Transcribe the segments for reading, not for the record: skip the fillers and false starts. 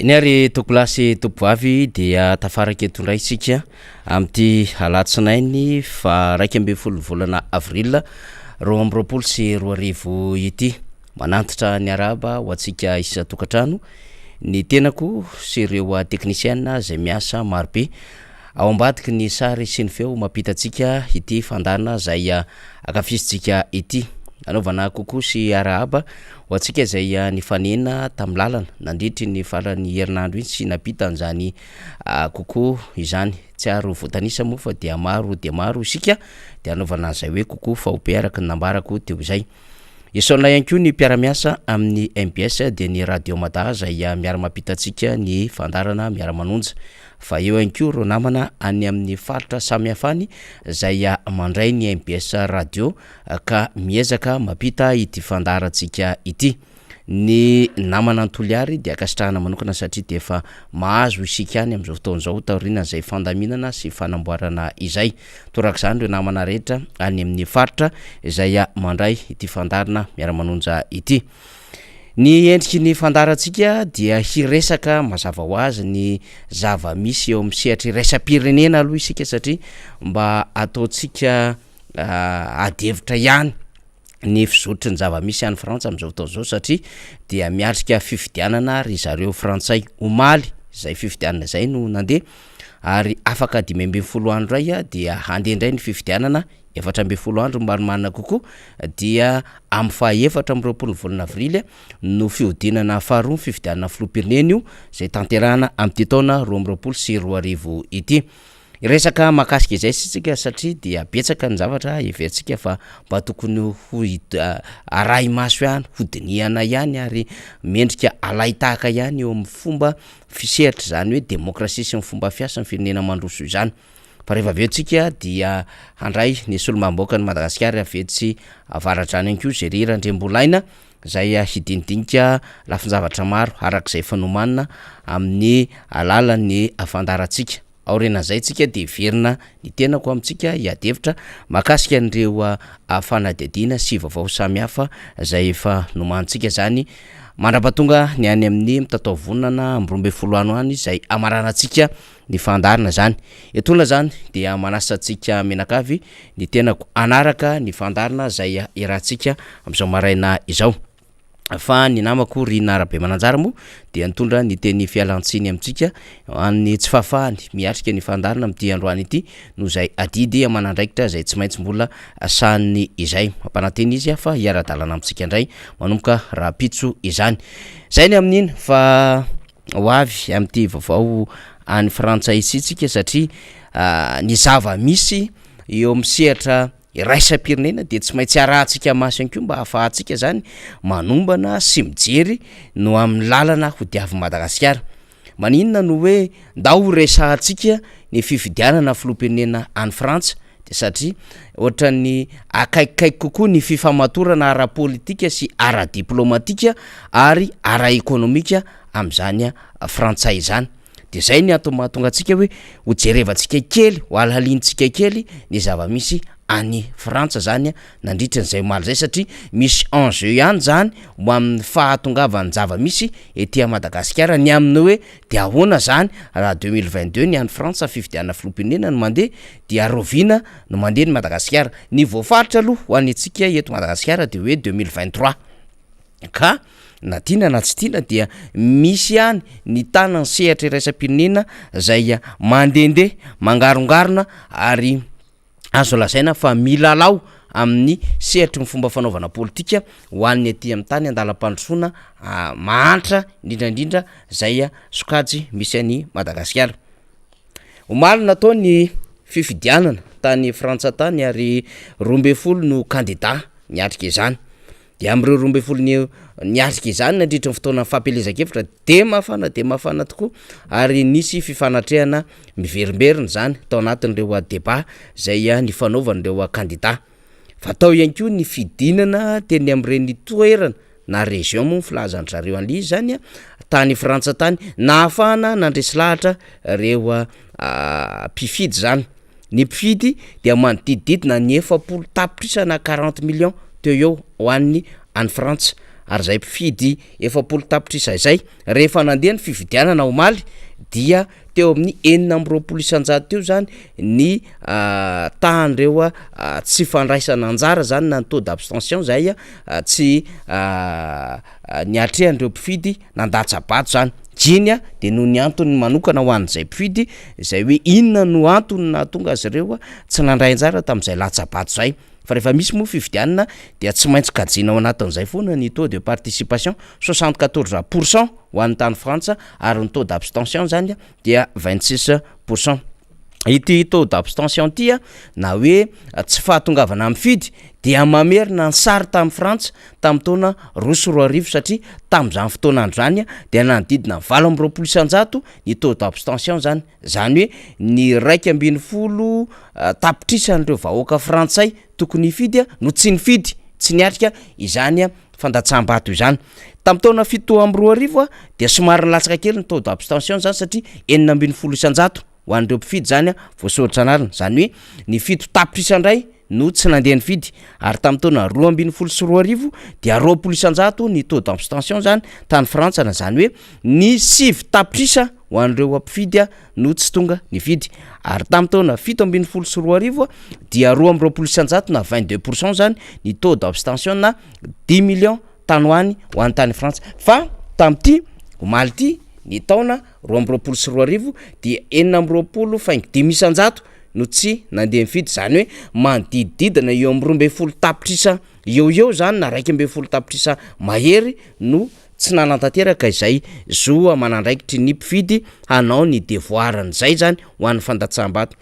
Eny ary tompolahy sy tompovavy dia tafaraka eto indray isika amin'ity alatsinainy faha 11 volana avril 2022 ity. Manantitra ny arahaba ho antsika isan-tokantrano ny tenako sy ireo teknisiana izay miasa marobe ao ambadiky ny sary sy ny feo mampita antsika ity fandaharana izay ankafizintsika ity. Anaovana coucou sy arahaba ho antsika izay nifanena tamin'ny lalana nandritry ny faran'ny herinandro iny sy nampita an'izany coucou izany. Tsy ary ho voatanisa moa fa dia maro dia maro isika dia anaovana an'izay hoe coucou faobe araka ny nambarako teo izay. Isaorana ihany koa ny mpiara-miasa amin'ny mbs dia ny Radio Mada izay miara-mampita antsika ny fandaharana miara-manonja. Fa eo ihany koa ireo namana any amin'ny faritra samihafa any izay mandray ny mbs Radio ka miezaka mampita ity fandaharantsika ity. Ny namana any Toliary dia ankasitrahana manokana satria dia efa mahazo isika any amin'izao fotoana izao taorianan'izay fandaminana sy fanamboarana izay. Torak'izany ireo namana rehetra any amin'ny faritra izay mandray ity fandaharana miara-manonja ity. Ny endriky ny fandaharantsika dia hiresaka mazava ho azy ny zava-misy eo amin'ny sehatra iraisam-pirenena aloha isika satria mba ataontsika ady hevitra ihany ny fizotry ny zava-misy any Frantsa amin'izao fotoana izao satria dia miatrika fifidianana ry zareo frantsay. Omaly izay fifidianana izay no nandeha ary afaka 15 andro indray dia handeha indray ny fifidianana, 14 andro marimarina kokoa dia amin'ny faha 24 ny volana avrily no fihodinana faharoa ny fifidianana filoham-pirenena io izay tanterahana amin'ity taona 2022 ity. Hiresaka mahakasika izay isika satria dia betsaka ny zavatra heverintsika fa mba tokony ho arahi-maso ihany, hodinihana ihany ary mendrika alain-tahaka ihany eo amin'ny fomba fisehatra izany hoe demokrasia sy ny fomba fiasan'ny firenena mandroso izany. Fa rehefa avy eo tsika dia handray ny solombavambahoakan'i Madagasikara avy etsy Avaradrano ihany koa Zery Randriambolaina izay hidinidinika lafin-javatra maro araka izay efa nomanina amin'ny alalan'ny fandaharantsika. Aorianan'izay tsika dia hiverina ny tenako amintsika hiady hevitra mahakasika an'ireo fanadihadiana sy vaovao samihafa izay efa nomanintsika izany mandra-pahatonga ny any amin'ny mitatao vonona amin'ny 12 any ho any izay hamaranantsika ny fandaharana izany. Etoana izany dia manasa antsika mianakavy ny tenako hanaraka ny fandaharana izay iarahantsika amin'izao maraina izao. Fa ny namako Rina Rabemananjara moa dia nitondra ny teny fialantsiny amintsika amin'ny tsy fahafahany miatrika ny fandaharana amin'ity androany ity noho izay adidy aman'andraikitra izay tsy maintsy mbola sahaniny izay. Mampanantena izy fa hiara-dalana amintsika indray manomboka rahampitso izany. Izay ny amin'iny fa ho avy amin'ity vaovao any Frantsa ity tsika satria ny zava-misy eo amin'ny sehatra iraisam-pirenena dia tsy maintsy arahantsika maso ihany koa mba hahafahantsika zany manombana sy mijery no amin'ny lalana ho diavin'i Madagasikara. Maninona no hoe ndao ho resahantsika ny fifidianana filoham-pirenena any Frantsa dia satria ohatran'ny akaikikaiky kokoa ny fifamatorana ara-politika sy ara-diplaomatika ary ara-ekonomika amin'izany frantsay izany. De zay ny antony mahatonga antsika hoe ho jerevantsika kely, ho alhalintsika kely ny zava-misy any Frantsa zany nandritra an'izay omaly zay satria misy enjeu ihany zany ho amin'ny fahatongavan'ny zava-misy ety a Madagasikara ny amin'ny hoe de ahoana zany raha 2022 ny any Frantsa fifidianana filoham-pirenena no mandeha dia rahoviana no mandeha ny Madagasikara? Ny voafaritra aloha ho an'ny antsika eto Madagasikara de hoe 2023. Ka na tiana na tsy tiana dia misy ihany ny tanan'ny sehatra iraisam-pirenena izay mandehandeha, mangarongarona ary azo lazaina fa milalao amin'ny sehatry ny fomba fanaovana politika ho an'ny aty amin'ny tany andalam-pandrosoana mahantra indrindra indrindra izay sokajy misy an'i Madagasikara. Omaly natao ny fifidianana tany Frantsa tany ary 12 no kandida niatrika izany. Dia amin'ireo 12 niatrika izany nandritra ny fotoana fampielezan-kevitra dia mafana dia mafana tokoa ary nisy fifanatrehana miverimberina izany tao anatin'ireo débat izay nifanaovan'ireo kandida. Fa tao ihany koa ny fidinana teny amin'ireny toerana na région moa ny filazan-dry zareo an'ilay izy izany tany Frantsa tany nahafahana nandresy lahatra ireo mpifidy izany. Ny mpifidy dia manodidididina ny 40 tapitrisa na 40 millions teo eo ho an'ny any Frantsa. Ary izay mpifidy 40 tapitrisa izay, rehefa nandeha ny fifidianana omaly dia teo amin'ny 26% teo izany ny tahan'ireo tsy fandraisana anjara izany na ny taux d'abstention izay tsy niatrehan'ireo mpifidy nandatsa-bato izany. Iny dia noho ny antony manokana ho an'izay mpifidy izay hoe inona no antony nahatonga azy ireo tsy nandray anjara tamin'izay latsa-bato izay. Fa rehefa misy moa fifidianana dia tsy maintsy kajiana ao anatin'izay foana ny taux de participation, 74% ho an'ny tany Frantsa ary ny taux d'abstention izany dia 26%. Ity taux d'abstention ity na hoe tsy fahatongavana mifidy dia mamerina ny sary tamin'i Frantsa tamin'ny taona 2002 satria tamin'izany fotoana andro izany dia nanodidina 28% ny taux d'abstention izany. Izany hoe ny 11 tapitrisan'ireo vahoaka frantsay tokony hifidy no tsy nifidy, tsy niatrika izany fandatsaham-bato izany. Tamin'ny taona 2007 dia somary nilatsaka kely ny taux d'abstention izany satria 16% ho an'ireo mpifidy izany voasoratra anarana, izany hoe ny 7 tapitrisa indray no tsy nandeha nifidy ary tamin'ny taona 2012 dia 20% ny taux d'abstention izany tany Frantsa na izany hoe ny 9 tapitrisa ho an'ireo mpifidy no tsy tonga nifidy ary tamin'ny taona 2017 dia 22% na 22% izany ny taux d'abstention na dix millions tany ho any ho an'ny tany Frantsa fa tamin'ity omaly ity ny taona 2022 dia 26,5% no tsy nandeha nifidy izany hoe manodidididina eo amin'ny 12 tapitrisa eo ho eo izany na 11 tapitrisa mahery no tsy nanatanteraka izay zo aman'andraikitry ny mpifidy hanao ny devoir-ny izay izany ho an'ny fandatsaham-bato.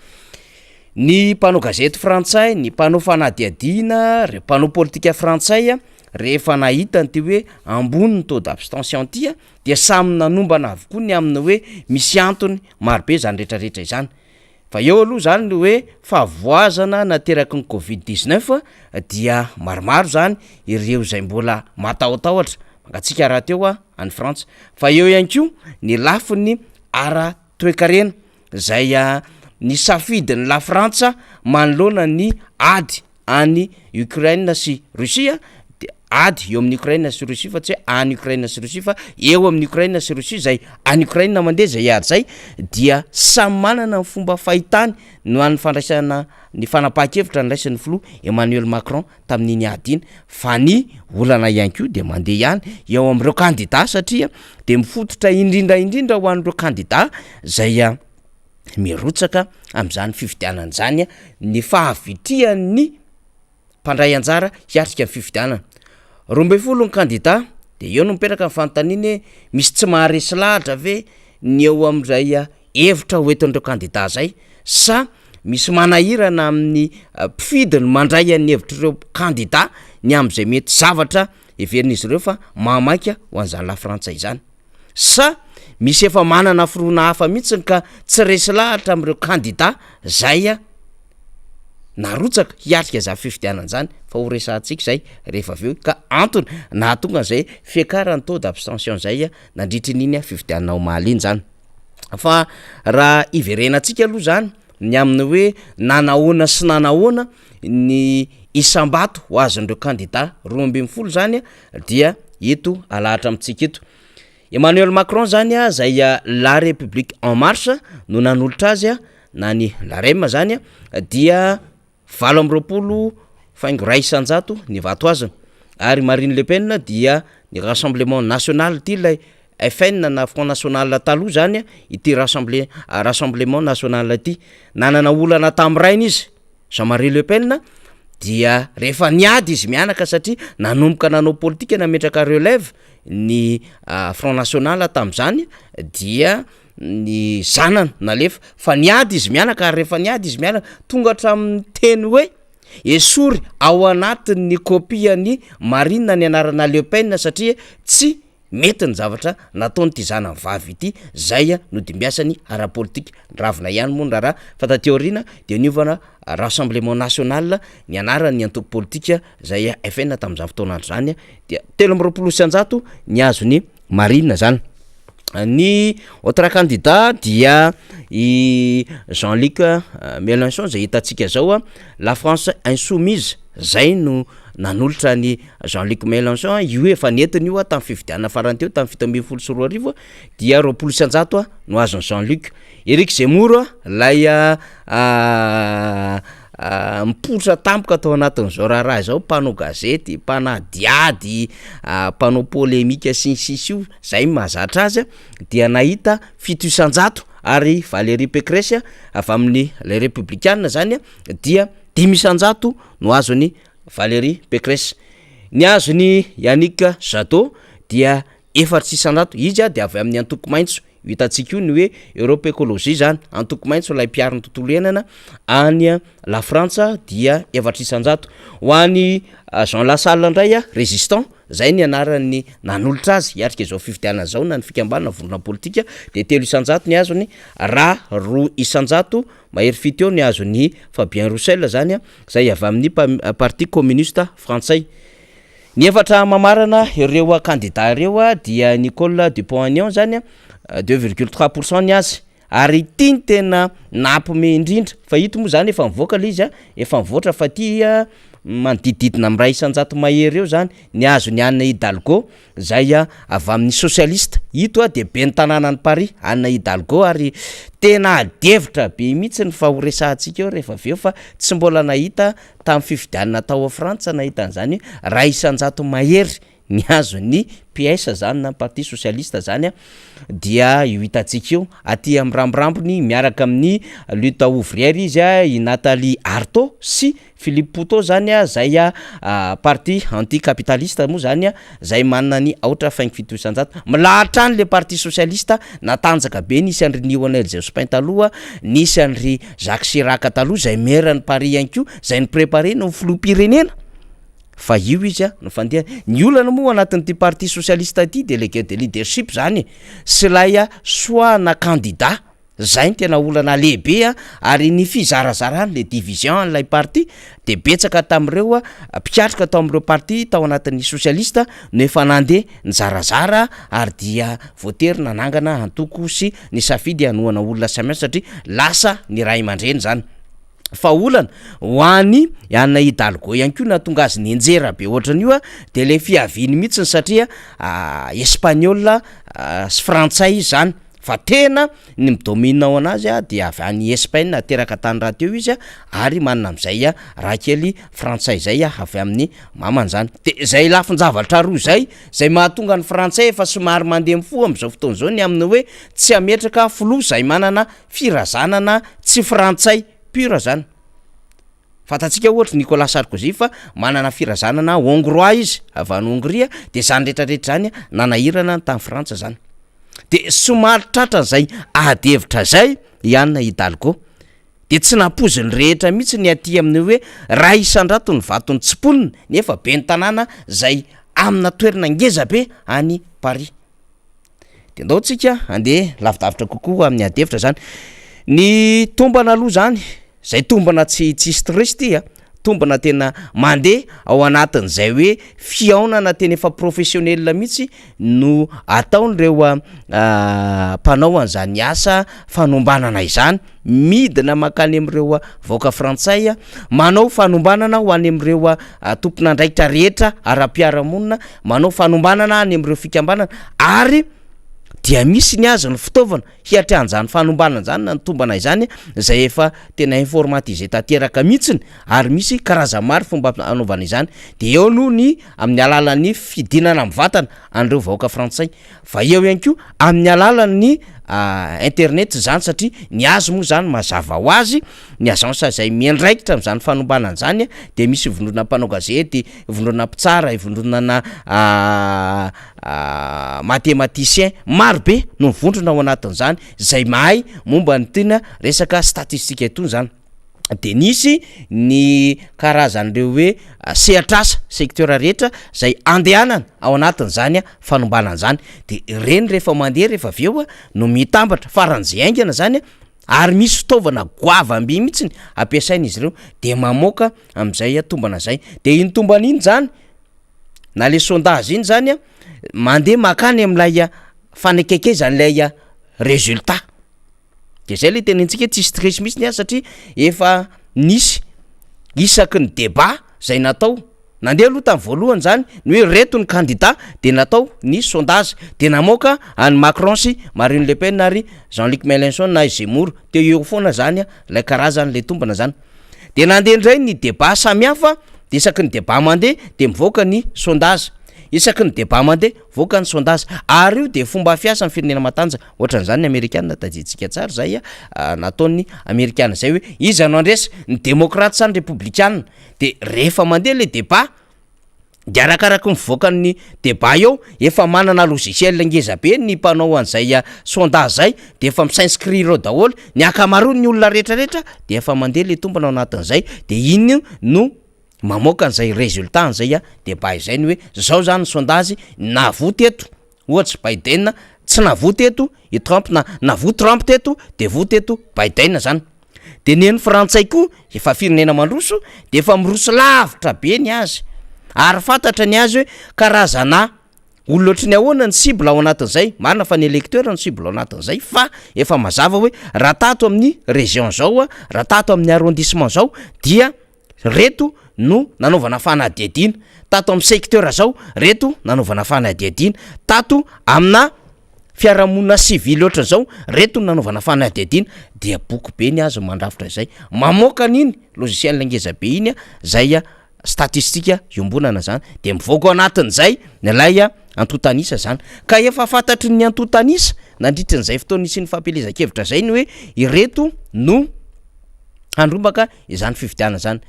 Ny mpanao gazety frantsay, ny mpanao fanadihadiana, ireo mpanao politika frantsay rehefa nahita an'ity hoe ambony ny taux d'abstention ity dia samy nanombana avokoa ny amin'ny hoe misy antony marobe izany rehetrarehetra izany. Fa eo aloha izany ny hoe fahavoazana nateraky ny covid 19 dia maromaro izany ireo izay mbola matahotahotra, mangatsiaka rahateo any Frantsa. Fa eo ihany koa ny lafiny ara-toekarena izay nisafidin'i Lafrantsa manoloana ny ady any Ukraine sy Russie dia ady eo amin'i Ukraine sy Russie fa tsy hoe any Ukraine sy Russie fa eo amin'i Ukraine sy Russie izay any Ukraine mandeha izay ady izay dia samy manana ny fomba fahitany no an'ny fandraisana ny fanapahan-kevitra niraisin'ny filoha Emmanuel Macron tamin'iny ady iny fa ny olana ihany koa dia mandeha ihany eo amin'ireo kandida satria dia mifototra indrindra indrindra ho an'ireo kandida izay mirotsaka amin'izany fifidianana izany ny fahavitrihan'ny mpandray anjara hiatrika ny fifidianana. 12 ny kandida de eo no mipetraka ny fanontaniana hoe misy tsy maharesy lahatra ve ny eo amin'izay hevitra ho entin'ireo kandida zay sa misy manahirana amin'ny mpifidy ny mandray an'ny hevitr'ireo kandida ny amin'izay mety zavatra heverin'izy ireo fa mahamaika ho an'izany lafrantsa izany. Sa misy efa manana firoana hafa mihitsiny ka tsy resy lahatra amin'ireo kandida zay narotsaka hiatrika izany fifidianana izany fa ho resahantsika izay rehefa avy eo ka antony nahatonga an'izay fiakaran'ny taux d'abstention izay nandritry ny iny fifidianana omaly iny zany. Fa raha hiverenantsika aloha zany ny amin'ny hoe nanahoana sy nanahoana ny isam-bato ho azon'ireo kandida 12 zany dia eto alahatra amintsika eto. Emmanuel Macron zany zay La République En Marche no nanolotra azy na ny LAREM zany dia 28,1% ny vato azony ary Marine Le Pen dia ny Rassemblement National ity ilay FN na Front National taloha zany ity rassemble Rassemblement National ity. Nanana olana tamin'ny rainy izy Jean Marie Le Pen dia rehefa niady izy mianaka satria nanomboka nanao politika nametraka relève ny Front National tamin'izany dia ny zanany nalefa fa niady izy mianaka ary rehefa niady izy mianaka tonga hatramin'ny teny hoe esory ao anatin'ny kopian'i Marine ny anarana Le Pen satria tsy Mety ny zavatra nataon'ity zanany vavy ity zay nodimbiasany ara-politika. Niravona ihany moa ny raharaha fa taty aoriana dia niovana Rassemblement National ny anaran'ny antoko politika zay FN tamin'izany fotoana andro izany dia 123 ny azon'i Marine zany. Ny autre candidat dia i Jean Luc Mélenchon zay hitantsika zao La France Insoumise. zay no nanolotra an'i Jean Luc Mélenchon, io efa nentiny io tamin'ny fifidianana farany teo tamin'ny 2017 dia 20% no azon'i Jean Luc. Eric Zemmour lay mipoitra tampoka tao anatin'izao raharaha izao, mpanao gazety, mpanadihady, mpanao polemika sy ny sisa io, zay no mahazatra azy dia nahita 7% ary Valérie Pécresse avy amin'ny les Republikana zany dia 5% no azon'i Valérie Pécresse. Ny azon'i Yannick Jadot dia 4%, izy dia avy amin'ny antoko maitso, io hitantsika io ny hoe Europe Ecologie zany, antoko maitso ilay mpiaro ny tontolo iainana any La Frantsa dia 4%. Ho an'i Jean Lassalle indray, résistant, zay ny anaran'ny nanolotra azy hiatrika izao fifidianana izao na ny fikambanana vondrona politika dia 3% ny azony raha 2% mahery 7 eo ny azon'i Fabien Roussel zany zay avy amin'ny parti communiste frantsay. Ny efatra mamarana ireo kandida ireo dia Nicole Dupont-Aignan zany 2,3% ny azy ary ity ny tena nampime indrindra fa ito moa zany efa mivoaka le izy efa mivoatra fa ty manodidididina amin'ny 1% mahery eo zany ny azon'i Anne Hidalgo zay avy amin'ny socialiste. Ito dia ben'ny tanànan'i Paris Anne Hidalgo ary tena adihevitra be mihitsy ny fa ho resahantsika eo rehefa avy eo fa tsy mbola nahita tamin'ny fifidianana tao Frantsa nahita an'izany hoe 1% mahery ny azon'ny PS zany na parti socialiste zany dia io hitantsika io aty amin'ny rambirambiny miaraka amin'ny lutte ouvrière izy i Nathalie Arthaud sy Philippe Poutou zany zay parti anti-capitaliste moa zany zay manana ny 4,7%. Milahatra any le parti socialiste natanjaka be, nisy an'ry Lionel Jospin taloha, nisy an'ry Jacques Chirac taloha zay maire ny Paris ihany koa zay ni-préparé no filoham-pirenena fa io izy no fandeha. Ny olana moa anatin'ity parti socialiste ity de le guerre de leadership zany sy ilay choix na candidat zay ny tena olana lehibe ary ny fizarazarany le division an'ilay parti de betsaka tamin'ireo mpikatroka tao amin'ireo parti tao anatin'ny socialiste no efa nandeha nizarazara ary dia voatery nanangana antoko sy ny safidy hanohana olona samihafa satria lasa ny ray aman-dreny zany. Fa olana ho an'i Anne Hidalgo ihany koa nahatonga azy nianjera be ohatran'io de le fiaviany mihitsiny satria espagnol sy frantsay izy zany fa tena ny mi-domine ao anazy dia avy any Espagne, teraka tany rahateo izy ary manana am'izay raha kely frantsay zay avy amin'ny mamany zany. De zay lafin-javatra roa zay zay mahatonga ny frantsay efa somary mandeha mifoha am'izao fotoana izao ny amin'ny hoe tsy hametraka filoha zay manana firazanana tsy frantsay pur zany. Fantatsika ohatra Nicolas Sarkozy fa manana firazanana hongrois izy avy any Hongrie, de zany rehetrarehetra zany nanahirana ny tany Frantsa zany. De somary tratran'izay ady hevitra zay i Anne Hidalgo. De tsy nampoizin'ny rehetra mihitsy ny aty amin'ny hoe 1% ny vaton'ny tsimponina nefa ben'ny tanàna zay amina toerana ngeza be any Paris. De ndao tsika andeha lavidavitra kokoa amin'ny ady hevitra zany. Ny tombana aloha zany zay tombana tsy tsisy triche ty a, tombana tena mandeha ao anatin'izay hoe fihaonana tena efa professionnel mihitsy no ataon'ireo mpanao an'izany asa fanombanana izany, midina mankany amin'ireo vahoaka frantsay, manao fanombanana ho any amin'ireo tompon'andraikitra rehetra ara-piarahamonina, manao fanombanana any amin'ireo fikambanana ary dia misy ny azy ny fitaovana hiatrian'izany fanombanana izany na ny tombana izany zay efa tena informatisé tanteraka mihitsiny ary misy karazany maro fomba anaovana izany. De eo aloha ny amin'ny alalan'ny fidinana mivantana an'ireo vahoaka frantsay fa eo ihany koa amin'ny alalan'ny internet zany satria ny azy moa zany mazava ho azy ny agence zay miandraikitra am'zany fanombanana zany de misy vondrona mpanao gazety, vondrona mpitsara, vondronana mathématicien maro be no mivondrona ao anatin'izany zay mahay momba ny tena resaka statistika itony zany. De nisy ny karazan'ireo hoe sehatr'asa secteur rehetra zay andehanana ao anatin'izany fanombanana zany, de ireny rehefa mandeha rehefa avy eo no mitambatra faran'izay haingana zany ary misy fitaovana goavam-be mihitsiny ampiasaina izy ireo de mamoaka am'izay tombana zay. De iny tombana iny zany na le sondage iny zany mandeha mankany am'ilay fanakaikezan'ilay résultat. De zay le tenentsika hoe tsisy triche mihitsy ny azy satria efa nisy isaky ny débat. zay natao, nandeha aloha tamin'ny voalohany zany ny hoe reto ny kandida de natao ny sondage de namoaka an'i Macron sy Marine Le Pen ary Jean Luc Melenchon na i Zemmour teo eo foana zany lay karazan'le tombana zany. De nandeha indray ny débat samihafa de isaky ny débat mandeha de mivoaka ny sondage, isaky ny débat mandeha mivoaka ny sondage ary io de fomba fiasan'ny firenena matanjaka. Ohatran'izany ny amerikana, tadidintsika tsara zay nataon'ny amerikana zay hoe iza no handresy, ny demokraty sa ny repoblikana? De rehefa mandeha le débat de arakaraky ny fivoakan'ny débat eo, efa manana logiciel ngeza be ny mpanao an'izay sondage zay, de efa mi-s'inscrire ao daholo ny ankamaroan'ny olona rehetrarehetra, de efa mandeha le tombana ao anatin'izay, de iny no mamoaka an'izay résultat an'izay débat izay, ny hoe zao zany ny sondage nahavoa teto ohatsy Biden, tsy nahavoa teto i Trump, na nahavoa Trump teto de voa teto Biden zany. De ny an'ny frantsay koa efa firenena mandroso, de efa miroso lavitra be ny azy ary fantatra ny azy hoe karazana olona ohatry ny ahoana ny cible ao anatin'izay. Marina fa ny électeur ny cible ao anatin'izay, fa efa mazava hoe raha tato amin'ny région zao a, raha tato amin'ny arrondissement zao dia reto no nanaovana fanadihadiana, tato amin'ny secteur zao reto nanaovana fanadihadiana, tato amina fiarahamonina sivily ohatry zao reto no nanaovana fanadihadiana, dia boky be ny azy mandrafitra izay mamoaka an'iny logiciel ngeza be iny a, zay a statistika iombonana zany, de mivoaka ao anatin'izay lay antontanisa zany. Ka efa fantatry ny antontanisa nandritran'izay fotoana nisian'ny fampielezan-kevitra zay ny hoe ireto no handrombaka izany fifidianana zany.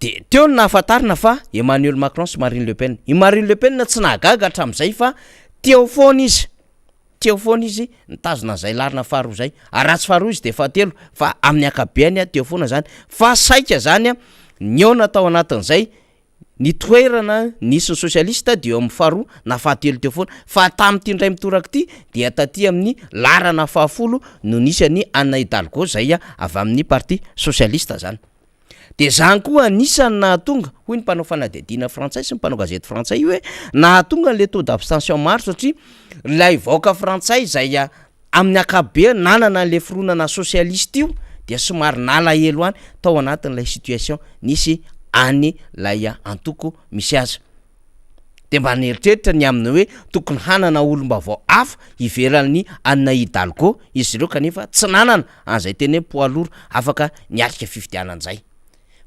De teo no nahafantarina fa Emmanuel Macron sy Marine Le Pen. I Marine Le Pen tsy nahagaga hatramin'izay fa teo foana izy, teo foana izy nitazona an'izay laharana faharoa zay, ary raha tsy faharoa izy de fahatelo, fa amin'ny ankapobeny a teo foana zany. Fa saika zany a nihaona tao anatin'izay ny toerana nisy ny sosialista de eo amin'ny faharoa na fahatelo teo foana, fa tamin'ity indray mitoraka ity dia taty amin'ny laharana fahafolo no nisy an'i Anne Hidalgo zay avy amin'ny parti sosialista zany. De zany koa anisan'ny nahatonga, hoy ny mpanao fanadihadiana frantsay sy ny mpanao gazety frantsay, hoe nahatonga an'le taux d'abstention maro, satria lay vahoaka frantsay zay amin'ny ankapobeany nanana an'le fironana sosialista io dia somary nalahelo any tao anatin'ilay situation nisy any lay antoko misy azy, de mba nieritreritra ny amin'ny hoe tokony hanana olom-baovao hafa ivelan'ny Anne Hidalgo izy ireo, kanefa tsy nanana an'izay teny hoe poids lourd afaka niatrika fifidianana zay.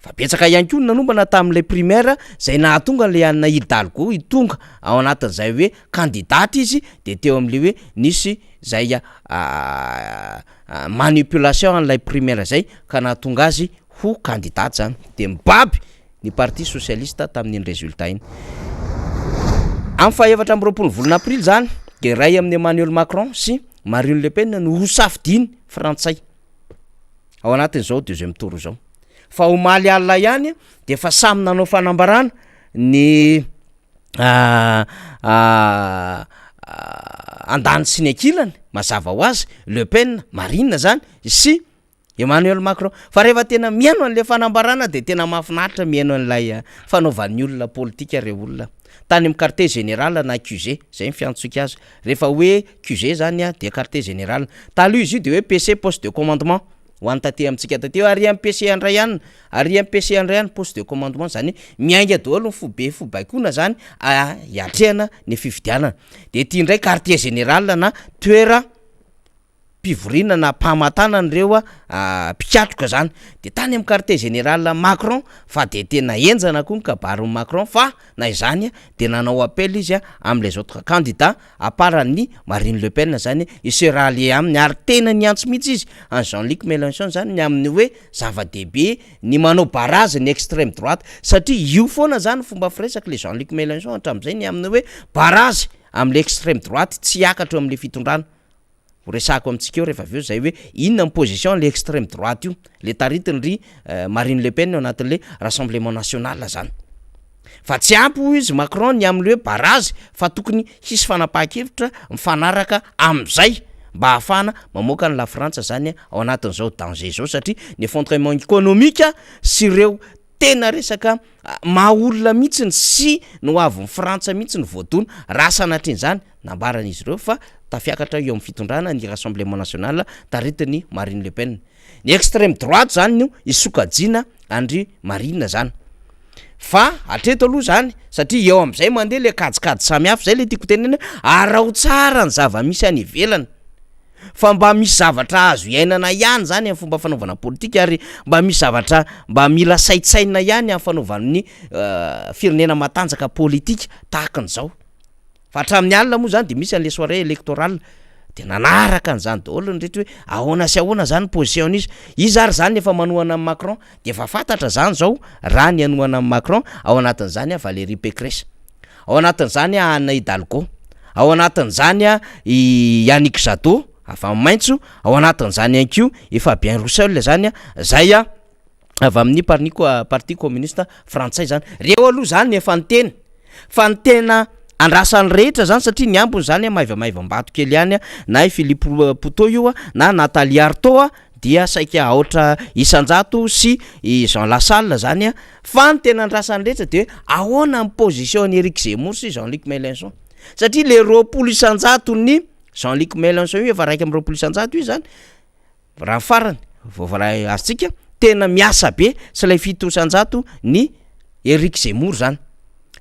Fa betsaka ihany koa ny nanombana tamin'ilay primaire zay nahatonga an'ilay Anne Hidalgo hitonga ao anatin'izay hoe candidate izy, de teo amin'le hoe nisy zay manipulation an'ilay primaire zay ka nahatonga azy ho candidate zany, de mibaby ny parti socialiste tamin'iny résultat iny. Amin'ny faha-24 volana aprily zany de iray amin'ny Emmanuel Macron sy Marine Le Pen no ho safidiny frantsay ao anatin'izao deuxième tour zao. Fa omaly alina ihany de efa samy nanao fanambarana ny andany sy ny ankilany, mazava ho azy Le Pen Marine zany sy Emmanuel Macron. Fa rehefa tena mihaino an'le fanambarana de tena mahafinaritra mihaino an'ilay fanaovan'ny olona politika reo olona. Tany amin'ny quartier général na QG zay ny fiantsoika azy, rehefa hoe QG zany a de quartier général, taloha izy io de hoe PC, poste de commandement, ho an'ny taty amintsika taty hoe ary amin'ny PC andray anina, ary amin'ny PC andray any, poste de commandement zany hoe miainga daholo ny foibe fibaikoana zany hiatrehana ny fifidianana. De ty indray quartier général na toera mpivoriana na mpamatana an'ireo mpikatroka zany, de tany amin'ny quartier général Macron. Fa de tena henjana koa ny kabarin'i Macron, fa na izany de nanao appel izy am'les autres candidats à part an'ny Marine Le Pen zany hi-se rallier aminy, ary tena niantso mihitsy izy an'i Jean-Luc Mélenchon zany ny amin'ny hoe zava-dehibe ny manao barrage ny extrême droite, satria io foana zany fomba firesaky le Jean-Luc Mélenchon hatramin'izay ny amin'ny hoe barrage am'le extrême droite tsy hiakatra eo am'le fitondrana. Ho resahako amintsika eo rehefa avy eo zay hoe inona ny position le extrême droite io le taritiny ry Marine Le Pen ao anatin'le Rassemblement national zany. Fa tsy ampy hoy izy Macron ny amin'le hoe barrage, fa tokony hisy fanapahan-kevitra mifanaraka am'izay mba ahafahana mamoaka ny La Frantsa zany ao anatin'izao danger zao, satria ny effondrement économique sy ireo tena resaka maha olona mihitsiny sy ny ho avin'ny Frantsa mihitsy ny voadona raha sanatrian'izany nambaran'izy ireo fa tafiakatra eo amin'ny fitondrana ny Rassemblement national taritiny Marine Le Pen. Ny extrême droite zany no isokajiana andry Marine zany. Fa hatreto aloha zany, satria eo am'zay mandeha le kajikajy samihafa, zay le tiako tenenina hoe araho tsara ny zava-misy any ivelany fa mba misy zavatra azo iainana ihany zany am'fomba fanaovana politika ary mba misy zavatra mba mila saintsainina ihany am'fanaovan'ny firenena matanjaka politika tahaka an'zao. Fa hatramin'ny alina moa zany de misy an'le soirée électorale de nanaraka an'zany daholo ny rehetra hoe ahoana sy ahoana zany position-n'izy, iza ary zany efa manohana an'i Macron de efa fantatra zany zao raha ny hanohana an'i Macron, ao anatin'zany a Valérie Pécresse, ao anatin'zany a Anne Hidalgo, ao anatin'zany a i Yannick Jadot avy amin'ny Maitso, ao anatin'zany ihany koa i Fabien Roussel zany a zay a avy amin'ny parni- parti communiste frantsay zany, reo aloha zany efa niteny fa ny tena andrasan'ny rehetra zany satria ny ambiny zany a maivamaivam-bato kely ihany a na i Philippe Poutou io a na Nathalie Arthaud a dia saika 1% sy i Jean Lassalle zany a, fa ny tena andrasan'ny rehetra de hoe ahoana ny position an'i Eric Zemmour sy Jean-Luc Mélenchon satria le 20% ny Jean-Luc Mélenchon io efa 21% io zany raha ny farany vaovao azontsika tena miasa be sy lay 7% ny Eric Zemmour zany,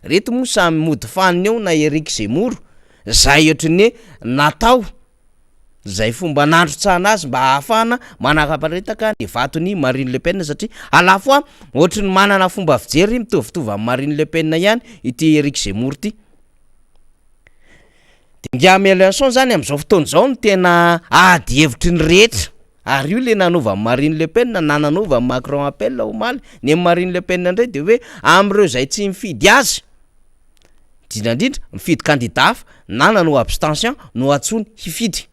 reto moa samy mody fanina eo na Eric Zemmour zay ohatran'ny hoe natao zay fomba nandrotsahana azy mba ahafahana manakaparitaka ny vaton'i Marine Le Pen satria à la fois ohatran'ny manana fomba fijery mitovitovy amin'i Marine Le Pen ihany ity Eric Zemmour ty. De ngiahy Mélenchon zany am'zao fotoana zao no tena ady hevitry ny rehetra ary io le nanaovan'i Marine Le Pen na nanaovan'i Macron appel omaly, ny an'i Marine Le Pen ndray de hoe am'reo zay tsy mifidy azy indrindrandrindra mifidy candidat hafa na nanao abstention no antsony hifidy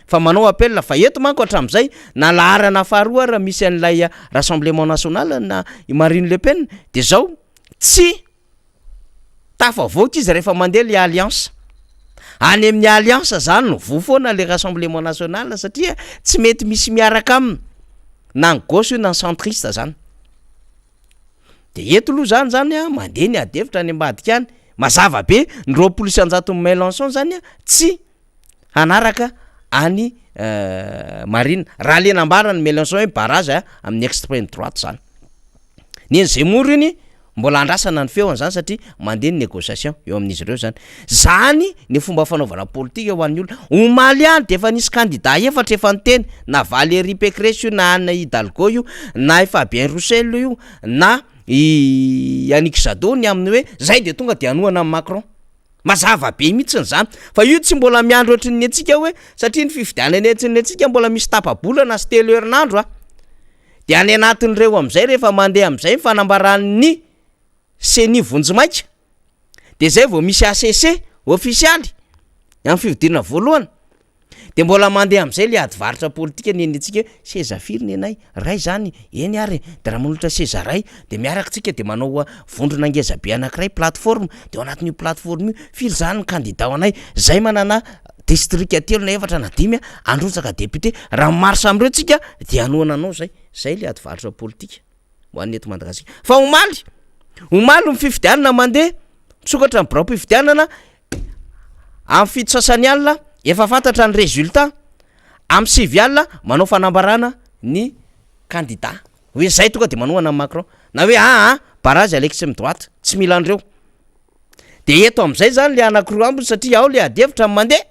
fa manao appel fa eto manko hatram'zay na laharana faharoa raha misy an'ilay Rassemblement national na i Marine Le Pen de zao tsy tafavoaka izy rehefa mandeha le alliance, any amin'ny alliance zany no voa foana le Rassemblement national satria tsy mety misy miaraka aminy na ny gauche io na ny centriste zany, de eto aloha zany zany a mandeha ny ady hevitra any ambadika any, mazava be ny 20% Mélenchon zany a tsy hanaraka any Marine raha le nambarany Mélenchon hoe barrage a amin'ny extrême droite zany, ny an'i Zemmour iny mbola andrasana ny feony zany satria mandeha ny négociation eo amin'izy ireo zany, zany ny fomba fanaovana politika ho an'ny olona, omaly ihany de efa nisy candidat efatra efa niteny na Valérie Pécresse io na Anne Hidalgo io na i Fabien Roussel io na i Yannick Jadot ny amin'ny hoe zay de tonga de hanohana an'i Macron, mazava be mihitsiny zany fa io tsy mbola miandry ohatran'ny antsika hoe satria ny fifidianana etsy ny antsika mbola misy tapa-bolana sy 3 herinandro a, de any anatin'ireo am'zay rehefa mandeha am'zay ny fanambaran'ny CENI vonjimaika de zay vao misy ACC ofisialy amin'ny fihodinana voalohany de mbola mandeha am'zay le ady varotra politika ny antsika hoe seza firy ny anay ray zany eny ary de raha manolotra seza ray de miaraka tsika de manao vondrona ngeza be anankiray plateforme de ao anatin'io plateforme io firy zany ny candidat ho anay zay manana distrika telo na efatra na dimy a androtsaka député raha mimarsa am'ireo tsika de hanohana anao zay, zay le ady varotra politika ho an'ny eto Madagasikara fa omaly omaly ny fifidianana mandeha misokatra ny birao-pifidianana amin'ny 7 sasany alina efa fantatra ny résultat, amin'ny 9 alina manao fanambarana ny candidat hoe zay tonga de manohana an'i Macron na hoe aa barrage à l'extrême droite tsy mila andreo, de eto am'zay zany le anankiroa ambiny satria ao le ady hevitra ny mandeha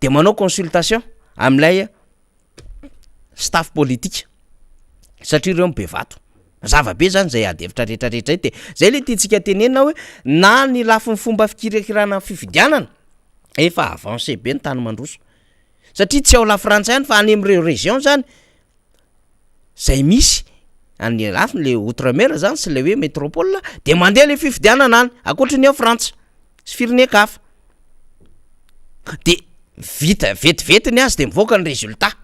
de manao consultation am'ilay staff politique satria reo be vato, mazava be zany zay ady hevitra rehetrarehetra iny de zay le tiantsika tenenina hoe na ny lafiny fomba fikirakirana fifidianana efa avancé be ny tany mandroso satria tsy ao la Frantsa ihany fa any am'ireo région zany zay misy any lafiny le outre-mer zany sy le hoe métropole de mandeha le fifidianana any ankoatry ny ao Frantsa sy firenenkafa de vita vetivety ny azy de mivoaka ny résultat,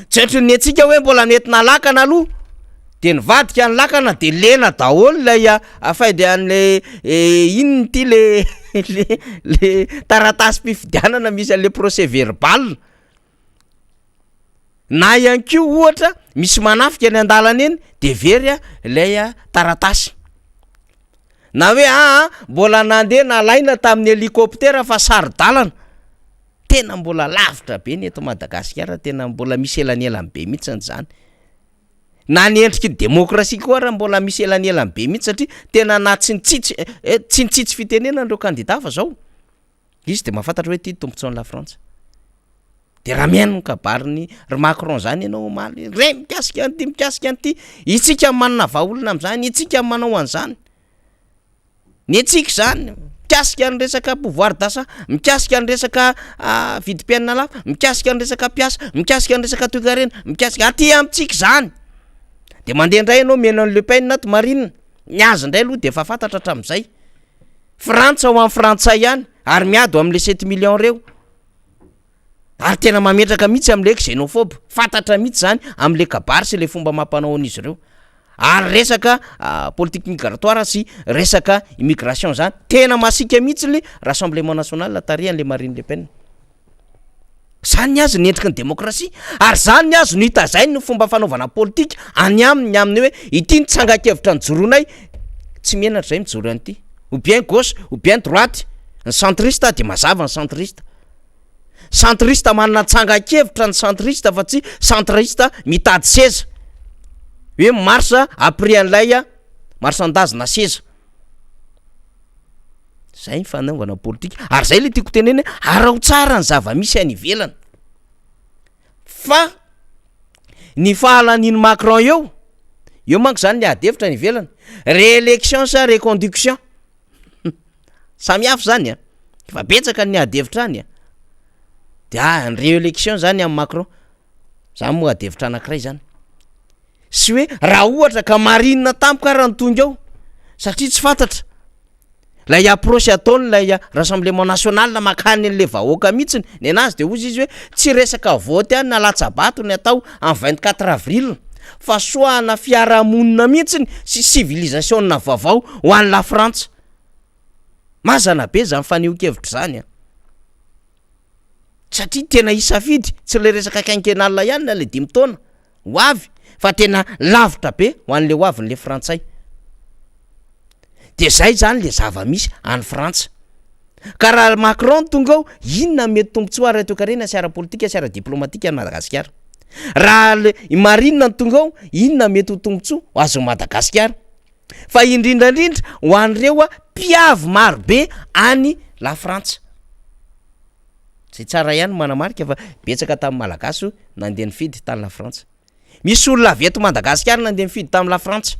tsy ohatry ny antsika hoe mbola nentina lakana aloha de nivadika ny lakana de lena daholo lay afay an'le inona ty le le le taratasy-pifidianana misy an'le procès verbal na ihany koa ohatra misy manafika any an-dalana eny de very a lay taratasy na hoe aa mbola nandeha nalaina tamin'ny hélicoptère fa saro-dalana, tena mbola lavitra be ny eto Madagasikara tena mbola misy elanelany be mihitsiny zany. Na ny endriky ny demokrasia koa ara mbola misy elanelany be mihitsy satria tena na tsy nitsitsy eh, tsy nitsitsy fitenenana ireo kandida fa zao izy de mahafantatra hoe ity tombotsoan'i la Frantsa. De raha mihaino ny kabarin'i ry Macron zany ianao omaly, re mikasika an'ity mikasika an'ity, isika manana vahaolana am'zany, isika manao an'zany. Ny antsika izany, mikasika ny resaka pouvoir d'achat, mikasika ny resaka vidim-piainana lafo, mikasika ny resaka mpiasa, mikasika ny resaka toekarena, mikasika, aty amintsika izany. De mandeha indray ianao mihaino an'i Le Pen ato Marine, ny azy indray aloha de efa fantatra hatramin'izay. Frantsa ho an'ny frantsay ihany ary miady ho amin'le sept millions reo. Ary tena mametraka mihitsy amle xenophobe, fantatra mihitsy zany amle kabary sy le fomba amam-panao an'izy ireo. Ary resaka politique migratoire sy resaka immigration zany, tena masiaka mihitsy le rassemblement national tarihan'le Marine Le Pen. Zany ny azy ny endriky ny demokrasia, ary zany ny azy no hitazainy ny fomba fanaovana politika any aminy amin'ny hoe ity ny tsangan-kevitra nijoroanay, tsy menatra zay mijoro an'ity, ou bien gauche ou bien droite, ny centriste dia mazava ny centriste. Centriste manana tsangan-kevitra ny centriste fa tsy centriste mitady seza hoe mi-marche après an'ilay marchandage na seza. Zay ny fanaovana politika ary zay le tiako tenenina hoe araho tsara ny zava-misy any ivelany fa ny fahalanian'i Macron eo, eo manko zany le ady hevitra any ivelany, réélection sa reconduction? Samy hafa zany a! Efa betsaka ny ady hevitra any a! De ah ny réélection zany amin'i Macron, zany moa ady hevitra anakiray zany, sy hoe raha ohatra ka marine tampoka ara ny tonga eo satria tsy fantatra lay approche ataon'ilay rassemblement national makany an'le vahoaka mihitsiny, nenazy de hozy izy hoe tsy resaka vote ihany na latsa-bato ny atao amin'ny 24 avril fa soahana fiarahamonina mihitsiny sy civilisation vaovao ho an'i la Frantsa. Mazana be zany fanehoan-kevitra zany an! Satria tena hisafidy, tsy le resaka quinquennal ihany na le dimy taona ho avy fa tena lavitra be ho an'le ho avin'le frantsay. De zay zany le zava-misy any Frantsa. Ka raha Macron no tonga ao, inona no mety tombotsoa ara-toekarena sy ara-politika sy ara-diplomatika an'i Madagasikara? Raha le i Marine no tonga ao, inona no mety ho tombotsoa ho azon'i Madagasikara? Fa indrindra indrindra ho an'ireo mpiavy maro be any La Frantsa. Izay tsara ihany ny manamarika fa betsaka tamin'ny Malagasy nandeha nifidy tany La Frantsa. Misy olona avy eto Madagasikara nandeha nifidy tamin'i La Frantsa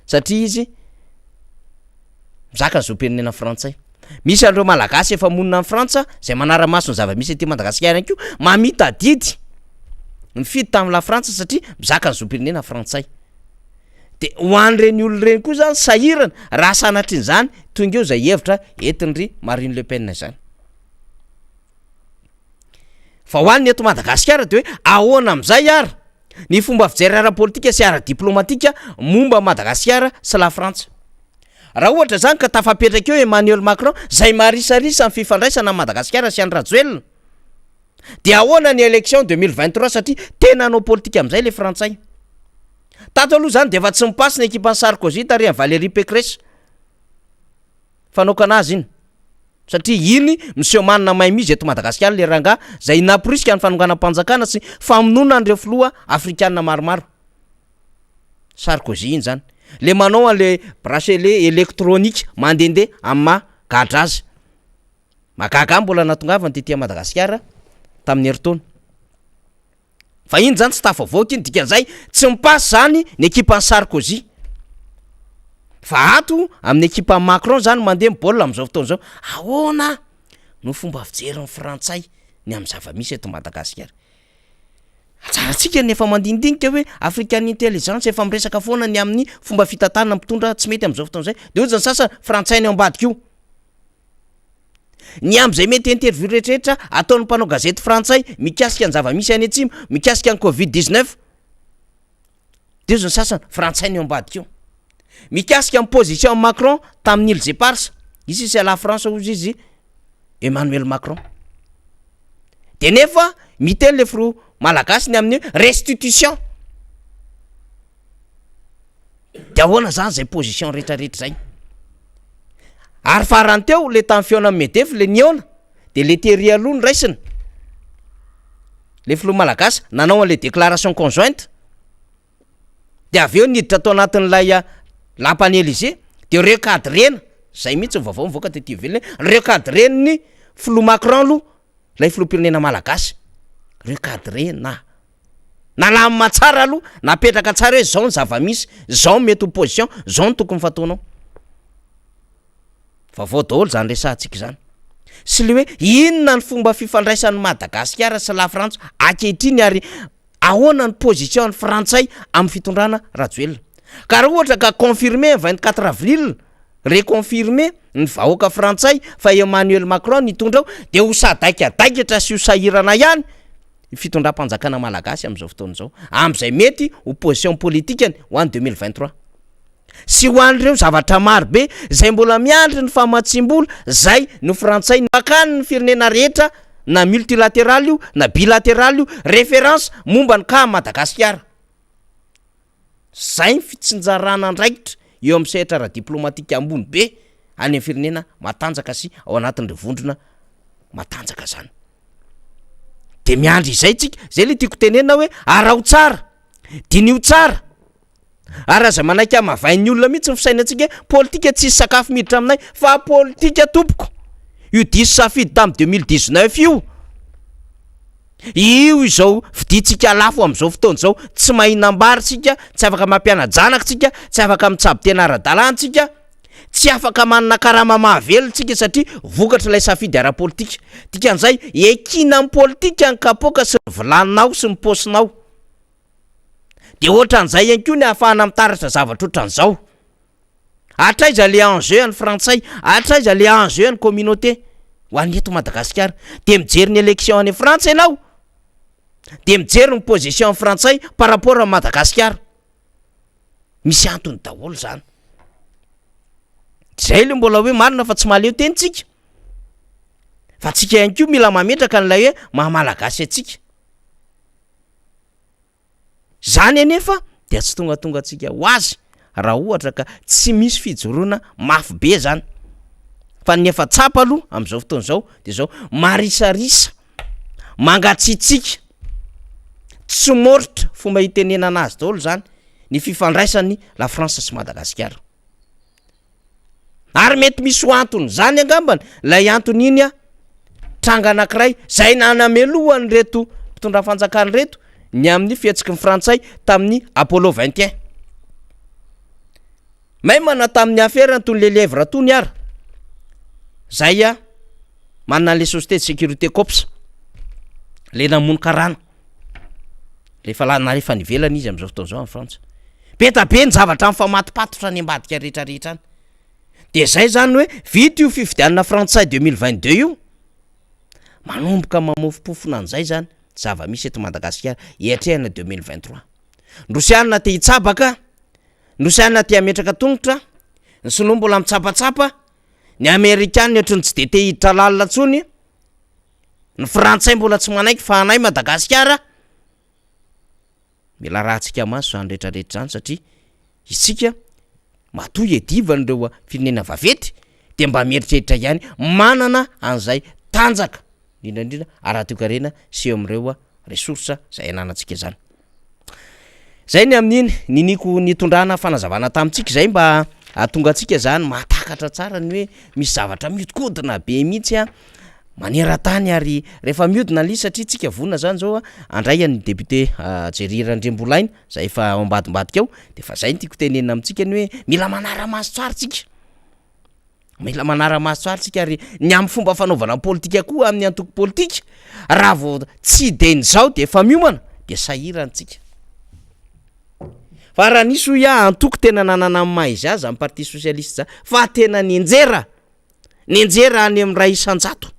satria izy mizaka ny zom-pirenena frantsay. Misy an'ireo Malagasy efa monina any Frantsa izay manara-maso ny zava-misy aty Madagasikara ihany koa mamita adidy nifidy tamin'i La Frantsa satria mizaka ny zom-pirenena frantsay. De ho an'ireny olona ireny koa zany sahirana raha sanatrian'izany tonga eo izay hevitra entin-dry Marine Le Pen izany. Fa ho an'ny eto Madagasikara de hoe ahoana amin'izay ary ny fomba fijery ara-politika sy ara-diplomatika momba an'i Madagasikara sy la Frantsa. Raha ohatra izany ka tafapetraka eo Emmanuel Macron izay marisarisa ny fifandraisana amin'i Madagasikara sy an'i Rajoelina de ahoana ny élection 2023 satria tena hanao politika amin'izay le frantsay. Tato aloha zany de efa tsy mipasy ny ekipan'i Sarkozy tarihan'i Valérie Pécresse. Fanaokana azy iny. Satria iny miseho manana mainmise eto Madagasikara le rangahy zay namporisika ny fanonganam-panjakana sy famonoana an'ireo filoha afrikana maromaro. Sarkozy iny zany. Le manao an'le bracelet électronique mandehandeha amin'ny maha gadra azy. Mahagaga ahy mbola natongavany tety Madagasikara tamin'ny herintaona. Fa iny zany tsy tafavoaka iny, dikan'izay tsy mipasy zany ny ekipan'i Sarkozy. Fa ato amin'ny ekipan'i Macron zany mandeha ny baolina amin'izao fotoana izao. Ahoana no fomba fijerin'ny frantsay ny amin'ny zava-misy eto Madagasikara? Anjarantsika ny efa mandinidinika hoe African Intelligence efa miresaka foana ny amin'ny fomba fitantanana mpitondra tsy mety amin'izao fotoana izay. De hoy ny sasany frantsay ny ao ambadika io. Ny amin'izay mety interview rehetrarehetra ataon'ny mpanao gazety frantsay mikasika ny zava-misy any atsimo, mikasika ny covid 19, dia hozy ny sasany, frantsay ny ao ambadika io. Mikasika ny position an'i Macron tamin'ny îles Éparses, ici c'est la France hozy izy Emmanuel Macron. Dia nefa miteny le filoha malagasy ny amin'ny hoe restitution. De ahoana zany zay position retraretra zay? Ary farany teo le tamin'ny fihaonan'ny Medef le nihaona de le tery aloha no raisina, le filoha malagasy nanao an'le déclaration conjointe. De avy eo niditra tao anatin'ilay lapan'i Elysée de recadrena, zay mihitsy ny vaovao nivoaka tety ivelany hoe recadren'ny filoha Macron aloha ilay filoham-pirenena malagasy, recadrena. Nalamina tsara aloha, napetraka tsara hoe zao ny zava-misy, zao ny mety ho position, zao ny tokony fataonao. Vaovao daholo zany resahantsika zany. Sy le hoe inona ny fomba fifandraisan'i Madagasikara sy Lafrantsa ankehitriny ary ahoana ny position ny frantsay amin'ny fitondrana Rajoelina. Ka raha ohatra ka confirmer ny 24 avril, reconfirmer ny vahoaka frantsay fa Emmanuel Macron no hitondra ao dia ho sadaikadaikatra sy ho sahirana ihany ny fitondram-panjakana malagasy amin'izao fotoana izao amin'izay mety ho position politikany ho an'ny 2023. sy ho an'ireo zavatra maro be izay mbola miandry ny famatsiam-bola izay no frantsay nakany ny firenena rehetra na multilateral io na bilateral io référence momba ny cas Madagasikara. Izay ny fitsinjarana andraikitra eo amin'ny sehatra ara-diplomatika ambony be any amin'ny firenena matanjaka sy ao anatin'ireo vondrona matanjaka izany. De miandry izay tsika, zay le tiako tenenina hoe araho tsara, diniho tsara. Ary aza manaiky hamavain'ny olona mihitsy ny fisainantsika hoe politika tsisy sakafo miditra aminay fa politika tompoko io diso safidy tamin'ny 2019 io. Io izao fidintsika lafo amin'izao fotoana izao, tsy mahinam-bary tsika, tsy afaka mampiana-janaka tsika, tsy afaka mitsabo tena ara-dalàna tsika, tsy afaka manana karama mahavelona tsika satria vokatr'ilay safidy ara-politika. Dikan'izay, ekina amin'ny politika ny kapoaka sy ny vilaninao sy ny paosinao. Dia ohatran'izay ihany koa ny ahafahana mitaratra zavatra ohatran'izao. Hatraiza le enjeu an'ny frantsay, hatraiza le enjeu an'ny communauté ho an'ny eto Madagasikara. Dia mijery ny élection any Frantsa ianao, dia mijery ny position an'ny frantsay par rapport amin'i Madagasikara. Misy antony daholo zany. Zay le mbola hoe marina fa tsy mahaleo tena tsika. Fa tsika ihany koa mila mametraka an'ilay hoe maha malagasy antsika. Izany anefa dia tsy tongatonga antsika ho azy raha ohatra ka tsy misy fijoroana mafy be zany. Fa ny efa tsapa aloha amin'izao fotoana izao dia izao, marisarisa, mangatsiatsiaka, tsy môritra, fomba itenenana azy daholo zany ny fifandraisan'i la France sy Madagasikara. Ary mety misy ho anton'izany angambany ilay antony iny a, tranga anankiray izay nanamelohan'ireto mpitondra fanjakana ireto ny amin'ny fihetsiky ny frantsay tamin'ny Apollo 21. Maimana tamin'ny afera tony Lelièvre tony ara, zay a manana an'le société de sécurité COPS, le namono karana, rehefa la- nalefa any ivelany izy amin'izao fotoana izao any Frantsa. Be da be ny zavatra mifamatopatotra any ambadika rehetra rehetra any. De zay zany hoe vita io fifidianana frantsay 2022 io, manomboka mamofompofona an'izay zany zava-misy eto Madagasikara hiatrehana 2023. Ny Rosiana te hitsabaka, ny Rosiana te hametraka tongotra, ny Sinoa mbola mitsapatsapa, ny Amerikana ohatran'ny tsy de te hiditra lalina intsony, ny Frantsay mbola tsy manaiky fa anay Madagasikara. Mila arahantsika maso izany rehetra rehetra izany satria isika matoa iadivan'ireo firenena vaventy dia mba mieritreritra ihany manana an'izay tanjaka indrindra indrindra ara-toekarena sy eo amin'ireo ressources izay ananantsika izany. Zay ny amin'iny, niniako nitondrana fanazavana tamintsika izay mba hahatonga antsika izany mahatakatra tsara ny hoe misy zavatra mihodinkodina be mihitsy an. Maneran-tany ary rehefa mihodina ilay izy satria tsika vonona zany zao a handray an'i député Jerry Randriambolaina zay efa ao ambadimbadika ao de efa zay no tiako tenenina amintsika ny hoe mila manara-maso tsara tsika, mila manara-maso tsara tsika ary ny amin'ny fomba fanaovana politika koa amin'ny antoko politika raha vao tsy de ny zao de efa miomana de sahirana tsika. Fa raha nisy hoy aho antoko tena nanana ny maha izy azy zany parti socialiste zany fa tena nianjera. Nianjera any amin'ny 1%.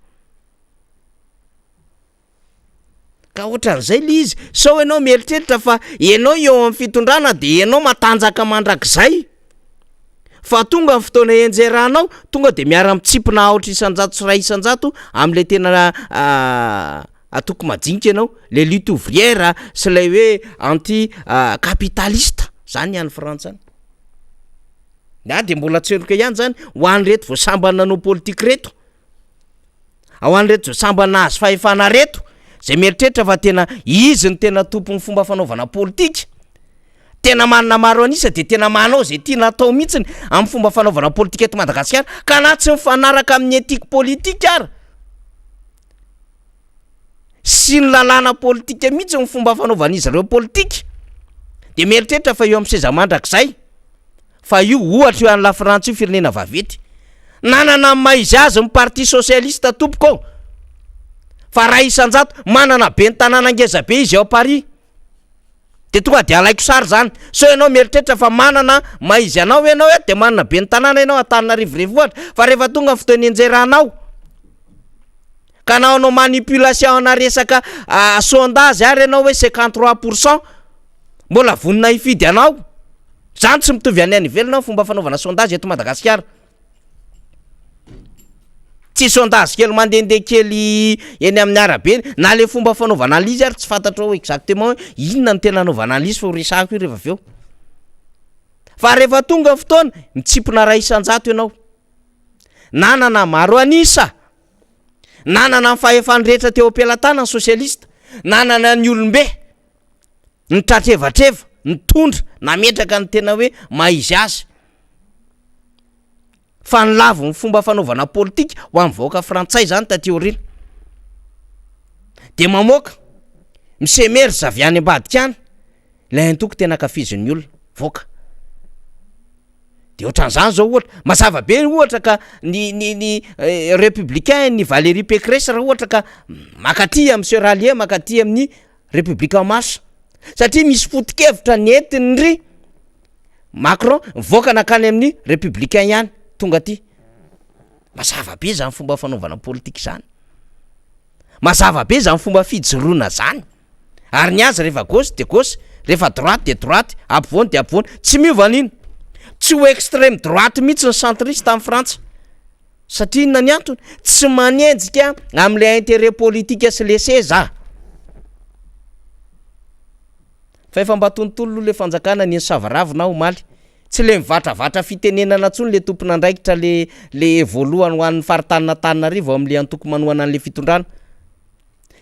Ka ohatran'izay le izy, sao ianao mieritreritra fa ianao eo amin'ny fitondrana de ianao matanjaka mandrakizay, fa tonga ny fotoana ianjeranao, tonga de miara-mitsipona 4% sy 1% am'le tena antoko majinika ianao, le lutte ouvrière sy lay hoe anti capitaliste, zany ny any Frantsa any. Ny ahy dia mbola tseroka ihany zany ho an'ireto vao sambany nanao politika reto, ho an'ireto vao sambany nahazo fahefana reto, zay mieritreritra fa tena izy no tena tompon'ny fomba fanaovana politika. Tena manana maro an'isa dia tena manao izay tiana atao mihitsiny amin'ny fomba fanaovana politika eto Madagasikara ka na tsy mifanaraka amin'ny éthique politique ara sy ny lalàna politika mihitsy ny fomba fanaovan'izy ireo politika dia mieritreritra fa eo amin'ny seza mandrakizay fa io ohatra io any Lafrantsa io firenena vaventy nanana ny maha izy azy ny parti socialiste tompoko ô fa raha isan-jato manana ben'ny tanàna ngeza be izy ao Paris De tonga de alaiko sary zany. Sao ianao mieritreritra fa manana maha izy anao ianao eto de manana ben'ny tanàna ianao Antananarivo renivohitra fa rehefa tonga ny fotoana ianjeranao ka na hanao manipulation ana resaka sondage ary ianao hoe 53 pour cent mbola vonona hifidy anao. Zany tsy mitovy any any ivelany ny fomba fanaovana sondage eto Madagasikara. Tsy sondage kely mandehandeha kely eny amin'ny arabe eny, na le fomba fanaovana an'izy ary tsy fantatrao exactement hoe inona no tena anaovana an'izy fa ho resahako io rehefa avy eo. Fa rehefa tonga ny fotoana, mitsimpona iray isan-jato ianao. Nanana maro an'isa, nanana ny fahefany rehetra teo am-pelatanana ny sosialista, nanana ny olom-be, nitratrevatreva, nitondra, nametraka ny tena hoe maha izy azy. Fa nilavo ny fomba fanaovana politika ho an'ny vahoaka frantsay izany taty aoriana. Dia mamoaka, mi-s'emerge avy any ambadika any ilay antoko tena ankafizin'ny olona, voaka. Dia ohatran'izany izao ohatra, mazava be ohatra ka ny ny ny républicain ny Valérie Pécresse raha ohatra ka mankaty amin'i Monsieur Rallier, mankaty amin'ny République en marche satria misy foto-kevitra nentin'ny Macron nivoaka nankany amin'ny républicain ihany tonga aty. Mazava be zany fomba fanaovana politika zany, mazava be zany fomba fijoroana zany, ary ny azy rehefa gauche de gauche, rehefa droite de droite, ampovoany de ampovoany, tsy miova an'iny, tsy ho extreme droite mihitsy ny centriste any Frantsa, satria inona ny antony? Tsy manenjika am'le interet politika sy le seza. Fa efa mba tontolo aloha le fanjakana nieny savaravina aho omaly. Tsy le mivatravatra fitenenana tsony le tompon'andraikitra le le voalohany ho an'ny faritanin'Antananarivo ao amle antoko manohana an'le fitondrana.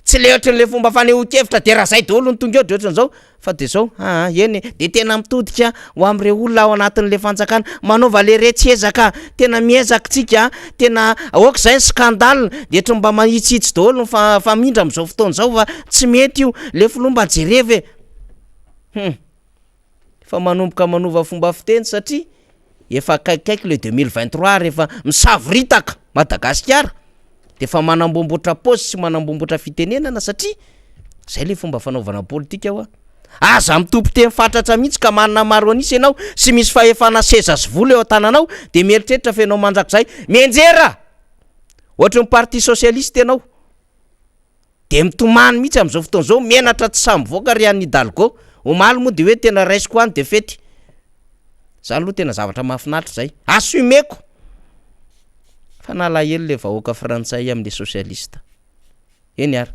Tsy le ohatran'le fomba fanehoan-kevitra de raha zay daholo no tonga eo de ohatran'izao fa de zao aa eny e, de tena mitodika ho am'reo olona ao anatin'le fanjakana, manaova leretsy ezaka, tena miezaka tsika a, tena aoka izay ny scandale, de ohatran'ny mba mahitsihitsy daholo ny fa- famindra am'zao fotoana izao fa tsy mety io, le filoha mba jerevo e, hum, efa manomboka manova fomba fiteny satria efa akaikikaiky le 2023 ary efa misavoritaka Madagasikara de efa manamboamboatra paozy sy manamboamboatra fitenenana satria zay le fomba fanaovana politika hoa. Aza mitompo teny fatratra mihitsy ka manana maro an'isa ianao sy misy fahefana seza sy vola eo an-tananao de mieritreritra fa ianao mandrakizay mianjera! Ohatry ny parti socialiste ianao. De mitomany mihitsy amin'izao fotoana izao, menatra tsy sahy mivoaka ry Anne Hidalgo. Omaly moa de hoe tena raisiko any de fety. Zany aloha tena zavatra mahafinaritra zay. Assumeko! Fa nalahelo le vahoaka frantsay amin'le socialiste. Eny ary.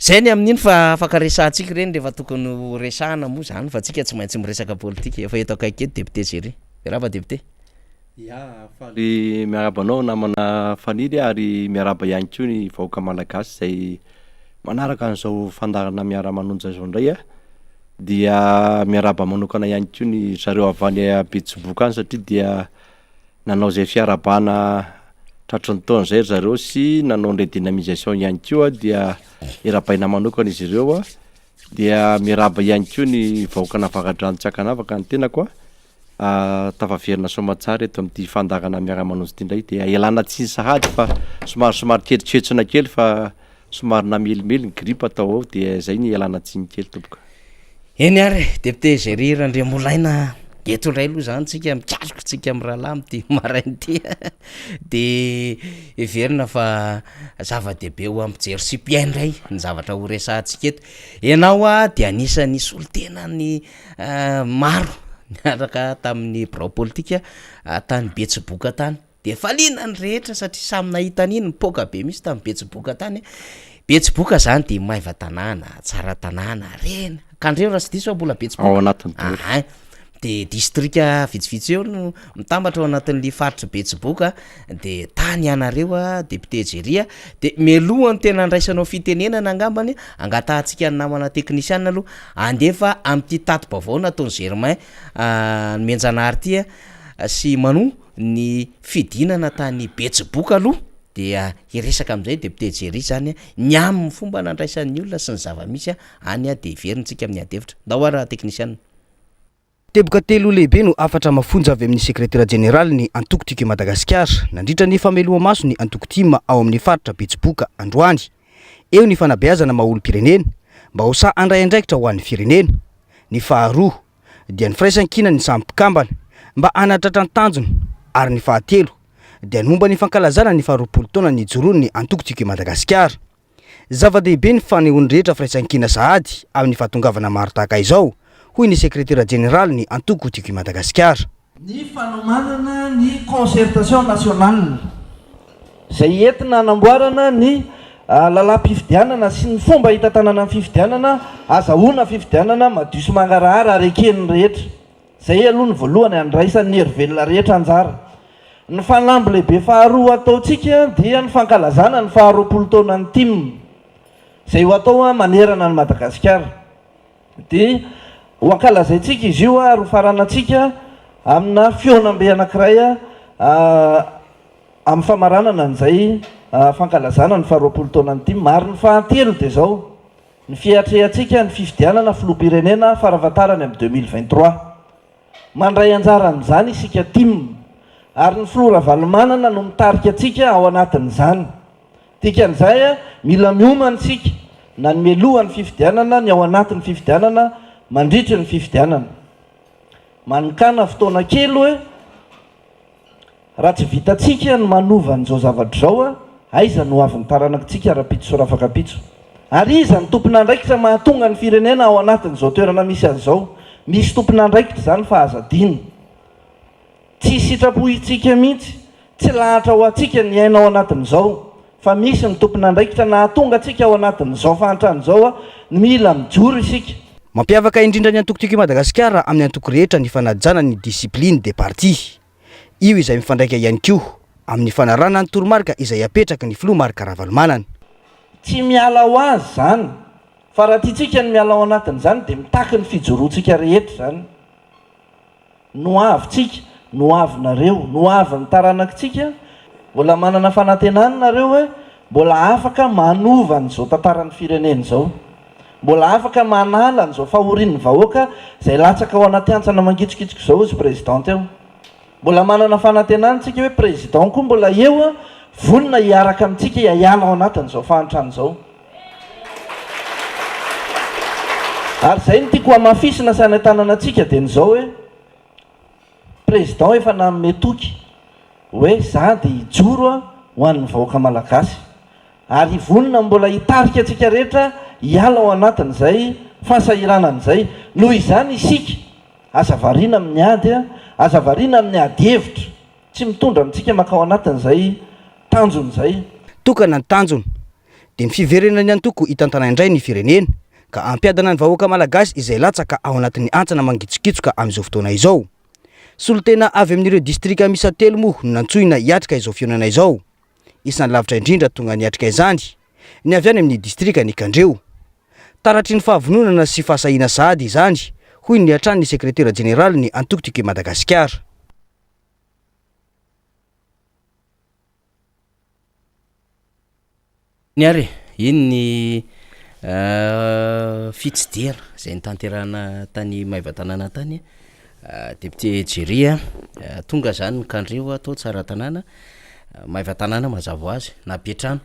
Zay ny amin'iny fa afaka resahantsika ireny rehefa tokony ho resahana moa zany fa tsika tsy maintsy miresaka politika. Efa eto akaiky eto député Jerry. Miarahaba député. Ya, faly miarahaba anao namana Faniry ary miarahaba ihany koa ny vahoaka malagasy izay manaraka an'izao fandaharana miara-manonja izao indray a. Dia miarahaba manokana ihany koa ny zareo avy any Betsiboka any satria dia nanao izay fiarahabana tratry ny taona izay ry zareo sy nanao ny redynamisation ihany koa dia irahabaina manokana izy ireo a. Dia miarahaba ihany koa ny vahoakan'Avaradrano tsy ankanavaka ny tenako a. Tafaverina soamatsara eto amin'ity fandaharana miara-manonja ity indray dia ialana tsiny sahady fa somary somary ketriketrina kely fa somary namelimely ny grippe tao ao dia izay ny ialana tsiny kely tompoko. Eny ary e, député Jerry Randriamolaina, eto indray aloha izany tsika mikatroka tsika mirahalahy amin'ity maraina ity de heverina fa zava-dehibe ho an'ny mpijery sy mpihaino indray ny zavatra ho resahantsika eto. Ianao dia anisan'ny solontenan'ny Maro niaraka tamin'ny birao politika tany Betsiboka tany. Dia faliana ny rehetra satria samy nahita an'iny, nipoaka be mihitsy tany Betsiboka tany. Betsiboka zany dia Maevatanàna, Tsaratanàna, reny. Kandreo raha tsy diso aho mbola Betsiboka. Ao anatin'ny daholo. Ahay. De distrika vitsivitsy eo no mitambatra ao anatin'le faritr'i Betsiboka de tany ianareo a député Jerry a, de mialohan'ny tena andraisanao fitenenana angambany angatahantsika ny namana teknisiana aloha andefa amin'ity tati-baovao nataon'i Germain Nomenjanahary ity a sy Manoa ny fidinana tany Betsiboka aloha dia hiresaka amin'izay député Jerry zany ny amin'ny fomba nandraisan'ny olona sy ny zava-misy any de heverintsika amin'ny ady hevitra. Ndao ara teknisiana. Teboka telo lehibe no hafatra mafonja avy amin'ny sekretera jeneralin'ny antoko Tiako i Madagasikara nandritra ny fameloha-maso ny antoko tim ao amin'ny faritra Betsiboka androany. Eo ny fanabeazana maha olom-pirenena mba ho sahy handray andraikitra ho an'ny firenena. Ny faharoa dia ny firaisankinan'ny samy mpikambana mba hanatratra ny tanjona ary ny fahatelo dia ny momba ny fankalazana ny faharoapolo taona nijoroan'ny antoko Tiako i Madagasikara. Zava-dehibe ny fanehoan'ny rehetra firaisankina sahady amin'ny fahatongavana maro tahaka izao, hoy ny sekretera jeneralin'ny antoko Tiako i Madagasikara. Ny fanomanana ny concertation nationale izay entina hanamboarana ny lalàm-pifidianana sy ny fomba hitantanana ny fifidianana, azahoana fifidianana madio sy mangarahara ary eken'ny rehetra. Izay aloha ny voalohany andraisan'ny hery velona rehetra anjara. Ny fanamby lehibe faharoa ataontsika dia ny fankalazana ny faharoapolo taonan'ny tim, izay ho atao manerana an'i Madagasikara. Dia ho ankalazaintsika izy io ary ho faranantsika amina fihaonambe anankiray amin'ny famaranana an'izay fankalazana ny faharoapolo taonan'ny tim. Ary ny fahatelo dia izao, ny fiatrehantsika ny fifidianana filoham-pirenena farafahatarany amin'ny 2023. Mandray anjara amin'izany isika tim, ary ny filoha Ravalomanana no mitarika antsika ao anatin'izany. Dikan'izay, mila miomana isika, na ny mialoha ny fifidianana, ny ao anatin'ny fifidianana, mandritry ny fifidianana. Manokàna fotoana kely hoe. Raha tsy vitantsika ny manova an'izao zavatra izao, aiza no ho avin'ny taranakitsika rahampitso sy rafakampitso? Ary iza no tompon'andraikitra mahatonga ny firenena ao anatin'izao toerana misy azy izao? Misy tompon'andraikitra izany fa aza adino. Tsy sitrapointsika mihitsy, tsy lahatra ho antsika ny hiaina ao anatin'izao, fa misy ny tompon'andraikitra nahatonga antsika ao anatin'izao fahantrana izao, mila mijoro isika. Mampiavaka indrindra ny antoko Tiako i Madagasikara amin'ny antoko rehetra ny fanajana ny discipline des partis. Io izay mifandraika ihany koa amin'ny fanarahana ny toromarika izay apetraky ny filoha Marc Ravalomanana. Tsy miala ho azy izany, fa raha tiantsika ny miala ao anatin'izany dia mitaky ny fijoroantsika rehetra izany. Ny ho avintsika, ny ho avinareo, ny ho avin'ny taranakitsika, mbola manana fanantenana nareo hoe mbola afaka manova an'izao tantaran'ny firenena izao. Mbola afaka manala an'izao fahorian'ny vahoaka izay latsaka ao anaty hantsana mangitsokitsoka izao hozy président teo. Mbola manana fanantenana tsika hoe président koa mbola eo vonona hiaraka amintsika hiala ao anatin'izao fahantrana izao. Ary izay no tiako hamafisina sy hanentanana antsika dia ny izao hoe président efa nanome toky hoe za dia hijoro ho an'ny vahoaka malagasy ary vonona mbola hitarika antsika rehetra hiala ao anatin'izay fahasahiranana izay. Noho izany isika aza variana amin'ny ady, aza variana amin'ny ady hevitra, tsy mitondra amintsika mankao anatin'izay tanjona izay. Tokana ny tanjona, dia ny fiverenan'ny antoko hitantana indray ny firenena, ka hampiadana ny vahoaka malagasy izay latsaka ao anatin'ny hantsana mangitsokitsoka amin'izao fotoana izao. Solontena avy amin'ireo distrika miisa telo moa no nantsoina hiatrika izao fihaonana izao. Isan'ny lavitra indrindra tonga niatrika izany ny avy any amin'ny distrikan'i Kandreho. Taratry ny fahavononana sy fahasahiana sahady izany, hoy ny hatrany ny sekretera jeneralin'ny antoko Tiako i Madagasikara. Iny ary e, iny ny fitsidihana izay notanterahina tany Maevatanàna tany, député Jerry a, tonga zany ny Kandreho tao Tsaratanàna, Maevatanàna mazava ho azy, nampiantrano,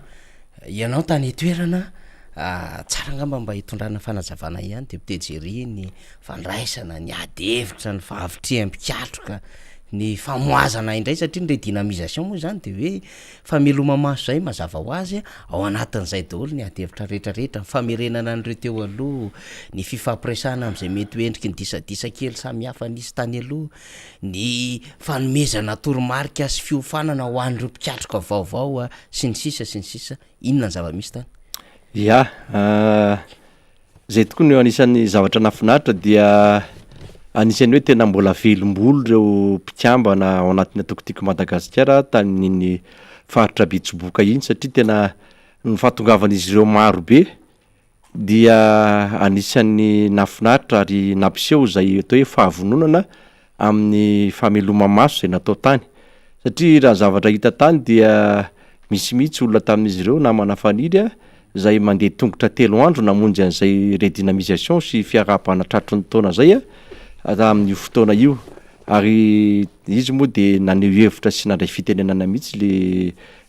ianao tany an-toerana, tsara angamba mba hitondrana fanazavana ihany député Jerry ny fandraisana, ny ady hevitra, ny fahavitrihan'ny mpikatroka, ny famohazana indray satria ny redynamisation moa zany de hoe Fameloma-maso izay mazava ho azy, ao anatin'izay daholo ny ady hevitra rehetra rehetra, ny famerenana an'ireo teo aloha, ny fifampiresahana amin'izay mety ho endriky ny disadisa kely samihafa nisy tany aloha, ny fanomezana toromarika sy fiofanana ho an'ireo mpikatroka vaovao sy ny sisa sy ny sisa. Inona ny zava-misy tany? Ya, izay tokoa no anisan'ny zavatra nahafinaritra dia. Anisan'ny hoe tena mbola velom-bolo ireo mpikambana ao anatin'ny antoko Tiako Madagasikara tamin'iny faritra Betsiboka iny satria tena ny fahatongavan'izy ireo maro be dia anisan'ny nahafinaritra ary nampiseho izay atao hoe fahavononana amin'ny fameloma-maso izay natao tany satria raha ny zavatra hita tany dia misy mihitsy olona tamin'izy ireo namana Faniry izay mandeha tongotra telo andro namonjy an'izay redynamisation sy fiarahabana tratry ny taona izay amin'io fotoana io ary izy moa dia naneho hevitra sy nandray fitenenana mihitsy le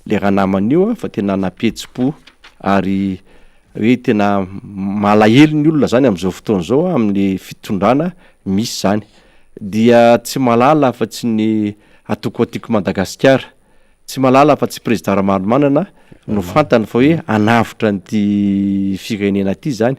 le ranamana io fa tena nampihetsi-po ary hoe tena malahelo ny olona zany amin'izao fotoana izao amin'ny fitondrana misy zany dia tsy mahalala afa-tsy ny antoko Tiako Madagasikara Tsy mahalala afa tsy Prezida Ramalomanana no fantany fa hoe hanavotra an'ity firenena ity zany.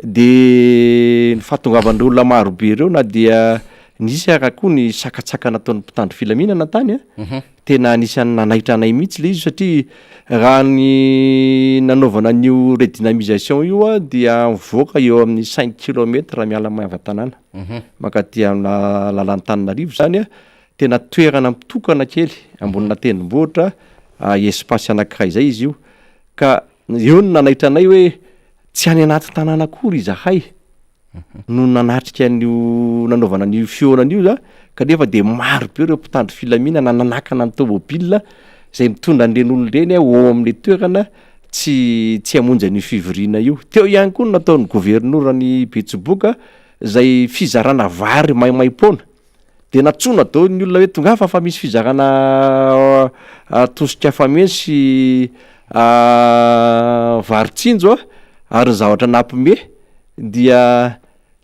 De ny fahatongavan'ireo olona maro be ireo na dia nisy ara koa ny sakantsakana nataon'ny mpitandro filaminana tany a, tena anisan'ny nanaitra anay mihitsy le izy satria raha ny nanaovana an'io redynamisation io a dia mivoaka eo amin'ny cinq kilomètre miala Maevatanàna mankaty amina lalan'Antananarivo zany a, Tena toerana mitokana kely ambonina tendrombohitra espace anankiray izay izy io ka eo no nanaitra anay hoe tsy any anaty tanàna akory izahay no nanatrika an'io nanaovana an'io fihaonana io za kanefa dia maro be ireo mpitandro filaminana nanakana ny tômôbila izay mitondra an'ireny olona ireny ho ao amin'ilay toerana tsy tsy hamonjy an'io fivoriana io. Teo ihany koa ny nataon'ny governoran'i Betsiboka izay fizarana vary maimaimpoana. Dia nantsoina daholo ny olona hoe tongava fa misy fizarana tosika fameno sy vary tsinjo a, ary ny zavatra nampime dia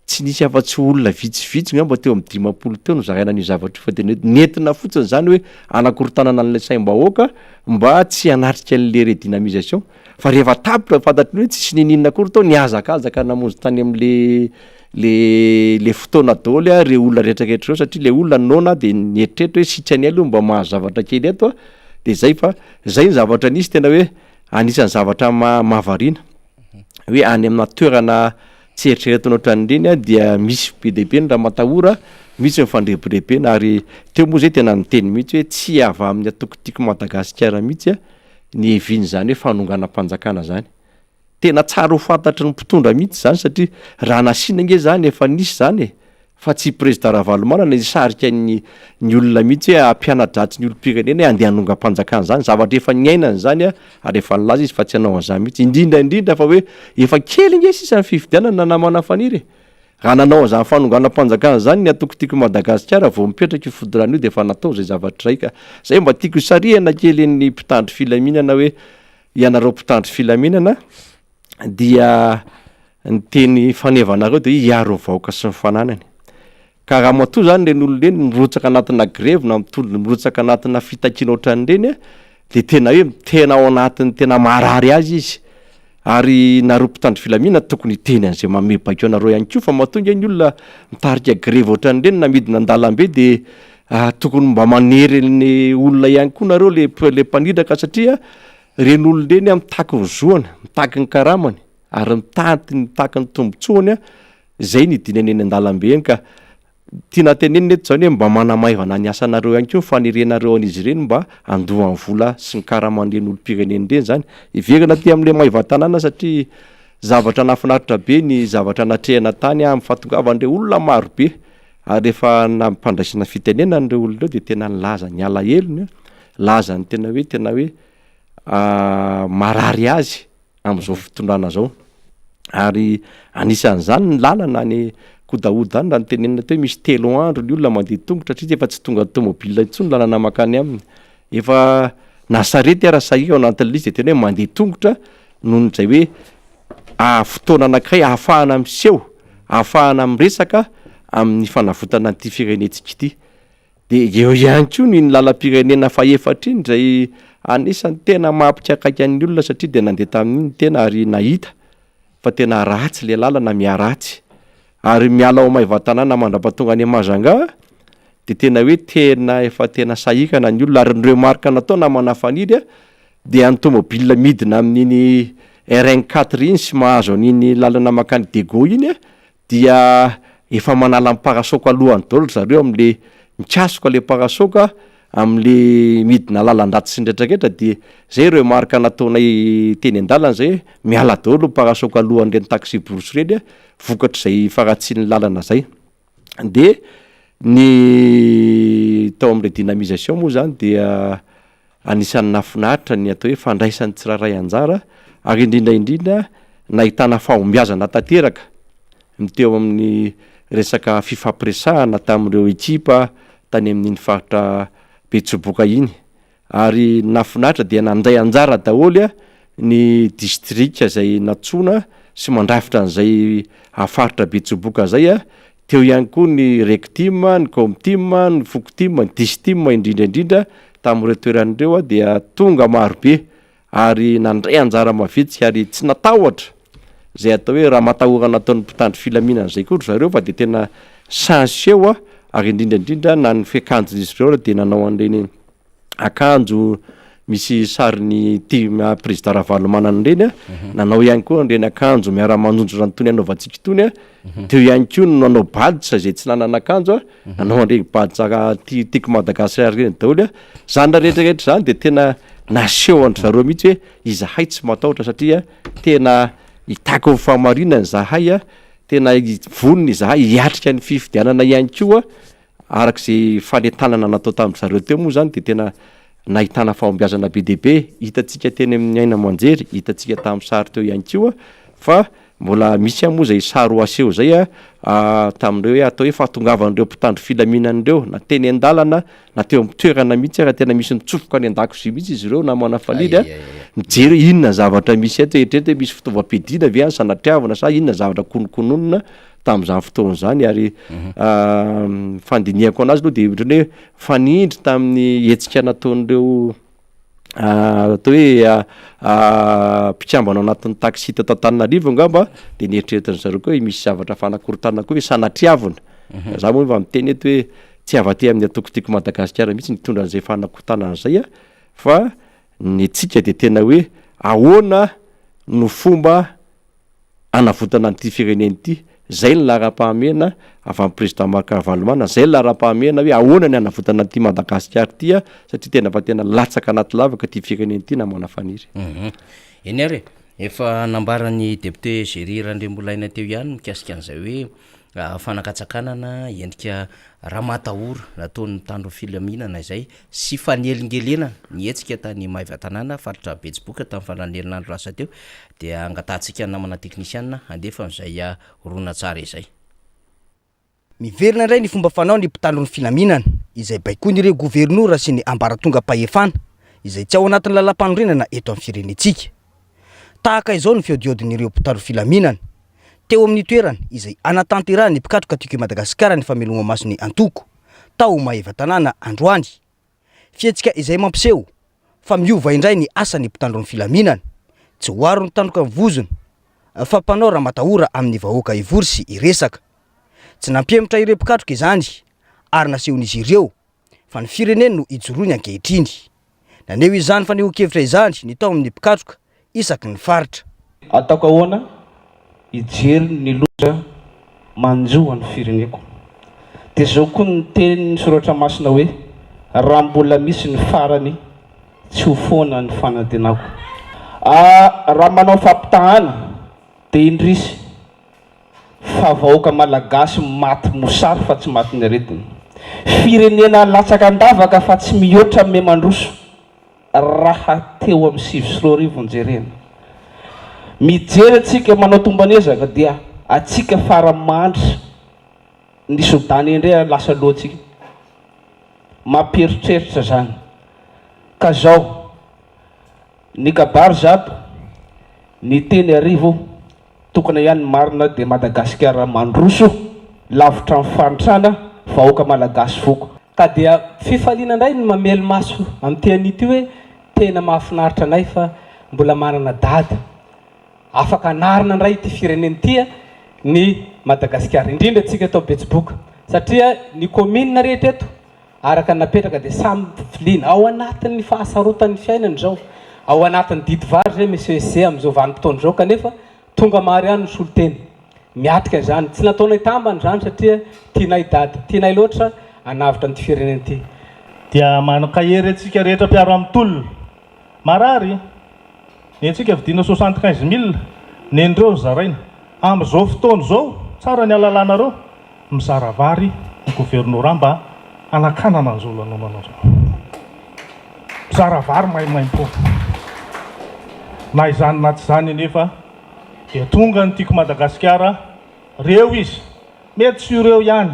tsy nisy afa-tsy olona vitsivitsy angamba teo amin'ny 50 teo no zaraina an'io zavatra io fa dia nentina fotsiny izany hoe hanakorontanana an'ilay saim-bahoaka mba tsy hanatrika an'ilay redynamisation fa rehefa tapitra fantatry ny hoe tsisy niniana akory tao nihazakazaka namonjy tany amin'le le le fotoana daholo a reo olona rehetrarehetra reo satria le olona noana de nieritreritra hoe sitrany aloha mba mahazo zavatra kely eto a de zay fa zay ny zavatra nisy tena hoe anisan'ny zavatra ma- mahavariana hoe any amina toerana tsy eritreretina ohatran'ireny a dia misy be dia be ny ramatahora, misy ny fandrebirebena ary teo moa zay tena niteny mihitsy hoe tsy avy amin'ny antoko Tiako Madagasikara mihitsy a ny hevian'izany hoe fanonganam-panjakana zany. Tena tsara ho fantatry ny mpitondra mihitsy izany satria raha nasiana ange izany efa nisy izany e! Fa tsy i Prezida Ravalomanana hisarika ny ny olona mihitsy hoe hampiana-dratsy ny olom-pirenena hoe andeha hanongam-panjakana izany, zavatra efa niainany izany ary efa nilaza izy fa tsy hanao an'izany mihitsy, indrindra indrindra fa hoe efa kely ange sisa ny fifidianana namana Faniry e! Raha nanao an'izany fanonganam-panjakana izany ny antoko Tiako i Madagasikara vao mipetraka io fitondrana io dia efa natao izay zavatra izay ka! Izay mba tiako hisarihana kely ny mpitandro filaminana hoe Ianareo mpitandro filaminana dia ny teny fanevanareo dia hoe hiaro ny vahoaka sy ny fananany. Ka raha matoa zany ireny olona ireny mirotsaka anatina grevy na mitondra mirotsaka anatina fitakiana ohatran'ireny dia tena hoe tena ao anatin'ny tena marary azy izy. Ary nareo mpitandro filaminana tokony hiteny an'izay manome baiko anareo ihany koa fa matoa ange ny olona mitarika grevy ohatran'ireny na midina an-dalambe dia tokony mba manery ny olona ihany koa nareo le le mpaniraka satria ireny olona ireny a mitaky ny zoany, mitaky ny karamany ary mitaty mitaky ny tombotsoany a, zay ny idinany eny an-dalambe eny ka tiana tenenina eto zany hoe mba manamaivana ny asanareo ihany koa ny fanerenareo an'izy ireny mba handoa ny vola sy ny karaman'ireny olom-pirenena ireny zany. Hiverina aty amin'ilay maivan-tanàna satria zavatra nahafinaritra be ny zavatra natrehana tany amin'ny fahatongavan'ireo olona marobe. Ary rehefa nampandraisina fitenenana ireo olona ireo dia tena nilaza ny alahelony, nilaza ny tena hoe tena hoe marary azy amin'izao fitondrana izao. Ary anisan'izany ny lalana any Kodahoda any raha notenenina teo hoe misy telo andro ny olona mandeha tongotra satria efa tsy tongan'ny tômôbila intsony ny lalana mankany aminy. Efa na sarety ara sahirana ao anatin'ilay izy dia tena hoe mandeha tongotra noho izay hoe fotoana anankiray ahafahana miseho, ahafahana miresaka amin'ny fanavotana an'ity firenentsika ity. Dia eo ihany koa ny iny lalam-pirenena fahefatra iny izay anisan'ny tena mampikaikaika ny olona satria dia nandeha tamin'iny ny tena ary nahita fa tena ratsy ilay lalana, miharatsy. Ary miala ao Maevatanàna mandrapatonga any Majunga dia tena hoe tena efa tena sahirana ny olona ary ny remarque natao namana Faniry a, dia ny tomobile midina amin'iny RN quatre iny sy mahazo an'iny lalana mankany Diego iny dia efa manala ny parasoka alohany daholo ry zareo amle mikasoka le parasoka amle midina lalan-dratsy sy ny retraretra de zay remarque nataonay teny an-dalana zay hoe miala daholo ny parasoka alohan'ireny taxi brousse ireny a vokatr'izay faharatsian'ny lalana zay. De ny tao am'le dynamisation moa zany dia anisan'ny nahafinaritra ny atao hoe fandraisan'ny tsirairay anjara ary indrindra indrindra nahitana fahombiazana tanteraka ny teo amin'ny resaka fifampiresahana tamin'ireo ekipa tany amin'iny faritra Betsiboka iny ary ny nahafinaritra dia nandray anjara daholo ny distrika izay nantsoina sy mandrafitra an'izay faritra Betsiboka izay, teo ihany koa ny Rectim, ny Comtim, ny Fokotim, ny Distim indrindra indrindra tamin'ireo toerana ireo dia tonga marobe ary nandray anjara mavitrika ary tsy natahotra izay atao hoe ramatahorana ataon'ny mpitandro filaminana izay koa ry zareo fa dia tena sahy niseho ary indrindra indrindra na ny fiakanjon'izy ireo ary dia nanao an'ireny akanjo misy sarin'ny tim président Ravalomanana ireny a, nanao ihany koa an'ireny akanjo miara-manonjona an'itony anaovantsika itony a, teo ihany koa ny nanao badge izay tsy nanana akanjo a, nanao an'ireny badge ti- Tiako Madagasikara ireny daholo a, zany rehetra rehetra zany dia tena naseho an-dry zareo mihitsy hoe izahay tsy matahotra satria tena hitaky ny fahamarinana izahay a, tena vonona izahay hiatrika ny fifidianana ihany koa araka izay fanentanana natao tamin-dry zareo teo moa zany dia tena nahitana fahombiazana be dia be, hitantsika teny amin'ny haino aman-jery, hitantsika tamin'ny sary teo ihany koa fa mbola misy ihany moa izay sary ho aseho izay a tamin'ireo hoe atao hoe fahatongavan'ireo mpitandro filaminana ireo na teny an-dalana na teo amin'ny toerana mihitsy ary tena misy nitsofoka any an-dakozia mihitsy izy ireo namana Falidy a, mijery hoe inona ny zavatra misy eto, eritrereto hoe misy fitaovam-piadiana ve any sanatriavina sa inona zavatra kononkononina tamin'izany fotoana izany ary ny fandinihako anazy aloha dia ohatran'ny hoe mifanindry tamin'ny hetsika nataon'ireo atao hoe mpikambana ao anatin'ny taxi teto Antananarivo angamba dia nieritreretin-dry zareo koa hoe misy zavatra fanakorontanana koa hoe sanatriavina, za moa efa miteny eto hoe tsy avy aty amin'ny antoko Tiako Madagasikara mihitsy nitondra an'izay fanakorontanana izay a, fa ny antsika dia tena hoe ahoana no fomba hanavotana an'ity firenena ity, zay ny laharam-pahamehana avy amin'ny président Marc Ravalomanana, zay ny laharam-pahamehana hoe ahoana ny hanavotana an'ity Madagasikara ity a, satria tena efa tena latsaka anaty lavaka ity firenena ity namana Faniry. Eny ary e, efa nambaran'ny député Jerry Randriambolaina teo ihany mikasika an'izay hoe fanakatsakanana endrika ramatahora nataon'ny mpitandro ny filaminana izay sy fanelingelenana ny hetsika tany Maevatanàna, faritra Betsiboka tamin'ny faran'ny herinandro lasa teo dia angatahantsika ny namana teknisianina handefa an'izay horonantsary izay. Miverina indray ny fomba fanao ny mpitandro ny filaminana izay baikoin'ireo governora sy ny ambaratongam-pahefana izay tsy ao anatin'ny lalàmpanorenana eto amin'ny firenentsika. Tahaka izao ny fiodiodin'ireo mpitandro filaminana teo amin'ny toerana izay anatanterahan'ny mpikatroka Tiako i Madagasikara ny fameloma-maso ny antoko tao Maevatanàna androany. Fihetsika izay mampiseho fa miova indray ny asan'ny mpitandro ny filaminana. Tsy ho aro ny tandroka ny vozona fa mpanao ramatahora amin'ny vahoaka hivory sy hiresaka. Tsy nampihemotra ireo mpikatroka izany ary nasehon'izy ireo fa ny fireneny no ijoroany ankehitriny. Naneho izany fanehoan-kevitra izany ny tao amin'ny mpikatroka isaky ny faritra. Ataoko ahoana hijery ny loza manjo an'ny fireneko? Dia izao koa ny tenin'ny Soratra Masina hoe, Raha mbola misy ny farany, tsy ho foana ny fanantenako. Raha manao fampitahana dia indrisy fa vahoaka malagasy maty mosary fa tsy matin'ny aretina. Firenena latsaka an-davaka fa tsy mihoatra mihamandroso raha teo amin'ny 2009 no jerena. Mijery antsika manao tomban'ezaka dia antsika fara mandry ny soudanais indray lasa alohantsika. Mampieritreritra zany. Ka zao, ny kabary zato, ny teny arivo, Tokana ihany ny marina dia Madagasikara mandroso lavitra ny fahantrana, vahoaka Malagasy voky. Ka dia fifaliana indray ny mamely maso amin'ity anio ity hoe tena mahafinaritra anay fa mbola manana dada afaka anarina indray ity firenena ity ny Madagasikara indrindra antsika eto Betsiboka satria ny commune rehetra eto araka ny napetraka dia samy filiana ao anatin'ny fahasarotan'ny fiainana izao, ao anatin'ny didy vary izay Monsieur SG amin'izao vanim-potoana izao kanefa tonga maro ihany ny solontena. miatrika izany. Tsy nataonay tambany izany satria tianay Dada, tianay loatra hanavotra an'ity firenena ity. Dia mankahery antsika rehetra mpiara-mitolona. Marary? Ny antsika vidiana 75 mille, nen'ireo no zaraina. Amin'izao fotoana izao, tsara ny halalanareo, mizara vary ny governorat mba hanakanana an'izao lanonana izao. Mizara vary maimaimpoana. Na izany na tsy izany anefa dia tonga ny Tiako Madagasikara, reo izy, mety tsy ho reo ihany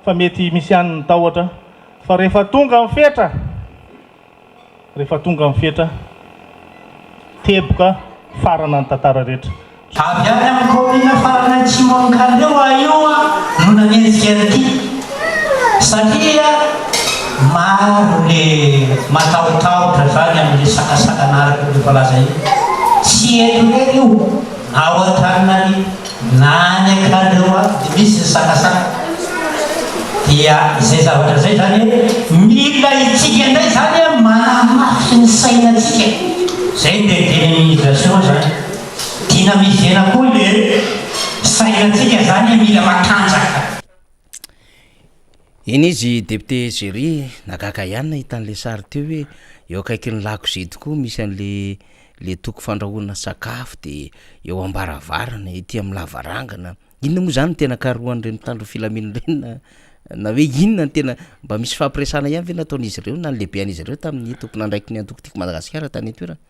fa mety misy ihany ny tahotra fa rehefa tonga ny fetra, Rehefa tonga ny fetra, teboka farana ny tantara rehetra. Avy any amin'ny kaominina farany atsimo Ankaleo aho io no nanenjika an'ity satria maro le matahotahotra zany amin'le sakasakana araka le voalaza io. Tsy eto irery io na ao Antananarivo na any Ankaleo any dia misy ny sakasaka. Dia izay zavatra izay izany hoe mila itsika indray izany manamafy ny sainantsika. Izay ny redynamisation izany. Dynamiser-na koa le sainantsika izany mila matanjaka. Iny izy député Jerry, nahagaga ihany nahita an'le sary teo hoe eo akaikin'ny lakozia tokoa misy an'le le toko fandrahoana sakafo de eo am-baravarana, ety amin'ny lavarangana. Inona moa zany no tena karohan'ireny mpitandro ny filaminana ireny na na hoe inona no tena mba misy fampiresahana ihany ve nataon'izy ireo na ny lehibean'izy ireo tamin'ny tompon'andraikitry ny antoko Tiako Madagasikara tany an-toerana?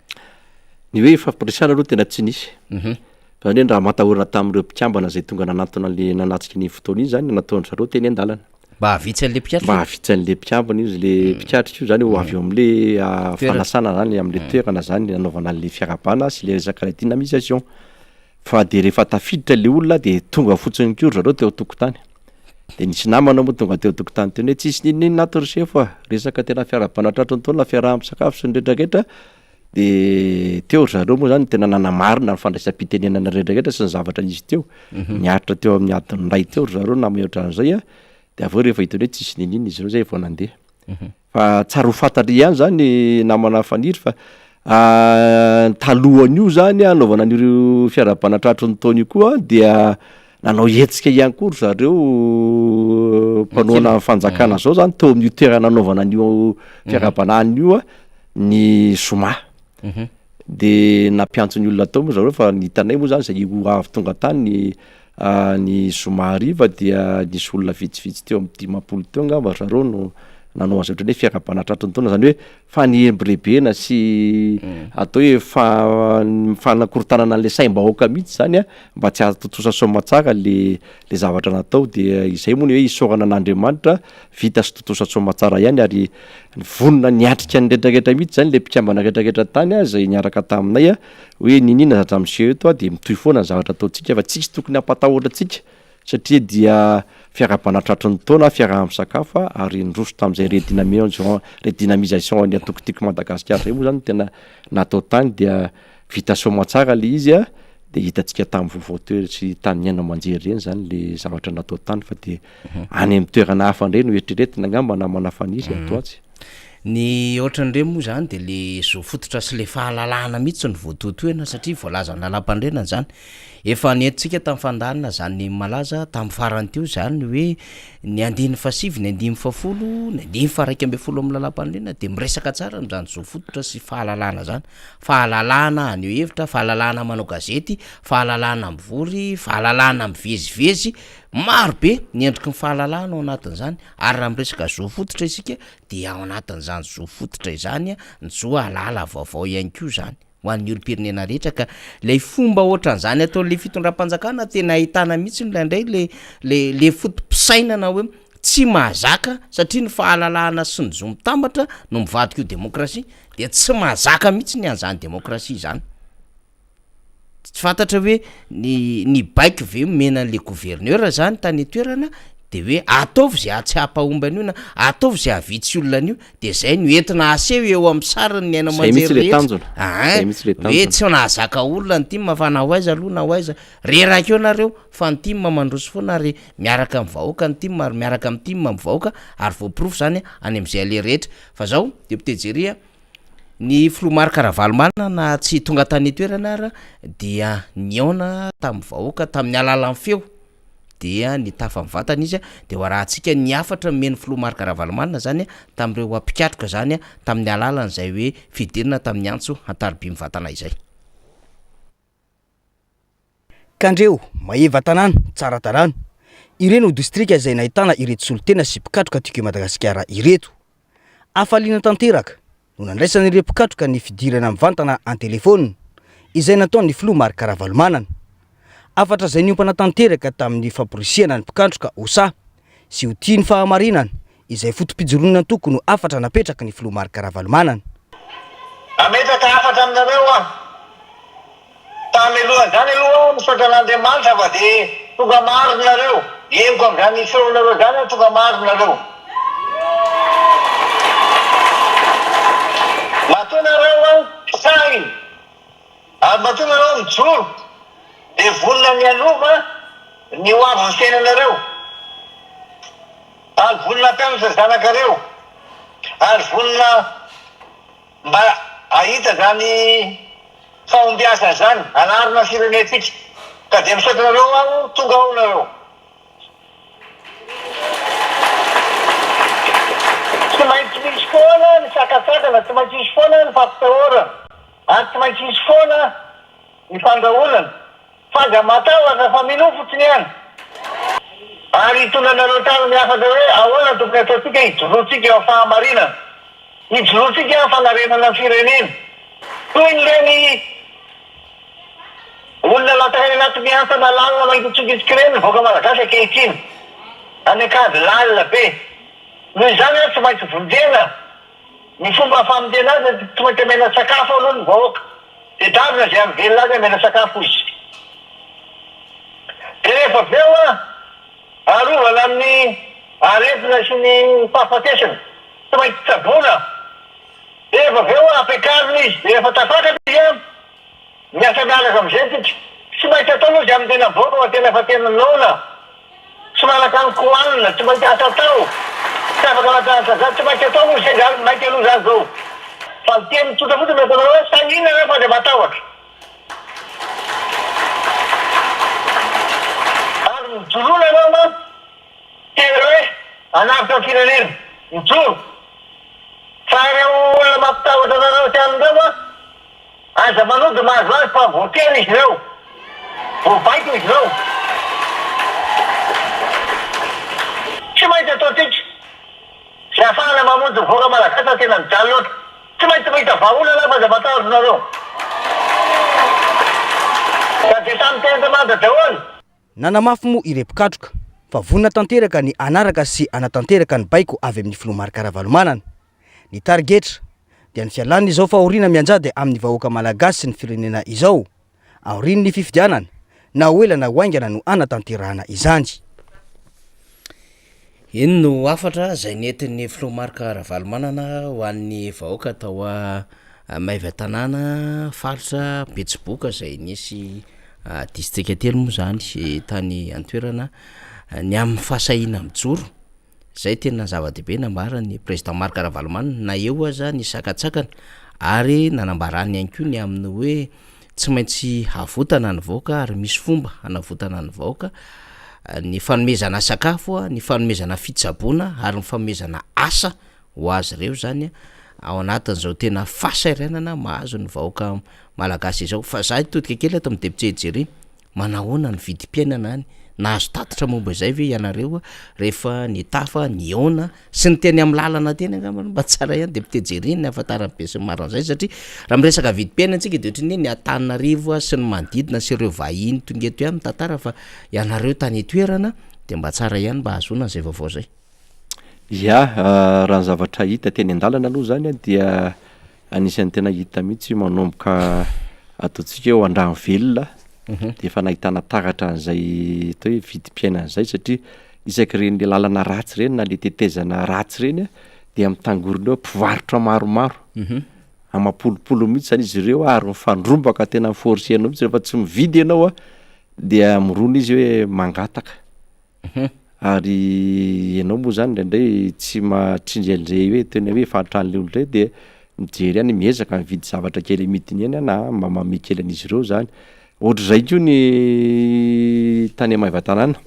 Ny hoe fampiresahana aloha tena tsy nisy. Fa zany hoe raha matahorana tamin'ireo mpikambana izay tonga nanantona an'le nanatrika an'iny fotoana iny zany nataon-dry zareo teny an-dalana. Mba hahavitsy an'le mpikatroka? Mba hahavitsy an'le mpikambana izy, le mpikatroka io zany ho avy eo am'le fanasana zany am'le toerana zany nanaovana an'le fiarahabana sy le resaka dynamisation. Fa de rehefa tafiditra le olona de tonga fotsiny koa ry zareo teo an-tokotany. De nisy namana moa tonga teo an-tokotany teo hoe tsisy n'inon'inona ato ry sefo a, resaka tena fiarahabana tratry ny taona, fiaraha-misakafo sy ny retraretra. De teo ry zareo moa zany tena nanamarina ny fandraisam-pitenenana retraretra sy ny zavatra nisy teo. Niaritra teo amin'ny adiny iray teo ry zareo na mihoatra an'izay a, de avy eo rehefa hitany hoe tsisy n'inon'inona izy ireo zay vao nandeha. Fa tsara ho fantatra ihany zany namana Faniry fa talohan'io zany hanaovana an'io fiarahabana tratry ny taona io koa dia nanao hetsika ihany koa ry zareo mpanohana ny fanjakana zao zany teo amin'io toerana nanaovana an'io fiarahabana an'io io ny zoma. De nampiantso ny olona tao moa zareo fa ny hitanay moa zany zay ho avy tonga tany ny ny zoma hariva dia nisy olona vitsivitsy teo amin'ny 50 teo angamba ry zareo no nanao an'izay ohatran'ny hoe fiarahabana tratry ny taona, zany hoe fanihembrebena sy atao hoe fa- fanakorontanana an'le saim-bahoaka mihitsy zany a mba tsy hahatontosa soamantsara le le zavatra natao de izay moa ny hoe isaorana an'Andriamanitra vita sy tontosa soamantsara ihany ary vonona niatrika ny retraretra mihitsy zany le mpikambana retraretra tany a zay niaraka taminay a hoe n'inon'inona zavatra miseho eto a de mitohy foana ny zavatra ataontsika fa tsisy tokony hampatahotra antsika satria dia fiarahabana tratry ny taona, fiaraha-misakafo a ary niroso tamin'izay redynamision redynamisation an'ny antoko Tiako Madagasikara zay moa zany no tena natao tany dia vita soamantsara le izy a de hitantsika tamin'ny vaovao teo sy tamin'ny haino aman-jery ireny zany le zavatra natao tany fa de any amin'ny toerana hafa indray no eritreretina angamba namana Faniry ato atsy. Ny ohatran'ireny moa zany de le zo fototra sy le fahalalahana mihitsy no voatohitohina satria voalazan'ny lalàmpanorenana zany. Efa nentintsika tamin'ny fandaharana zany malaza tamin'ny farany teo zany hoe ny andininy fahasivy, ny andininy fahafolo, ny andininy faha-iraika ambin'ny folo amin'ny lalàmpanorenana de miresaka tsara an'izany zo fototra sy fahalalahana zany. Fahalalahana haneho hevitra, fahalalahana manao gazety, fahalalahana mivory, fahalalahana mivezivezy, maro be ny endriky ny fahalalahana ao anatin'izany ary raha miresaka zo fototra isika dia ao anatin'izany zo fototra izany ny zo hahalala vaovao ihany koa izany ho an'ny olom-pirenena rehetra ka ilay fomba ohatran'izany ataon'ilay fitondram-panjakana tena ahitana mihitsy indraindray le le le foto-pisainana hoe tsy mahazaka satria ny fahalalahana sy ny zo mitambatra no mivadika ho demokrasia dia tsy mahazaka mihitsy ny an'izany demokrasia izany. Tsy fantatra hoe ny ny baiko ve omena an'le gouverneur zany tany an-toerana de hoe ataovy zay tsy hampahomby an'io na ataovy zay hahavitsy olona an'io de zay no entina aseho eo amin'ny sarin'ny haino Zay mihitsy aman-jery le rehetra tanjona. Ain, Zay mihitsy le hoe tanjona. tsy nahazaka olona ny tim fa na ho aiza aloha na ho aiza, reraka eo nareo fa ny tim mandroso foana ary miaraka amin'ny vahoaka ny tim ary miaraka amin'ny tim amin'ny vahoaka ary voaporofo zany any am'zay aleha rehetra fa zao député Jerry a. Ny filoha Marc Ravalomanana na tsy tonga tany an-toerana ara dia nihaona tamin'ny vahoaka tamin'ny alalan'ny feo dia nitafa mivantana izy dia ho arahantsika ny hafatra nomen'ny filoha Marc Ravalomanana zany tamin'ireo mpikatroka zany tamin'ny alalan'izay hoe fidirana tamin'ny antso an-tariby mivantana izay. Kandreho, Maevatanàna, Tsaratanàna. Ireo no distrika izay nahitana ireto solontena sy mpikatroka Tiako i Madagasikara ireto. Hafaliana tanteraka no nandraisan'ireo mpikatroka ny fidirana mivantana an-telefaonina izay nataon'ny filoha Marc Ravalomanana. Hafatra izay niompana tanteraka tamin'ny famporisihana ny mpikatroka ho sahy sy ho tia ny fahamarinana izay foto-pijoroan'ny antoko no hafatra napetraky ny filoha Marc Ravalomanana. Hametraka hafatra aminareo aho. Fahamelohan'izany aloha aho misaotra an'Andriamanitra fa dia tonga maro nareo. Henoko amin'izany feonareo izany aho tonga maro nareo. Matoa nareo sahy ary matoa nareo mijoro dia vonona ny hanova ny ho avin'ny fiainanareo. Ary vonona hampianatra zanakareo. Ary vonona Mba hahita izany fahombiazana izany hanarina ny firenentsika. Ka dia misaotra anareo aho tonga ao nareo. Tsy maintsy misy foana ny sakantsakana, tsy maintsy hisy foana ny fampitahorana, ary tsy maintsy hisy foana ny fandrahonana. Fa aza matahotra fa minoa fotsiny ihany. Ary hitondra anareo tany ny hafatra hoe ahoana no tokony hataontsika hijoroantsika eo amin'ny fahamarinana, hijoroantsika amin'ny fanarenana ny firenena. Toy ny ireny olona latsaka any anaty mihantsana lalina mangitsokitsoka ireny ny vahoaka malagasy ankehitriny, any an-kady lalina be. Noho izany ary tsy maintsy vonjena. Ny fomba famonjena azy dia tsy maintsy omena sakafo aloha ny vahoaka. Tedavina izay hamelona azy omena sakafo izy. Dia rehefa avy eo an, arovana amin'ny aretina sy ny fahafatesana. Tsy maintsy tsaboina. Dia rehefa avy eo ampiakarina izy. Dia rehefa tafakatra izy an, miasa miaraka amin'izay tsika. Tsy maintsy atao aloha izay hamonjena ny vahoaka fa tena efa tena noana. Tsy manan-kanin-ko hanina, tsy maintsy asa atao, tsy afaka mampianatra zaza, tsy maintsy atao moa izay zany, maika aloha zany zao. Fa ny teny tsotra fotsiny no ataonareo hoe sahia nareo fa aza matahotra. Ary mijoroa nareo mantsy tena hoe hanavotra ny firenena. Mijoro. Fa ireo olona mampitahotra anareo sy an'ireo mantsy Aza manody mahazo azy fa voatery izy ireo. Voabaiko izy ireo. Tsy maintsy ataontsika izay ahafahana mamonjy ny vahoaka malagasy fa tena mijaly loatra. Tsy maintsy mahita vahaolana fa aza matahotra nareo. Ka dia samy te-Andriamanitra daholo. Nanamafy moa ireo mpikatroka fa vonona tanteraka ny hanaraka sy hanatanteraka ny baiko avy amin'ny filoha Marc Ravalomanana. Ny tarigetra dia ny fialan'izao fahoriana mianjady amin'ny vahoaka malagasy sy ny firenena izao aorian'ny fifidianana, na ho ela na ho haingana no hanatanterahana izany. Iny no hafatra izay nentin'ny filoha Marc Ravalomanana ho an'ny vahoaka tao Maevatanàna, faritra Betsiboka izay nisy distrika telo moa izany tany an-toerana, ny amin'ny fahasahiana mijoro. Izay tena zava-dehibe nambaran'ny Président Marc Ravalomanana na eo aza ny sakantsakana ary nanambarany ihany koa ny amin'ny hoe tsy maintsy havotana ny vahoaka ary misy fomba hanavotana ny vahoaka, ny fanomezana sakafo, ny fanomezana fitsaboana ary ny fanomezana asa ho azy ireo izany ao anatin'izao tena fahasahiranana mahazo ny vahoaka malagasy izao. Fa za hitodika kely ato amin'ny député Jerry. Manahoana ny vidim-piainana any? Nahazo tatitra momba izay ve ianareo rehefa nitafa, nihaona sy ny teny amin'ny lalana teny angamba no mba tsara ihany dia mite jerena ny ahafantaran'ny besinimaro an'izay satria raha miresaka vidim-piainana isika dia ohatran'ny hoe ny Antananarivo sy ny manodidina sy ireo vahiny tonga eto ihany mitantara fa ianareo tany an-toerana dia mba tsara ihany mba hahazoana an'izay vaovao izay. Ya, raha ny zavatra hita teny an-dalana aloha zany dia Anisan'ny tena hita mihitsy manomboka ataontsika eo Andranovelona dia efa nahitana taratra an'izay atao hoe vidim-piainana izay satria isaky ireny le lalana ratsy ireny na le tetezana ratsy ireny dia mitangorona eo mpivarotra maromaro, amam-polopolony mihitsy zany izy ireo ary mifandrombaka tena mi-forcer anao mihitsy rehefa tsy mividy ianao a dia mirona izy hoe mangataka. Ary ianao moa zany indraindray tsy mahatsinjy an'izay hoe tena hoe fahantrany le olona indray dia. mijery ihany, miezaka mividy zavatra kely amidiny eny na mba manome kely an'izy ireo zany. Ohatr'izay koa ny tany Maevatanàna,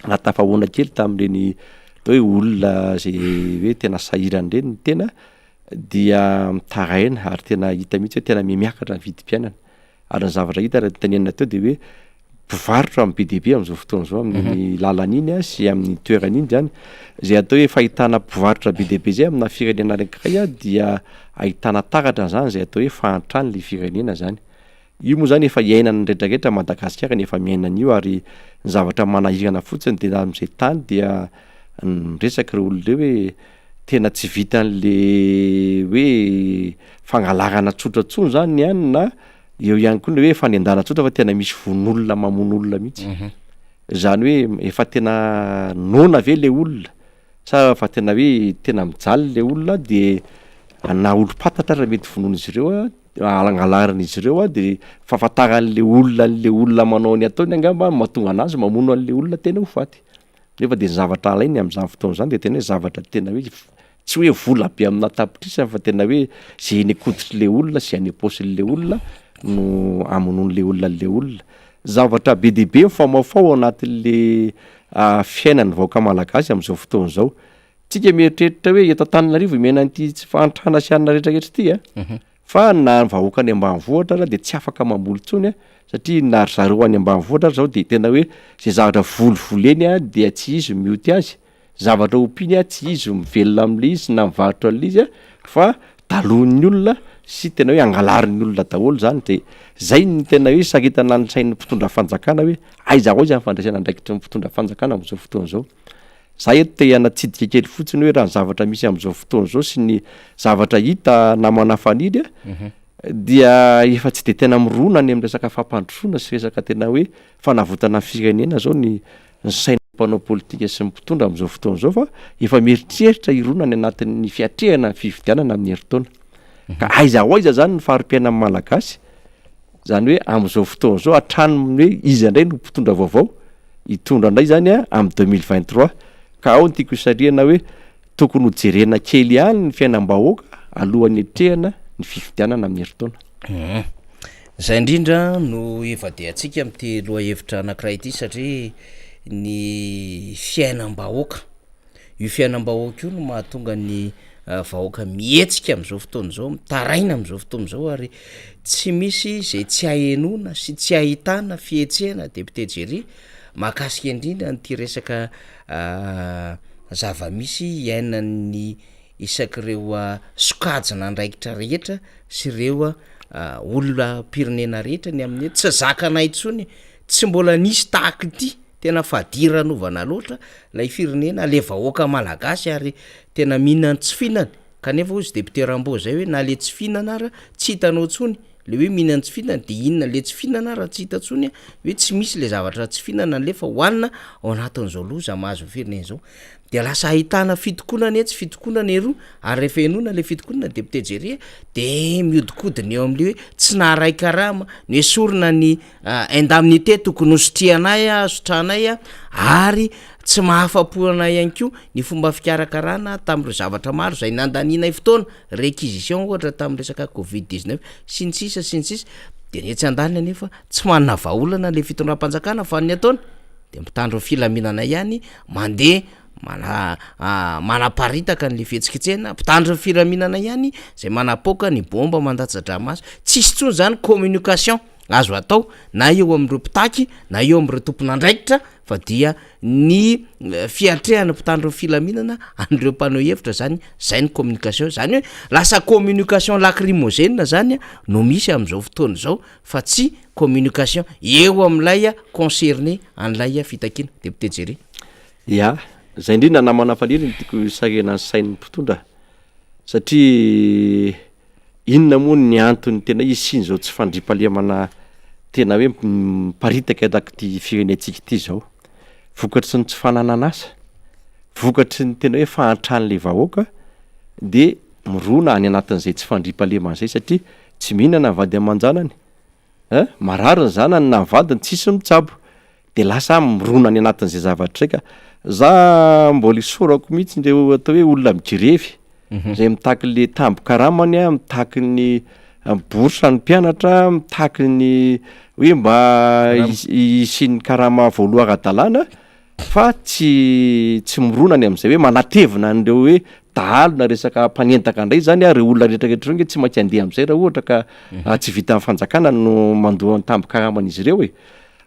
raha tafahoana kely tamin'ireny atao hoe olona zay hoe tena sahirana ireny ny tena dia mitaraina ary tena hita mihitsy hoe tena mihamiakatra ny vidim-piainana. Ary ny zavatra hita raha tenenina teo dia hoe mpivarotra no be dia be amin'izao fotoana izao amin'iny lalana iny a sy amin'ny toerana iny zany. Izay atao hoe fahitana mpivarotra be dia be zay amina firenena anankiray a dia ahitana taratra an'zany zay atao hoe fahantran'le firenena zany. Io moa zany efa iainan'ny retraretra Madagasikara ny efa miaina an'io ary ny zavatra manahirana fotsiny de amin'izay tany dia miresaka ireo olona ireo hoe tena tsy vitan'le hoe fangalarana tsotra tsony zany ny any na eo ihany koa le hoe fanendahana tsotra fa tena misy vono olona mamono olona mihitsy. Zany hoe efa tena noana ve le olona sa fa tena hoe tena mijaly le olona de na olom-pantatra ary mety vonoin'izy ireo a, angalarin'izy ireo a de fahafantaran'le olona an'le olona manao ny ataony angamba no mahatonga anazy mamono an'le olona tena ho faty. Nefa de ny zavatra alainy am'zany fotoana zany de tena hoe zavatra tena hoe tsy hoe vola be amina tapitrisany fa tena hoe zay eny an-koditr'le olona sy any am-paosin'le olona no amonoan'le olona an'le olona. Zavatra be dia be mifamahofaho ao anatin'le fiainan'ny vahoaka malagasy am'zao fotoana zao. Tsika mieritreritra hoe eto Antananarivo miaina an'ity tsy fahantrana sy anona rehetrarehetra ity a, fa na ny vahoaka any ambanivohitra ara de tsy afaka mamboly intsony a, satria na ry zareo any ambanivohitra ary zao de tena hoe zay zavatra volivoleny a dia tsy izy mioty azy, zavatra ompiany a tsy izy mivelona am'le izy na mivarotra an'le izy a fa dalohin'ny olona sy tena hoe angalarin'ny olona daholo zany de zay no tena hoe isaritana ny sain'ny mpitondra fanjakana hoe aiza ho aiza ny fandraisana andraikitry ny mpitondra fanjakana am'zao fotoana zao. Za eto te hanatsidika kely fotsiny hoe raha ny zavatra misy am'zao fotoana zao sy ny zavatra hita namana Faniry a dia efa tsy de tena mirona any am'resaka fampandrosoana sy resaka tena hoe fanavotana ny firenena zao ny ny sain'ny mpanao politika sy ny mpitondra am'zao fotoana zao fa efa mieritreritra hirona any anatin'ny fiatrehana ny fifidianana amin'ny herintaona. Ka aiza ho aiza zany ny fari-piainan'ny Malagasy? Zany hoe am'zao fotoana zao hatramin'ny hoe iza indray no mpitondra vaovao hitondra indray zany a amin'ny 2023 ka ao no tiako hisarihana hoe tokony ho jerena kely ihany ny fiainam-bahoaka alohan'ny hiatrehana ny fifidianana amin'ny herintaona. Zay indrindra no hivadihantsika amin'ity lohahevitra anankiray ity satria ny fiainam-bahoaka Io fiainam-bahoaka io no mahatonga ny vahoaka mihetsika amin'izao fotoana izao, mitaraina amin'izao fotoana izao ary tsy misy izay tsy ahenoana sy tsy ahitana fihetsehana député Jerry mahakasika indrindra an'ity resaka zava-misy iainan'ny isak'ireo sokajin'andraikitra rehetra sy ireo olom-pirenena rehetra ny amin'ny hoe tsy zakanay intsony, tsy mbola nisy tahaka ity. Tena fadiranovana loatra lay firenena le vahoaka malagasy ary tena mihinan tsy fihinana kanefa hozy député Rambo zay hoe na le tsy fihinana ara tsy hitanao tsony le hoe mihinan tsy fihinana de inona le tsy fihinana ara tsy hita tsony hoe tsy misy le zavatra tsy fihinana nefa hohanina ao anatin'izao loza mahazo ny firenena zao de lasa ahitana fitokonana etsy fitokonana eroa ary rehefa henoina le fitokonana député Jerry de miodikodina eo amle hoe tsy naharay karama nesorina ny Indemnité tokony ho sotrianay, sotranay ary tsy mahafa-po anay ihany koa ny fomba fikarakarana tamin'ireo zavatra maro izay nandanianay fotoana, réquisition ohatra tamin'ny resaka covid 19 sy ny sisa sy ny sisa, de ny etsy andaniny anefa tsy manana vahaolana le fitondram-panjakana fa ny ataony de mitandro ny filaminana ihany mandeha mana- manaparitaka an'le fihetsiketsehana, mpitandro ny filaminana ihany zay manapoaka ny bomba mandatsa-dranomaso, tsisy intsony zany communication. azo atao na eo amin'ireo mpitaky na eo amin'ireo tompon'andraikitra fa dia ny fiatrehana mpitandro ny filaminana an'ireo mpanao hevitra zany, zay ny communication, zany hoe lasa communication lacrymogène zany no misy amin'izao fotoana izao fa tsy communication eo amin'ilay concerné an'ilay fitakiana. Député Jerry. Ya, zay indrindra namana Faniry no tiako hisarihana ny sain'ny mpitondra satria Inona moa ny antony tena hisian'izao tsy fandriampahalemana tena hoe miparitaka erak'ity firenentsika ity izao? Vokatry ny tsy fananan'asa, vokatry ny tena hoe fahantran'ilay vahoaka dia mirona any anatin'izay tsy fandriampahalemana izay satria tsy mihinana ny vady aman-janany, ein, marary ny zanany na ny vadiny tsisy mitsabo, de lasa mirona any anatin'izay zavatra izay ka za mbola isaorako mihitsy ireo atao hoe olona migrevy. izay mitaky le tambin-karamany, mitaky ny bourse ny mpianatra, mitaky ny hoe mba hisian'ny karama voaloa ara-dalàna fa tsy tsy mirona any amin'izay hoe manatevina an'ireo hoe dahalo na resaka mpanendaka indray zany ireo olona rehetrarehetra ireo nge tsy maintsy handeha amin'izay raha ohatra ka tsy vitan'ny fanjakana no mandoa ny tambin-karaman'izy ireo e,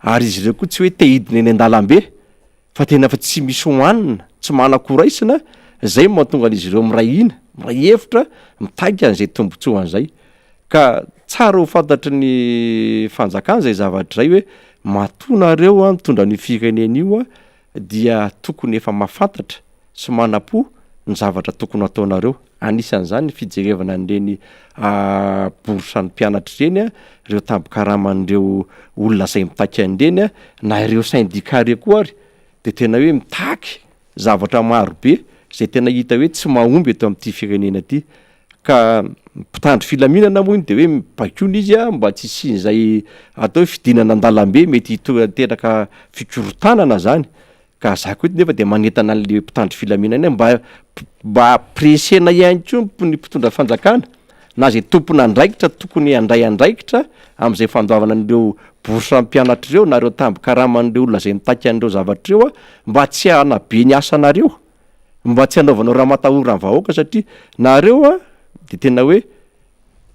ary izy ireo koa tsy hoe te hidina eny an-dalambe fa tena efa tsy misy hohanina, tsy manan-ko raisina, zay no mahatonga an'izy ireo miray hina, miray hevitra, mitaika an'izay tombotsoany zay. Ka tsara ho fantatry ny fanjakana zay zavatra zay hoe matoa nareo an mitondra an'io firenena io an dia tokony efa mahafantatra sy manam-po ny zavatra tokony hataonareo. Anisan'izany ny fijerevana an'ireny bourse an'ny mpianatra ireny an, ireo tambin-karaman'ireo olona izay mitaky an'ireny an, na ireo syndicat ireo koa ary dia tena hoe mitaky zavatra maro be izay tena hita hoe tsy mahomby eto amin'ity firenena ity. Ka mpitandro filaminana moa iny dia hoe baikoina izy an mba tsy hisian'izay atao hoe fidinana an-dalambe mety hiteraka fikorontanana zany. Ka za koa nefa dia manentana an'le mpitandro filaminana iny mba mba ampiresena ihany koa ny mpitondra fanjakana na zay tompon'andraikitra tokony handray andraikitra am'zay fandoavana an'ireo bourse mpianatra ireo na ireo tambin-karaman'ireo olona zay mitaky an'ireo zavatra ireo an mba tsy hanabe ny asanareo, mba tsy hanaovanao ramatahora ny vahoaka satria nareo an de tena hoe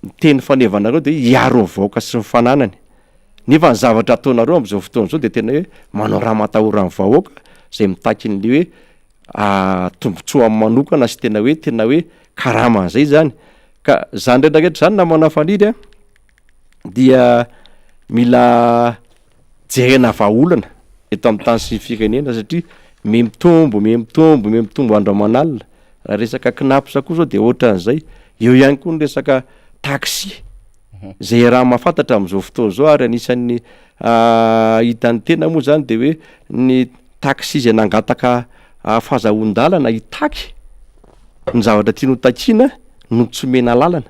Ny teny fanevanareo dia hoe hiaro ny vahoaka sy ny fananany. Nefa ny zavatra ataonareo amin'izao fotoana izao dia tena hoe manao ramatahora ny vahoaka izay mitaky ny hoe tombontsoa manokana sy tena hoe tena hoe karama an'izay izany. Ka izany rehetra rehetra izany namana Faniry a dia mila jerena vahaolana eto amin'ny tany sy ny firenena satria mihamitombo, mihamitombo, mihamitombo andro aman'alina. Raha resaka CNaPS koa zao de ohatran'izay. Eo ihany koa ny resaka taxi zay iaraha-mahafantatra amin'izao fotoana izao ary anisan'ny hitan'ny tena moa zany de hoe ny taxi zay nangataka fahazahoan-dalana hitaky ny zavatra tiany ho takiana no tsy omena alalana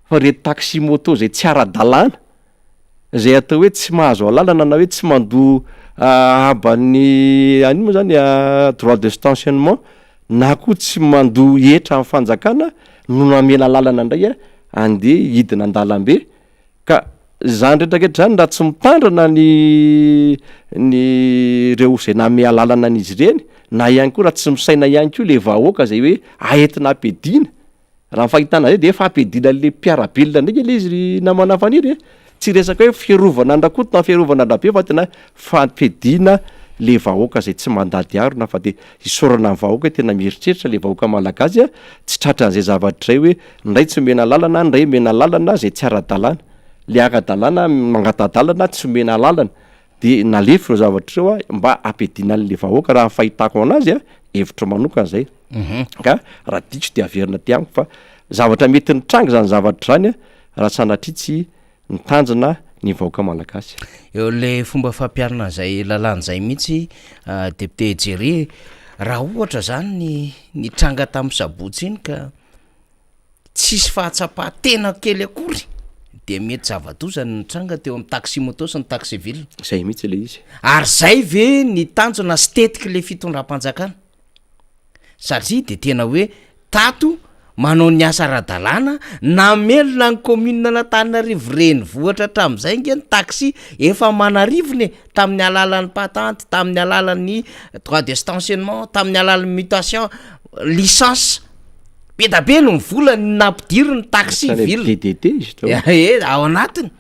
fa reto taxi moto zay tsy ara-dalàna Izay atao hoe tsy mahazo alalana na hoe tsy mandoa haban'ny an'ino moa zany droit de stationnement na koa tsy mandoa hetra amin'ny fanjakana no namela alalana indray handeha hidina an-dalambe ka izany rehetra rehetra izany raha tsy mitandrina ny ny ireo izay nanome alalana an'izy ireny na ihany koa raha tsy misaina ihany koa le vahoaka izay hoe aentina ampiadiana Raha ny fahitana azy dia fampiadiana an'ilay mpiara-belona ndraika ilay izy ry namana Faniry e! Tsy resaka hoe fiarovana an-dRakoto na fiarovana an-dRabe fa tena fampiadiana le vahoaka izay tsy mandady harona fa dia isaorana ny vahoaka hoe tena mieritreritra le vahoaka malagasy a, tsy tratran'izay zavatra izay hoe ndray tsy omena alalana, ndray omena alalana izay tsy ara-dalàna. Le ara-dalàna mangata-dalana tsy omena alalana. Dia nalefa ireo zavatra ireo a mba hampiadiana an'le vahoaka raha ny fahitako anazy a, hevitro manokana zay. Ka raha diso dia averina aty amiko fa zavatra mety nitranga zany zavatra zany a raha sanatria tsy nitanjona ny vahoaka malagasy. Eo le fomba fampiharana an'izay lalàna izay mihitsy député Jerry, raha ohatra zany ny nitranga tamin'ny sabotsy iny ka tsisy fahatsapan-tena kely akory de mety zava-doza ny nitranga teo amin'ny taxi moto sy ny taxi ville. Zay mihitsy le izy. Ary zay ve ny tanjona sy tetiky le fitondram-panjakana? Satria de tena hoe tato manao ny asa ara-dalàna, namelona ny commune an'Antananarivo renivohitra hatramin'izay nge ny taxi efa aman'arivony e, tamin'ny alalan'ny patente, tamin'ny alalan'ny droit de stationnement, tamin'ny alalan'ny mutation, licence. Be da be no vola nampidiriny taxi ville. DDT izy tao. Eh, ao anatiny.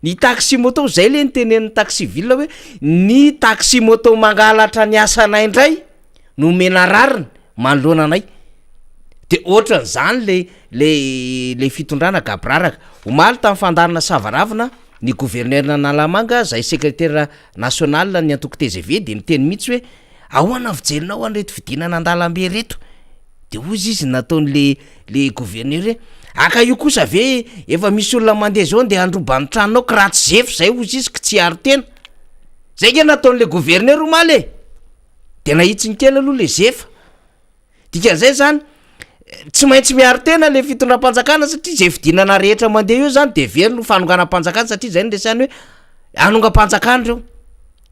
Ny taxi moto, zay le nitenenin'ny taxi ville hoe ny taxi moto mangalatra ny asanay indray no omena rariny manoloana anay. De ohatran'izany le le le fitondrana gaboraraka. Omaly tamin'ny fandaharana savaravina ny gouverneur n'Analamanga zay secrétaire national ny antoko tgv de niteny mihitsy hoe Ahoana ny fijerinao an'ireto fidinana an-dalambe ireto? De hozy izy nataon'le le gouverneur hoe, aka io kosa ve efa misy olona mandeha zao ndeha handroba ny tranonao ka raha tsy zefy zay hozy izy ka tsy hiaro tena. Zay nge nataon'le gouverneur omaly e! De nahitsiny kely aloha le zefa. Dikan'izay zany, tsy maintsy miaro tena le fitondram-panjakana satria zay fidinana rehetra mandeha eo zany de heveriny ho fanonganam-panjakana satria zay no resahiny hoe hanongam-panjakana ireo.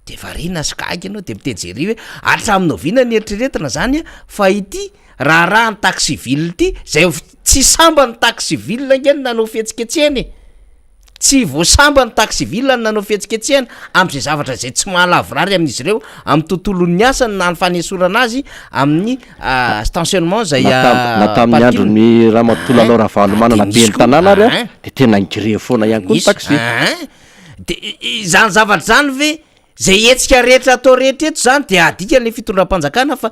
De variana sy gaga ianao de miteny jerry hoe hatramin'ny oviana ny eritreretina zany fa ity. raharahan'ny taxi ville ity, zay tsy sambany taxi ville ange no nanao fihetsiketsehana e! Tsy vao sambany taxi ville no nanao fihetsiketsehana amin'izay zavatra izay tsy mahalavorary amin'izy ireo amin'ny tontolon'ny asany na ny fanesorana azy amin'ny stationnement izay Na tam- na tamin'ny parking. andron'ny Ramatoa Lalao Ein, Ravalomanana de misy ben'ny koa, tanàna ary ein. dia tena ni-grevy foana ihany koa ny Misy, taxi. ein. De i- i- izany zavatra izany ve, zay hetsika rehetra atao rehetra eto zany de adikan'le fitondram-panjakana fa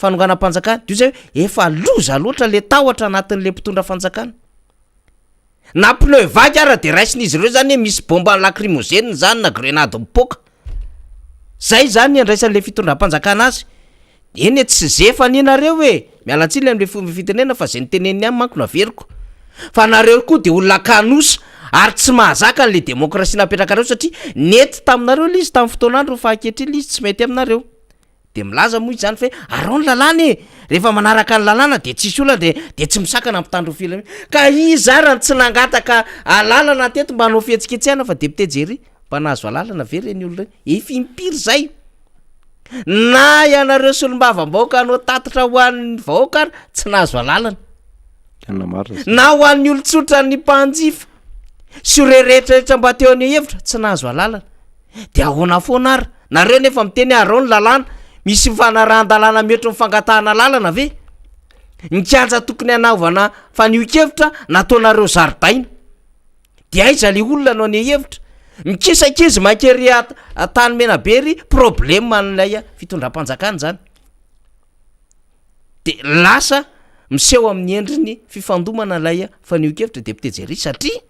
fanonganam-panjakana, de io zay hoe efa loza loatra le tahotra anatin'le mpitondra fanjakana. Na pneu vaky ara de raisin'izy ireo zany hoe misy bomba lacrymogène zany na grenade mipoaka. Zay zany ny andraisan'le fitondram-panjakana azy. Eny e tsy zefa anie nareo e! Miala tsiny amle fomba fitenenana fa zay noteneniny ihany manko no averiko. Fa nareo koa de olona kanosa ary tsy mahazaka an'le demokrasia napetrakareo satria nety taminareo le izy tamin'ny fotoan'androny fa ankehitriny le izy tsy mety aminareo. De milaza moa izy zany fa hoe arao ny lalàna e! Rehefa manaraka ny lalàna de tsisy olana de de tsy misakana mpitandro ny filaminana. Ka iza ary no tsy nangataka alalana teto mba hanao fihetsiketsehana fa député Jerry? Mba nahazo alalana ve ireny olona ireny? Efa impiry izay? Na ianareo solombavambahoaka hanao tatitra ho an'ny vahoaka ary tsy nahazo alalana. Tena marina izany. Na ho an'ny olon-tsotra ny mpanjifa sy ireo rehetra rehetra mba teo haneho hevitra tsy nahazo alalana. De ahoana foana ary? Nareo nefa miteny hoe arao ny lalàna, misy fanarahan-dalàna mihoatra ny fangatahana lalana ve? Ny kianja tokony hanaovana fanehoan-kevitra nataonareo zaridaina. De aiza le olona no haneho hevitra? Mikisa ankizy mankery tany Menabe ery, problème an'ilay fitondram-panjakana zany. De lasa miseho amin'ny endriny fifandomana ilay fanehoan-kevitra député Jerry satria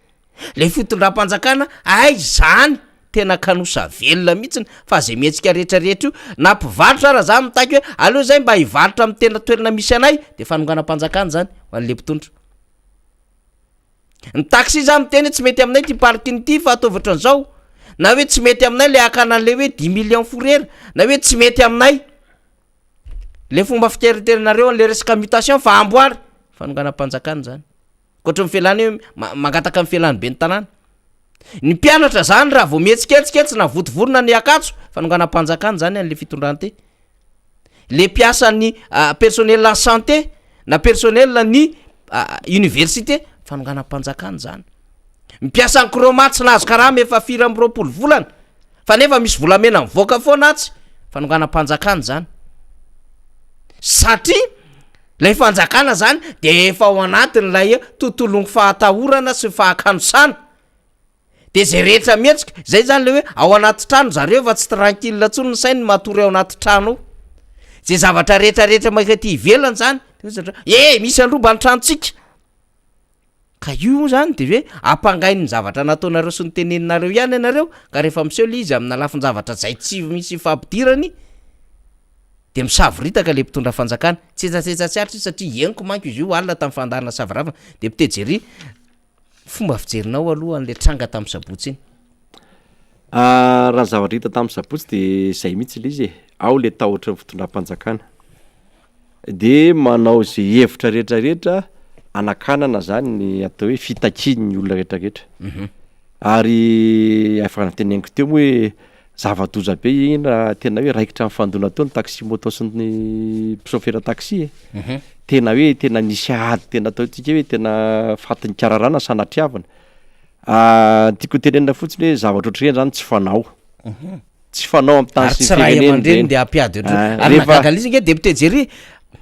Le fitondram-panjakana hay zany tena kanosa velona mihitsiny fa zay mihetsika rehetra rehetra io na mpivarotra ara za mitaky hoe aleo zay mba hivarotra amin'ny tena toerana misy anay de fanonganam-panjakana zany ho an'le mpitondra. Ny taxi za miteny hoe tsy mety aminay ty parking ty fa ataovy ohatran'izao na hoe tsy mety aminay le hakana an'le hoe dix millions fourrière na hoe tsy mety aminay le fomba fiteriterinareo an'le resaka mutation fa amboary, fanonganam-panjakana zany. Ankoatry ny fialany hoe mangataka ny fialan'ny ben'ny tanàna. Ny mpianatra zany raha vao mihetsiketsika etsy na votovorona ny Ankatso, fanonganam-panjakana zany an'le fitondran-te. Le mpiasan'ny personnel en santé na personnel ny université, fanonganam-panjakana zany. Ny mpiasan'ny Croma tsy nahazo karama efa firy amby 20 volana fa nefa misy volamena mivoaka foana atsy, fanonganam-panjakana zany. Satria Ilay fanjakana zany dia efa ao anatin'ilay tontolon'ny fahatahorana sy ny fahakanosana. De zay rehetra mihetsika, zay zany le hoe ao anaty trano zareo efa tsy tranquille intsony ny sainy matory ao anaty trano ao. Zay zavatra rehetra rehetra mankaty ivelany zany, de hoy zareo, eh misy handroba ny tranontsika. Ka io moa zany de hoe ampangain'ny zavatra nataonareo sy noteneninareo ihany ianareo, ka rehefa miseho le izy amina lafin-javatra zay tsy misy ifampidirany de misavoritaka le mpitondra fanjakana, tsetsatsetsa tsy aritra izy satria henoko manko izy io alina tamin'ny fandaharana savoravana, député Jerry, fomba fijerinao aloha an'le tranga tamin'ny sabotsy iny? Raha ny zavatra hita tamin'ny sabotsy de zay mihitsy le izy e, ao le tahotry ny fitondram-panjakana. de manao ze hevitra rehetra rehetra hanakanana zany ny atao hoe fitakian'ny olona rehetra rehetra ary efa noteneniko teo moa hoe zava-doza be iny raha tena hoe raikitra nifandona teo ny taxi moto sy ny mpisôfera taxi e, tena hoe tena nisy ady tena ataontsika hoe tena fatin'ny kararana sanatriavina, ny tiako hotenenina fotsiny hoe zavatra ohatr'ireny zany tsy fanao. Tsy fanao amin'ny tany Ary sy ny tsy ray firenena aman-dreny ireny. dia hampiady ohatry Ah, ary rehefa- nahagaga an'izy ange député Jerry,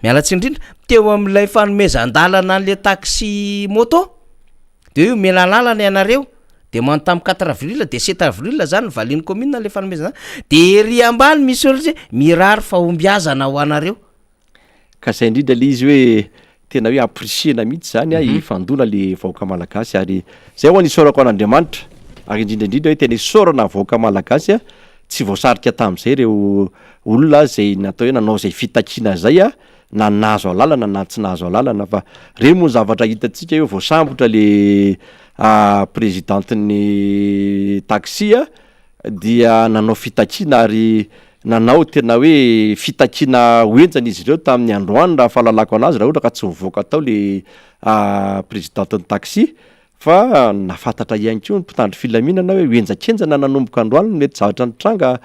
miala tsiny indrindra, teo amin'ilay fanomezan-dalana an'ilay taxi moto, de hoe omena alalana ianareo, demande tamin'ny quatre avril de sept avril zany novalian'ny commune ilay fanomezana, de ery ambany misy olona hoe mirary fahombiazana ho anareo. Ka zay indrindra le izy hoe tena hoe ampirisihina mihitsy zany a hifandona le vahoaka malagasy ary zay ho'a ny isaorako an'Andriamanitra ary indrindra indrindra hoe tena isaorana ny vahoaka malagasy a tsy voasarika tamin'izay ireo olona zay natao hoe nanao zay fitakiana zay a na nahazo alalana na tsy nahazo alalana fa reny moa ny zavatra hitantsika hoe voasambotra le prezidantin'ny taxi a dia nanao fitakiana ary nanao tena hoe fitakiana ho henjana izy ireo tamin'ny androany raha fahalalako anazy raha ohatra ka tsy nivoaka tao le prezidantin'ny taxi fa nahafantatra ihany koa ny mpitandro filaminana hoe ho henjakenjana nanomboka androany ny mety zavatra nitranga.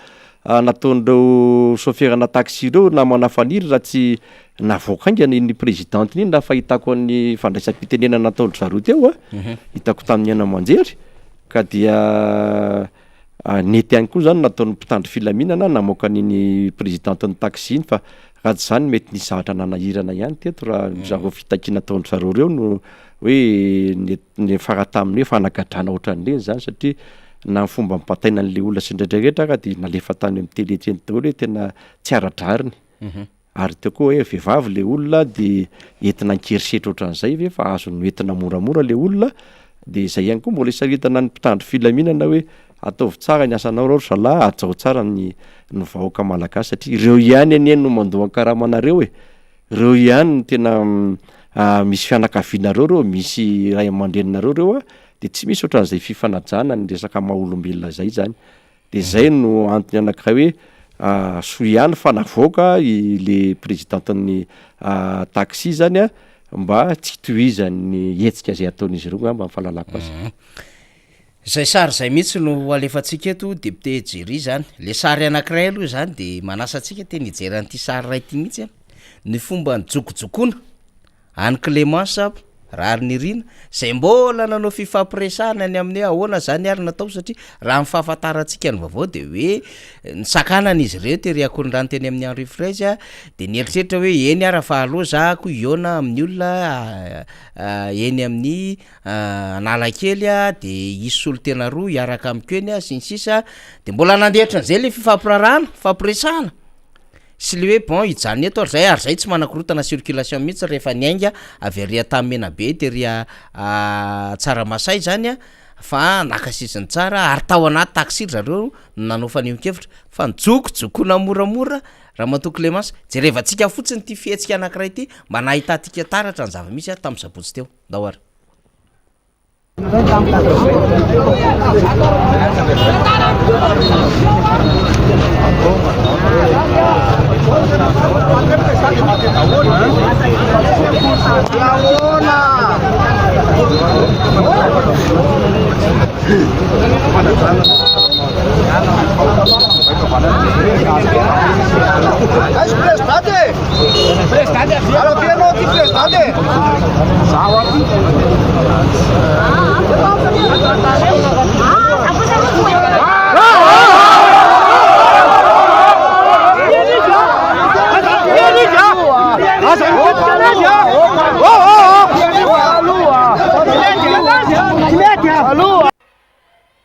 nataon'ireo saoferana taxi ireo namana Faniry raha tsy navoaka haingana iny présidente iny raha fahitako an'ny fandraisam-pitenenana nataon-dry zareo teo a, hitako tamin'ny haino aman-jery ka dia nety ihany koa zany nataon'ny mpitandro filaminana namoaka an'iny présidente-n'ny taxi iny fa raha tsy izany mety nisy zavatra nanahirana ihany teto raha ry zareo fitakiana nataon-dry zareo ireo no hoe niafara tamin'ny hoe fanagadrana ohatran'ireny zany satria na ny fomba nibataina an'ilay olona sy ny rehetra rehetra ara dia nalefa tany amin'ny télé teny daholo hoe tena tsy ara-drariny. Ary teo koa hoe vehivavy le olona de entina an-kerisetra ohatran'izay ve fa azo noentina moramora le olona, de zay ihany koa mbola isaritana ny mpitandro filaminana hoe ataovy tsara ny asanao reo ry zalahy, hajao tsara ny ny vahoaka malagasy satria ireo ihany anie no mandoa ny karamanareo e, reo ihany no tena misy fianakavianareo reo, misy ray aman-dreninareo reo a, de tsy misy ohatran'izay fifanajana ny resaka maha olombelona zay zany. De zay no antony anakiray hoe soa ihany fa navoaka i le présidente-n'ny taxi zany a mba tsy hitohizan'ny hetsika zay ataon'izy ireo ngamba ny fahalalako azy. Zay sary zay mihitsy no alefantsika eto député Jerry zany, le sary anakiray aloha zany de manasa antsika tena hijery an'ity sary ray ty mihitsy a, ny fomba nijokojokoana An'i Clémence Raharinirina, izay mbola nanao fifampiresahana ny amin'ny hoe ahoana izany ary natao satria raha ny fahafantarantsika ny vaovao dia hoe nisakanana izy ireo tery Ankorondrano teny amin'ny Henri Fraise dia nieritreritra hoe eny ara fa aleo za ko hihaona amin'ny olona eny amin'ny Analakely dia hisy solontena roa hiaraka amiko eny sy ny sisa dia mbola nandeha hatramin'izay ilay fifampiraharahana, fifampiresahana. Sy le hoe bon hijanona eto ary zay ary zay tsy manakorontana circulation mihitsy rehefa niainga avy ary Antanimena-be tery Tsaramasay zany a fa naka sisiny tsara ary tao anaty taxi ry zareo no nanao fanehoan-kevitra fa nijokojokona moramora Ramatoa Clemence, jerevantsika fotsiny ity fihetsika anakiray ity mba nahitantsika taratra ny zava-misy tamin'ny sabotsy teo, ndao ary.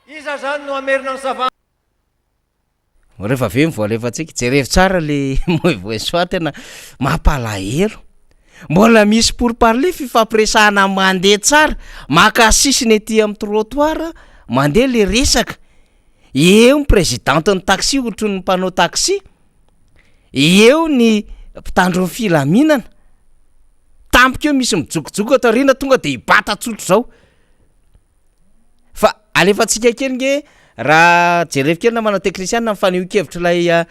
Iza zany no hamerina ny sava. Rehefa avy eo ny voalefantsika, jerevo tsara le mauvais choix tena mampalahelo. Mbola misy pour parler fifampiresahana mandeha tsara, maka sisiny ety amin'ny trottoir, mandeha le resaka. Eo ny présidente ny taxi ohatran'ny mpanao taxi, eo ny mpitandro ny filaminana. Tampoka eo misy mijokojoko ato aoriana tonga de hibata tsotra izao. Fa alefantsika kely nge raha jerevo kely namana teknisiana ny fanehoan-kevitr'ilay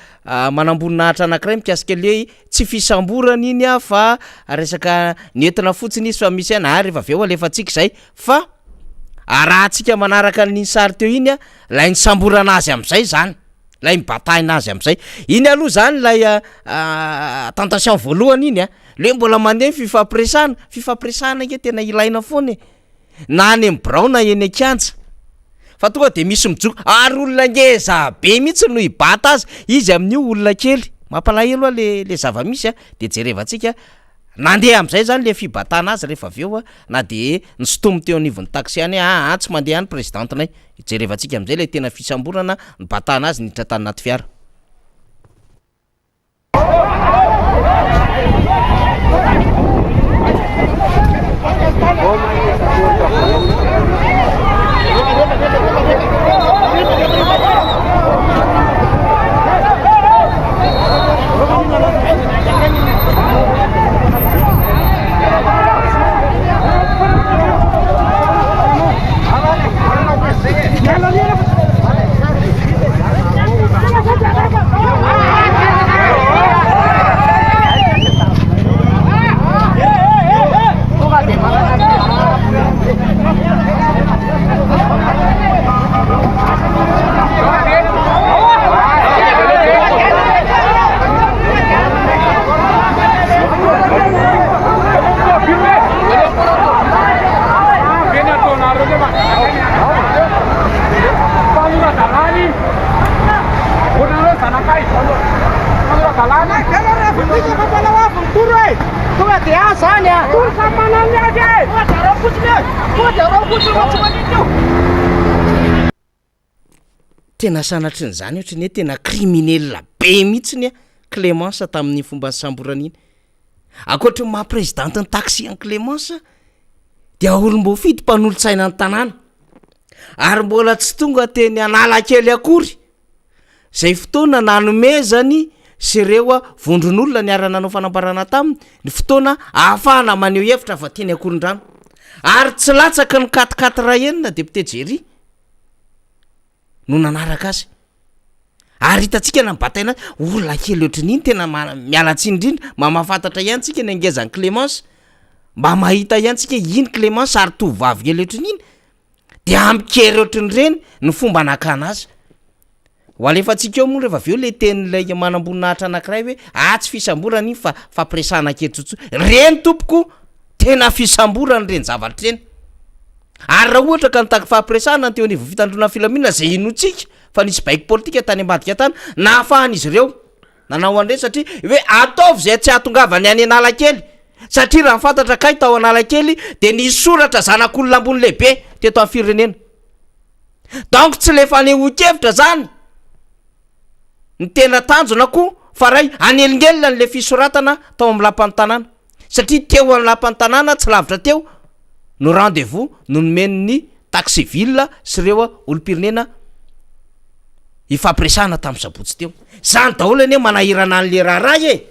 manamboninahitra anankiray mikasika le hoe tsy fisamborana iny ah fa resaka nentina fotsiny izy fa misy ihany ary rehefa avy eo alefantsika izay fa arahantsika manaraka an'iny sary teo iny ah ilay nisamborana azy amin'izay zany, ilay nibatahina azy amin'izay, iny aloha zany ilay tentation voalohany iny ah, le mbola mandeha ny fifampiresahana, fifampiresahana ange tena ilaina foana e. na any amin'ny birao na eny an-kianja fa tonga de misy mijoro ary olona ngeza be mihitsy no hibata azy, izy amin'io olona kely, mampalahelo a le le zava-misy a, de jerevantsika nandeha am'zay zany le fibatana azy rehefa avy eo a, na de nisintominy teo anivon'ny taxi any hoe aa tsy mandeha any presidente-nay, jerevantsika am'zay le tena fisamborana nibatana azy niditra tany anaty fiara. Tena sanatrin'izany ohatry ny hoe tena criminel be mihitsy ny Clémence tamin'iny fomba nisamborana iny. Ankoatry ny maha présidente ny taxi an'i Clémence dia olom-boafidy mpanolotsaina ny tanàna. Ary mbola tsy tonga teny Analakely akory izay fotoana nanomezany sy ireo vondron'olona niara-nanao fanambarana taminy ny fotoana ahafahana maneho hevitra fa teny Ankorondrano. Ary tsy latsaky ny quatre quatre enina député Jerry no nanaraka azy. Ary hitantsika na nibataina azy, olona kely ohatran'iny tena ma- miala tsiny indrindra, mba mahafantatra ihany tsika ny hangezan'i Clémence, mba mahita ihany tsika iny Clémence ary tovovavy kely ohatran'iny, de amin-kery ohatran'ireny ny fomba nakana azy. Ho alefantsika eo moa rehefa avy eo le tenin'ilay manamboninahitra anankiray hoe ah tsy fisamborana iny fa fampiresahana kely tsotsotra. Reny tompoko tena fisamborana ireny zavatra ireny. Ary raha ohatra ka nitaky fampiresahana ny teo anivon'ny fitandroana ny filaminana izay inoantsika fa nisy baiko politika tany ambadika tany nahafahan'izy ireo nanao an'ireny satria hoe ataovy izay tsy hahatongavany any Analakely satria raha ny fantatra kay tao Analakely dia nisy soratra zanak'olona ambony lehibe teto amin'ny firenena. Donc tsy le fanehoan-kevitra zany ny tena tanjona ko fa ray hanelingelina an'le fisoratana tao amin'ny lapan'ny tanàna satria teo amin'ny lapan'ny tanàna tsy lavitra teo no rendez-vous no nomen'ny taxi ville sy ireo olom-pirenena hifampiresahana tamin'ny sabotsy teo. Zany daholo anie manahirana an'le raharaha e!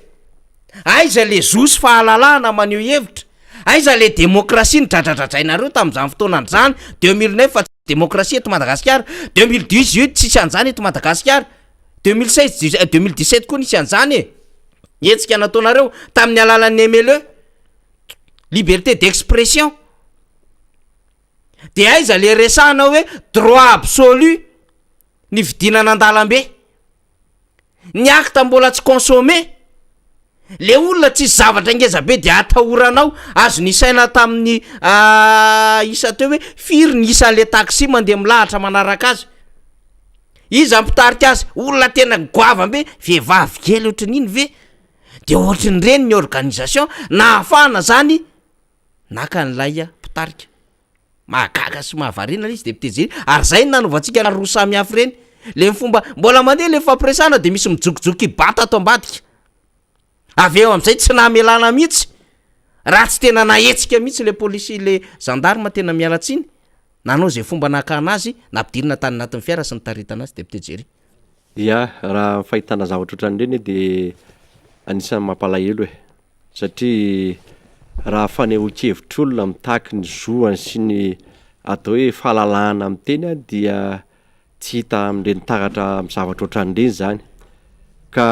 Aiza le zo sy fahalalahana maneho hevitra? Aiza le demokrasia nidradradradrainareo tamin'izany fotoana izany? 2009 fa tsy demokrasia eto Madagasikara, 2018 tsisy an'izany eto Madagasikara, 2016 2017 koa nisy an'izany e! Hetsika nataonareo tamin'ny alalan'ny MLE, liberté d'expression. De aiza le resahana hoe droit absolu ny fidinana an-dalambe? Ny acte mbola tsy consommé, le olona tsisy zavatra ngeza be de atahoranao, azo nisaina tamin'ny isa teo hoe firy ny isan'le taxi mandeha milahatra manaraka azy, iza mpitarika azy, olona tena goavambe, vehivavy kely ohatran'iny ve de ohatran'ireny ny organisation nahafahana zany naka an'ilay mpitarika. Mahagaga sy mahavariana ilay izy député Jerry ary zay no nanovantsika roa samy hafa ireny, le fomba mbola mandeha le fifampiresahana de misy mijokijoky bata ato ambadika, avy eo am'zay tsy namelana mihitsy raha tsy tena nahetsika mihitsy le polisy le gendarme tena miala tsiny nanao zay fomba nakana azy nampidirina tany anatin'ny fiara sy nitaritana azy député Jerry. Ya, raha ny fahitana zavatra ohatran'ireny de anisan'ny mampalahelo e. Satria raha fanehoan-kevitr'olona mitaky ny zoany sy ny atao hoe fahalalahana miteny dia tsy hita amin'ireny taratra amin'ny zavatra ohatran'ireny izany. Ka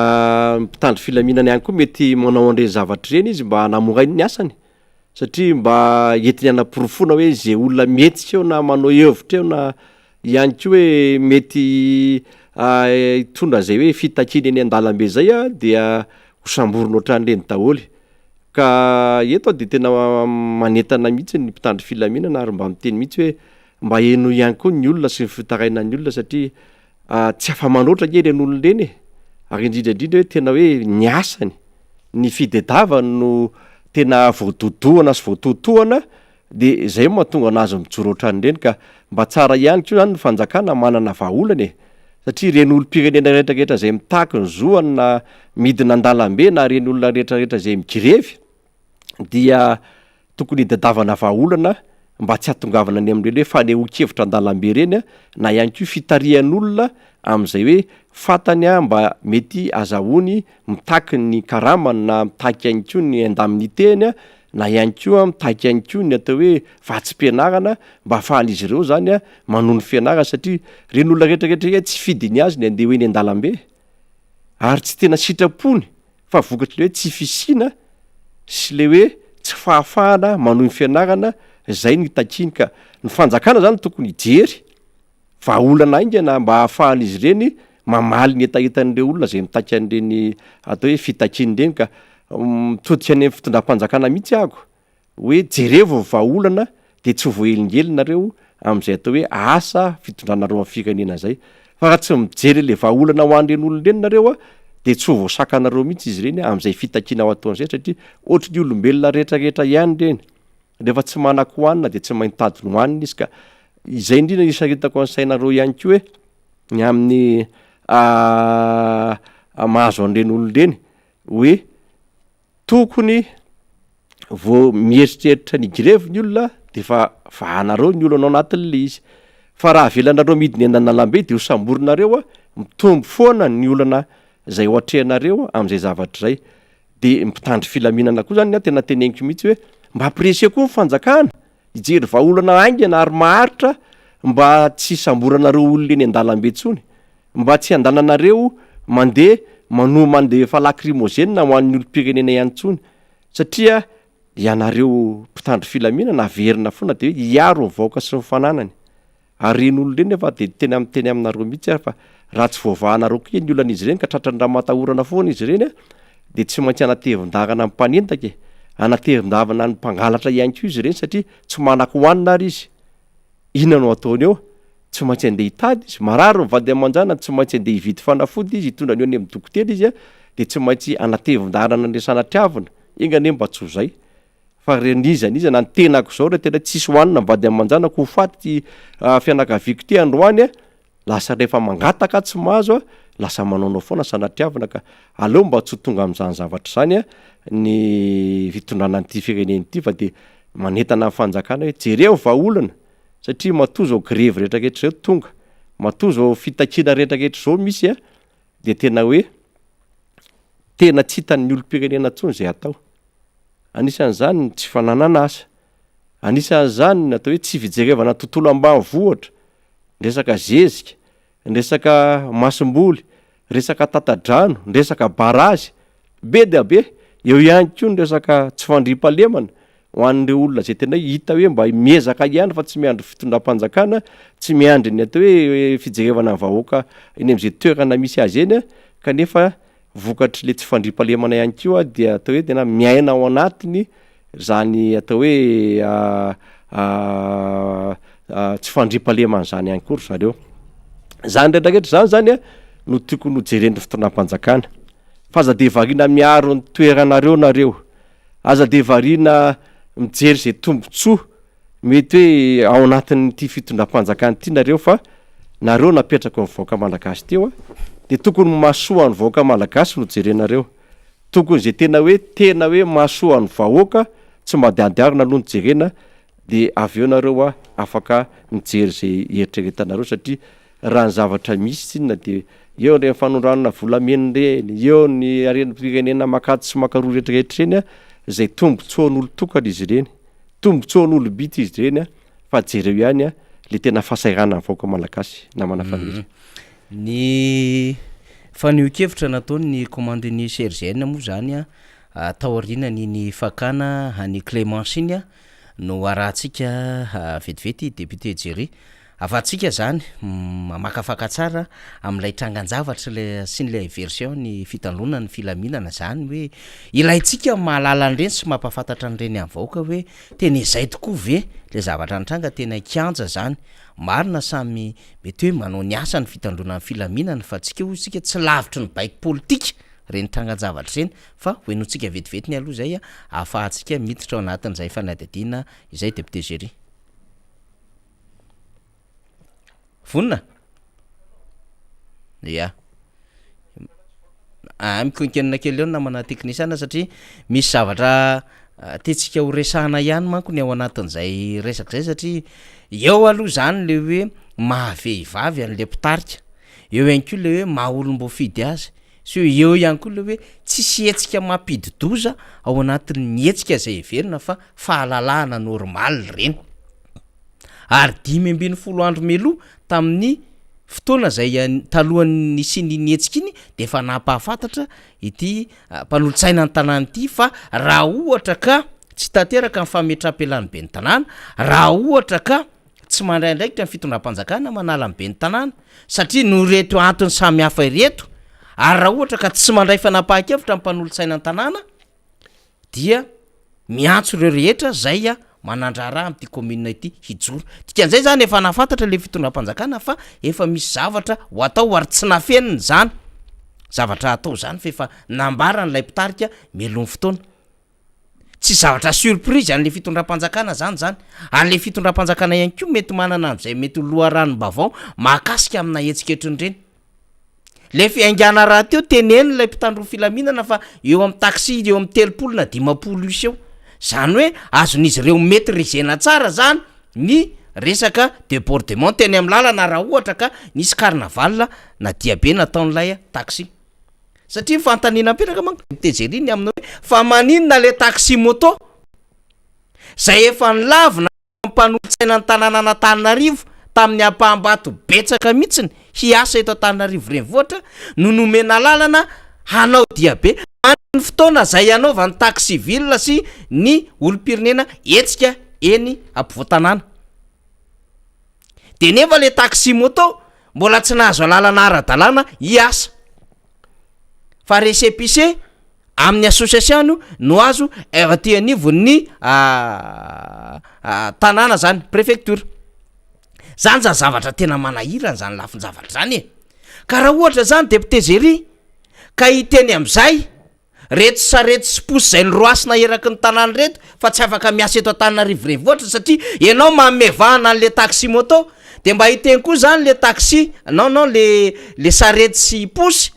ny mpitandro filaminana ihany koa mety manao an'ireny zavatra ireny izy mba hanamorainy ny asany satria mba entiny hanaporofoana hoe izay olona mihetsika eo na manao hevitra eo na ihany koa hoe mety hitondra izay hoe fitakiana eny an-dalambe izay dia ho samborina ohatran'ireny daholo. Ka eto aho dia tena manentana mihitsy ny mpitandro filaminana ary mba miteny mihitsy hoe mba henoy ihany koa ny olona sy ny fitarainan'ny olona satria tsy afa-manoatra ange ireny olona ireny e! Ary indrindra indrindra hoe tena hoe ny asany, ny fidedavany no tena voadodohana sy voatohatohana De zay no mahatonga anazy mijoro ohatran'ireny ka mba tsara ihany koa zany ny fanjakana manana vahaolana e! Satria ireny olom-pirenena rehetra rehetra zay mitaky ny zoany na midina an-dalambe na ireny olona rehetra rehetra zay migrevy dia tokony hidadavana vahaolana mba tsy hahatongavana any amin'ireny hoe fanehoan-kevitra an-dalambe ireny na ihany koa fitarihan'olona amin'izay hoe fantany mba mety azahoany mitaky ny karamany na mitaky ihany koa ny indemnité-ny na ihany koa mitaky ihany koa ny atao hoe vatsim-pianarana mba ahafahan'izy ireo zany manohy ny fianarana satria ireny olona rehetra rehetra ireny tsy fidiny azy ny handeha ho eny an-dalambe ary tsy tena sitrapony fa vokatry le hoe tsy fisiana sy le hoe tsy fahafahana manohy ny fianarana izay no itakiany ka ny fanjakana zany tokony hijery vahaolana haingana mba ahafahan'izy ireny mamaly ny hetahetan'ireo olona izay mitaky an'ireny atao hoe fitakiana ireny ka mitodika any amin'ny fitondram-panjakana mihitsy ahako hoe jerevo ny vahaolana dia tsy ho voahelingelina nareo. amin'izay atao hoe asa fitondranareo amin'ny firenena izay. Fa raha tsy mijery ilay vahaolana ho an'ireny olona ireny nareo a, dia tsy ho voasakanareo mihitsy izy ireny amin'izay fitakiana ho ataony izay satria ohatry ny olombelona rehetra rehetra ihany ireny. Rehefa tsy manan-kohanina dia tsy maintsy mitady ny hohanina izy ka izay indrindra no isaritako ny sainareo ihany koa hoe ny amin'ny mahazo an'ireny olona ireny hoe Tokony vao mieritreritra ny grevy ny olona de efa vahanareo ny olana ao anatin'le izy, fa raha avelanareo midina eny an-dalambe de ho samborinareo a, mitombo foana ny olana zay ho atrehanareo am'zay zavatra zay, de ny mpitandro filaminana koa zany ny ahy tena teneniko mihitsy hoe mba ampiriseo koa ny fanjakana hijery vahaolana haingana ary maharitra mba tsy hisamboranareo olona eny an-dalambe intsony. Mba tsy handananareo mandeha manohy mandefa lacrymogène ho an'ny olom-pirenena ihany intsony satria ianareo mpitandro filaminana averina foana dia hoe hiaro ny vahoaka sy ny fananany. Ary ireny olona ireny nefa dia tena miteny aminareo mihitsy aho fa raha tsy voavahanareo koa ny olan'izy ireny ka tratran'ny ramatahorana foana izy ireny dia tsy maintsy hanatevin-davana ny mpanendaka e, hanatevin-davana ny mpangalatra ihany koa izy ireny satria tsy manan-kohanina ary izy. Inona no ataony eo? Tsy maintsy andeha hitady izy, marary ny vady aman-janany, tsy maintsy andeha hividy fanafody izy, hitondra ny eo any amin'ny dokotera izy, dia tsy maintsy hanatevin-dalana an'ilay sanatriavina, enga anie mba tsy ho izay. Fa re n'iza n'iza na ny tenako izao re tena tsisy hohanina ny vady aman-janako, ho faty ity fianakaviako ity androany a, lasa rehefa mangataka aho tsy mahazo a, lasa manaonao foana sanatriavina ka aleo mba tsy ho tonga amin'izany zavatra izany a ny fitondrana an'ity firenena ity fa dia manentana ny fanjakana hoe jereo ny vahaolana satria matoa izao grevy rehetrarehetra izao tonga, matoa izao fitakiana rehetrarehetra izao misy a, dia tena hoe tena tsy hitan'ny olom-pirenena intsony izay atao. Anisan'izany ny tsy fananana asa, anisan'izany ny atao hoe tsy fijerevana ny tontolo ambanivohitra, ny resaka zezika, ny resaka masomboly, resaka tata-drano, ny resaka barazy, be dia be. Eo ihany koa ny resaka tsy fandriampahalemana ho an'ireo olona izay tena hoe hita hoe mba miezaka ihany fa tsy miandry fitondram-panjakana, tsy miandry ny atao hoe fijerevana ny vahoaka eny amin'izay toerana misy azy eny kanefa vokatr'ilay tsy fandriampahalemana ihany koa dia atao hoe tena miaina ao anatiny zany atao hoe tsy fandriampahalemana zany ihany koa ry zareo. Zany rehetra rehetra zany zany a no tokony ho jeren'ny fitondram-panjakana fa aza de variana miaro ny toeranareo nareo, aza de variana mijery zay tombontsoa mety hoe ao anatin'ity fitondram-panjakana ity nareo fa nareo napetraky ny vahoaka malagasy teo a de tokony mahasoa ny vahoaka malagasy no jerenareo. Tokony izay tena hoe tena hoe mahasoa ny vahoaka tsy madiadiarina aloha no jerena de avy eo nareo a afaka mijery izay eritreretanareo satria raha ny zavatra misy tsinona de eo ireny fanondranana volamena ireny, eo ny harem-pirenena makato sy makaroa retraretra ireny a, izay tombotsoan'olon-tokana izy ireny, tombotsoan'olom-bita izy ireny a, fa jereo ihany a le tena fahasahiranan'ny vahoaka malagasy namana Faniry. Ny fanehoan-kevitra nataon'ny kaomandin'ny CRGN moa izany taorianan'iny fakana an'i Clémence iny no arahantsika vetivety député Jerry. Afahantsika izany mamakafaka tsara amin'ilay trangan-javatra ilay sy ilay version ny fitandroana ny filaminana izany hoe ilaintsika ny mahalala an'ireny sy mampahafantatra an'ireny amin'ny vahoaka hoe tena izay tokoa ve ilay zavatra nitranga teny an-kianja izany. Marina samy mety hoe manao ny asany ny fitandroana ny filaminana fa tsika hoy isika tsy lavitry ny baiko politika ireny trangan-javatra ireny fa ho henointsika vetivety ny aloha izay ahafahantsika miditra ao anatin'izay fanadihadiana izay Député Jerry. Vonona? Ya. Ah, mikonkenina kely eo ny namana teknisiana satria misy zavatra ah, tiantsika ho resahana ihany manko ny ao anatin'izay resaka izay satria eo aloha izany le hoe maha vehivavy an'le mpitarika, eo ihany koa le hoe maha olom-boafidy azy, sy hoe eo ihany koa le hoe tsisy hetsika mampidi-doza ao anatin'ny hetsika izay heverina fa fahalalahana normal ireny. Ary 15 andro mialoha tamin'ny fotoana izay talohan'ny nisian'iny hetsika iny dia efa nampahafantatra ity mpanolotsaina ny tanàna ity fa raha ohatra ka tsy tanteraka ny fametraham-pialan'ny ben'ny tanàna, raha ohatra ka tsy mandray andraikitra ny fitondram-panjakana manala ny ben'ny tanàna satria noho ireto antony samihafa ireto ary raha ohatra ka tsy mandray fanapahan-kevitra ny mpanolotsaina ny tanàna dia miantso ireo rehetra izay. Manan-draharaha amin'ity commune ity hijoro. Dikan'izay izany efa nahafantatra ilay fitondram-panjakana fa efa misy zavatra ho atao ary tsy nafenina izany zavatra hatao izany fa efa nambaran'ilay mpitarika mialoha ny fotoana. Tsy zavatra surprise an'ilay fitondram-panjakana izany izany ary ilay fitondram-panjakana ihany koa mety manana an'izay mety ho loharanom-baovao mahakasika amina hetsika ohatran'ireny. Le fiaingàna rahateo tenenin'ilay mpitandro ny filaminana fa eo amin'ny taxi eo amin'ny 30 na 50 isa eo. Zany hoe azon'izy ireo maitriser-na tsara zany ny resaka debordement teny amin'ny lalana raha ohatra ka nisy carnaval na diabe nataon'ilay taxi. Satria ny fanontaniana mipetraka manko tezery ny amin'ny hoe fa maninona le taxi moto zay efa nilavina mpanolotsaina ny tanànan'Antananarivo tamin'ny ampaham-bato betsaka mihitsiny hiasa eto Antananarivo Renivohitra no nomena alalana hanao diabe any fotoana izay hanaovan'ny taxi ville sy ny olom-pirenena hetsika eny ampovoan-tanàna. Dia nefa le taxi moto mbola tsy nahazo alalana ara-dalàna hiasa fa récépissé amin'ny association no azo aty anivon'ny tanàna zany, préfecture. Zany zany zavatra tena manahirana zany lafin-javatra zany e! Ka raha ohatra zany député Jerry ka hiteny am'zay reto sarety sy posy zay noroasina eraky ny tanàna reto fa tsy afaka miasa eto Antananarivo renivohitra satria ianao manome vahana an'le taxi moto de mba hiteny koa zany le taxi non non le le sarety sy posy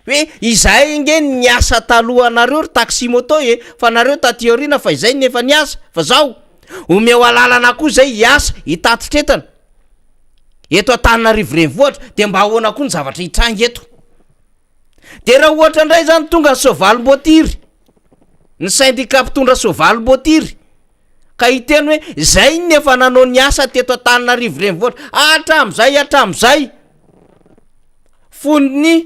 Hoe izahay ange niasa talohanareo ry taxi moto e, fa nareo taty aoriana fa izay no efa niasa, fa zao, omeo alalana koa zay hiasa, hitatitra entana eto Antananarivo renivohitra, de mba ahoana koa ny zavatra hitranga eto? De raha ohatra indray zany tonga ny soavalim-boatiry, ny syndicat mpitondra soavalim-boatiry, ka hiteny hoe zay no efa nanao ny asa teto Antananarivo renivohitra hatram'izay hatram'izay, Fony ny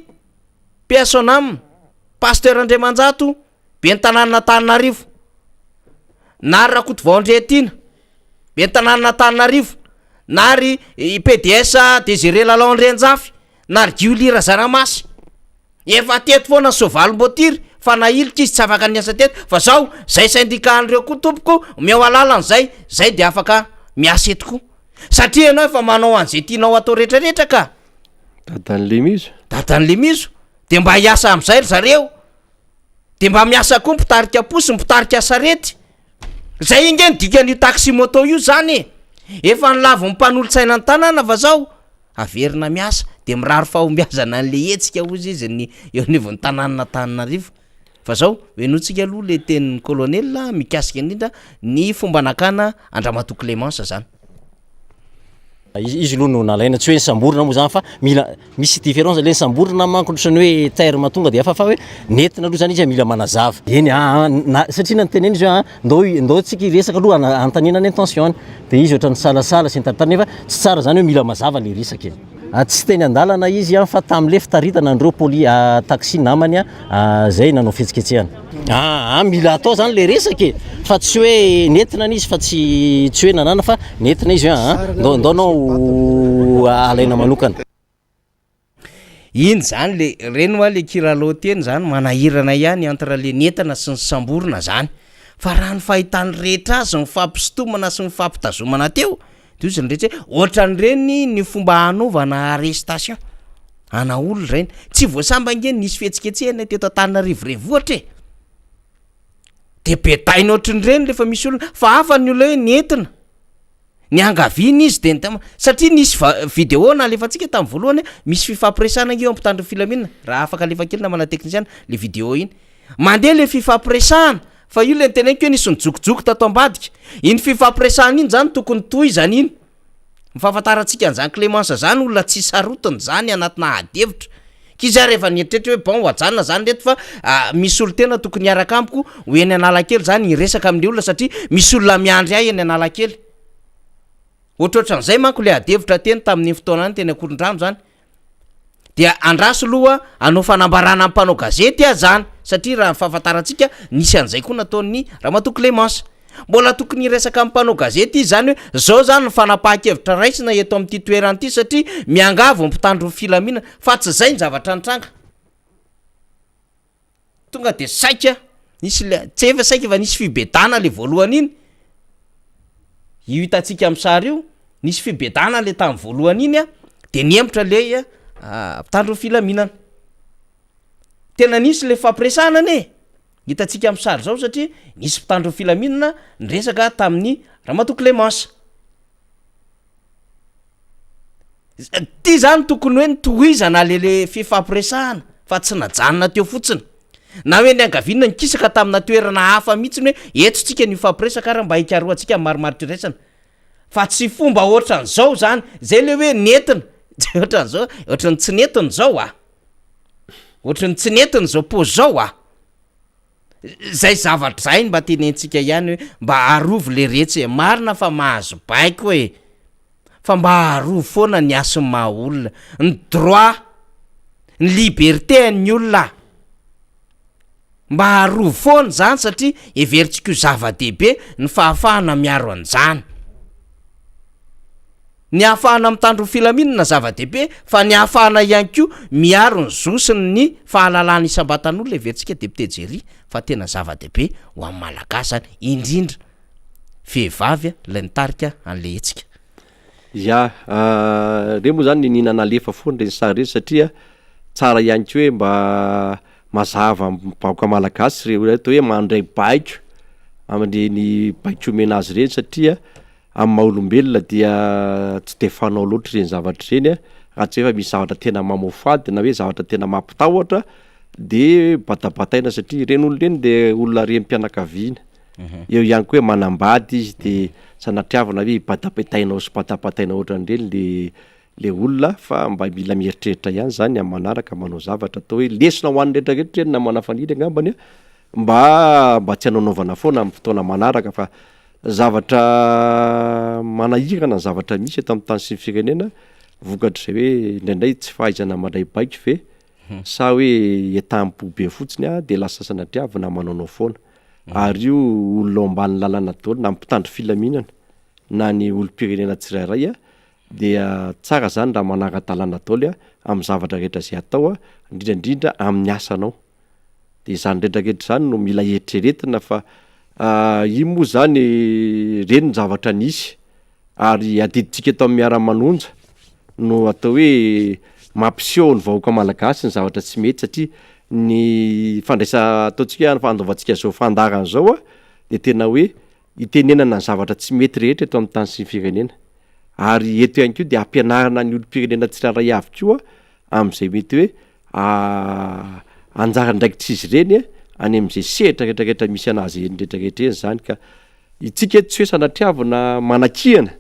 Paix à son âme, Pasteur Andriamanjato, ben'ny tanànan'Antananarivo, na ry Rakotovao Andriatiana, ben'ny tanànan'Antananarivo, na ry PDS Désiré Lalao Andrianjafy, na ry Giuly Razaramasy. Efa teto foana ny soavalim-boatiry fa nahilika izy tsy afaka niasa teto fa zao zay syndicat an'ireo koa tompoko omeo alalana zay, zay de afaka miasa eto koa. Satria ianao efa manao an'izay tianao atao retraretra ka. Dadan'i Lemizo. Dadan'i Lemizo. De mba hiasa am'zay ry zareo. De mba miasa koa mpitarika posy, mpitarika sarety. Zay ange ny dikan'io taxi moto io zany e. Efa nilavin'ny mpanolotsaina ny tanàna fa zao averina miasa de mirary fahombiazana an'le hetsika hozy izy ny eo anivon'ny tanànan'Antananarivo. Fa zao, henointsika aloha le tenin'ny colonel mikasika indrindra ny fomba nakana an-dRamatoa Clémence zany. Izy aloha no nalaina, tsy hoe nisamborina moa zany fa mila misy différence le nisamborina manko ohatran'ny hoe terme tonga de hafa fa hoe nentina aloha zany izy mila manazava. Eny aa na satria nanotenena izy hoe aa ndao ndao tsika hiresaka aloha ana- anontaniana ny intention-ny de izy ohatran'ny nisalasala sy ny tariny nefa tsy tsara zany hoe mila mazava le resaka e. Tsy teny an-dalana izy fa tamin'ilay fitaritana an'ireo poli taxi namany izay nanao fihetsiketsehana. Aa mila atao zany le resaka e, fa tsy hoe nentina izy fa tsy tsy hoe nanana fa nentina izy hoe aa ndao ndao anao alaina manokana. Iny zany le, reny hoa le kilalao teny zany manahirana ihany entre le nentana sy ny samborina zany, fa raha ny fahitan'ny rehetra azy ny fampisintomana sy ny fampitazomana teo De hozy ny rehetra hoe ohatran'ireny ny fomba hanaovana arrestation ana olona ireny. Tsy vao sambany ange nisy fihetsiketsehana teto Antananarivo renivohitra e! De bedaina ohatran'ireny rehefa misy olona, fa hafa ny olona hoe nentina, niangaviana izy de nitama-, satria nisy va- video nalefantsika tamin'ny voalohany hoe misy fifampiresahana ange eo am-pitandro ny filaminana, raha afaka alefa kely namana teknisiana le video iny. Mandeha le fifampiresahana Fa io le noteneniko hoe nisy nijokojoko tato ambadika. Iny fifampiresahana iny zany tokony tohizana iny. Ny fahafantarantsika an'izany Clémence zany olona tsy sarotiny zany anatina ady hevitra. K'izy ary efa nieritreritra hoe bon ho ajanona zany reto fa misy solontena tokony hiaraka amiko ho eny Analakely zany hiresaka amin'le olona satria misy olona miandry ahy eny Analakely. Ohatrohatran'izay manko le ady hevitra teny tamin'iny fotoana iny teny Ankorondrano zany. Dia andraso aloha hanao fanambarana amin'ny mpanao gazety aho zany satria raha ny fahafantarantsika nisy an'izay koa nataon'ny Ramatoa Clémence. Mbola tokony hiresaka amin'ny mpanao gazety izy zany hoe zao zany ny fanapahan-kevitra raisina eto amin'ity toerana ity satria miangavy ny mpitandro ny filaminana fa tsy zay ny zavatra nitranga. Tonga de saika nisy le, tsy efa saika fa nisy fibedana le voalohany iny. Io hitantsika amin'ny sary io, nisy fibedana le tamin'ny voalohany iny a, de nihemotra le mpitandro ny filaminana. Tena nisy le fifampiresahana anie e! Hitantsika amin'ny sary izao satria nisy mpitandro ny filaminana niresaka tamin'ny Ramatoa Clémence. Ty zany tokony hoe notohizana le le fifampiresahana fa tsy najanona teo fotsiny. Na hoe niangaviana nikisaka tamina toerana hafa mihitsiny hoe eto tsika no hifampiresaka ary mba hikarohantsika ny marimaritra iraisana. Fa tsy fomba ohatran'izao zany, zay le hoe nentina, tsy ohatran'izao, ohatran'ny tsy nentina zao a! Ohatran'ny tsy nentina zao paozy zao a! Zay zavatra zay no mba tenentsika ihany hoe mba arovy le retsy e, marina fa mahazo baiko e, fa mba arovy foana ny hasin'ny maha olona, ny droit, ny liberté an'ny olona, mba arovy foana izany satria heverintsika ho zava-dehibe ny fahafahana miaro an'izany. Ny ahafahana mitandro ny filaminana zava-dehibe fa ny ahafahana ihany koa miaro ny zo sy ny fahalalahana isam-batan'olona heverintsika Député Jerry fa tena zava-dehibe ho an'ny Malagasy izany, indrindra vehivavy ilay nitarika an'ilay hetsika. Ya, ireny moa zany niniana nalefa foana ireny sary ireny satria tsara ihany koa hoe mba mazava amin'ny vahoaka malagasy ireo atao hoe mandray baiko amin'ireny baiko omena azy ireny satria Amin'ny maha olombelona dia tsy dia fanao loatra ireny zavatra ireny a, raha tsy hoe efa misy zavatra tena mamoafady na hoe zavatra tena mampitahotra de batabataina satria ireny olona ireny de olona renim-pianakaviana, eo ihany koa hoe manambady izy de sanatriavina hoe batabatainao sy batabatainao ohatran'ireny le le olona fa mba mila mieritreritra ihany zany amin'ny manaraka manao zavatra atao hoe lesona ho an'ny rehetra rehetra ireny namana Faniry angambany a, mba mba tsy hanaonaovana foana amin'ny fotoana manaraka fa Zavatra manahirana ny zavatra misy eto amin'ny tany sy ny firenena vokatr'izay hoe indraindray tsy fahaizana mandray baiko ve sa hoe entam-po be fotsiny a de lasa sanatriavina manaonao foana. Ary io olona ao ambany lalana daholo na ny mpitandro filaminana na ny olom-pirenena tsirairay a dia tsara zany raha manara-dalàna daholo a amin'ny zavatra rehetra izay atao a, indrindra indrindra amin'ny asanao. De izany rehetra rehetra izany no mila eritreretina fa io moa zany ireny ny zavatra nisy ary adidintsika eto amin'ny miara-manonja no atao hoe mampiseho ny vahoaka malagasy ny zavatra tsy mety satria ny fandraisa ataontsika hoe fandaovantsika zao fandaharana zao a de tena hoe itenenana ny zavatra tsy mety rehetra eto amin'ny tany sy ny firenena ary eto ihany koa de ampianarana ny olom-pirenena tsirairay avy koa amin'izay mety hoe anjara andraikitr'izy ireny any amin'izay sehatra rehetrarehetra misy anazy eny rehetrarehetra eny zany ka itsika eto tsy hoe sanatriavina manakihana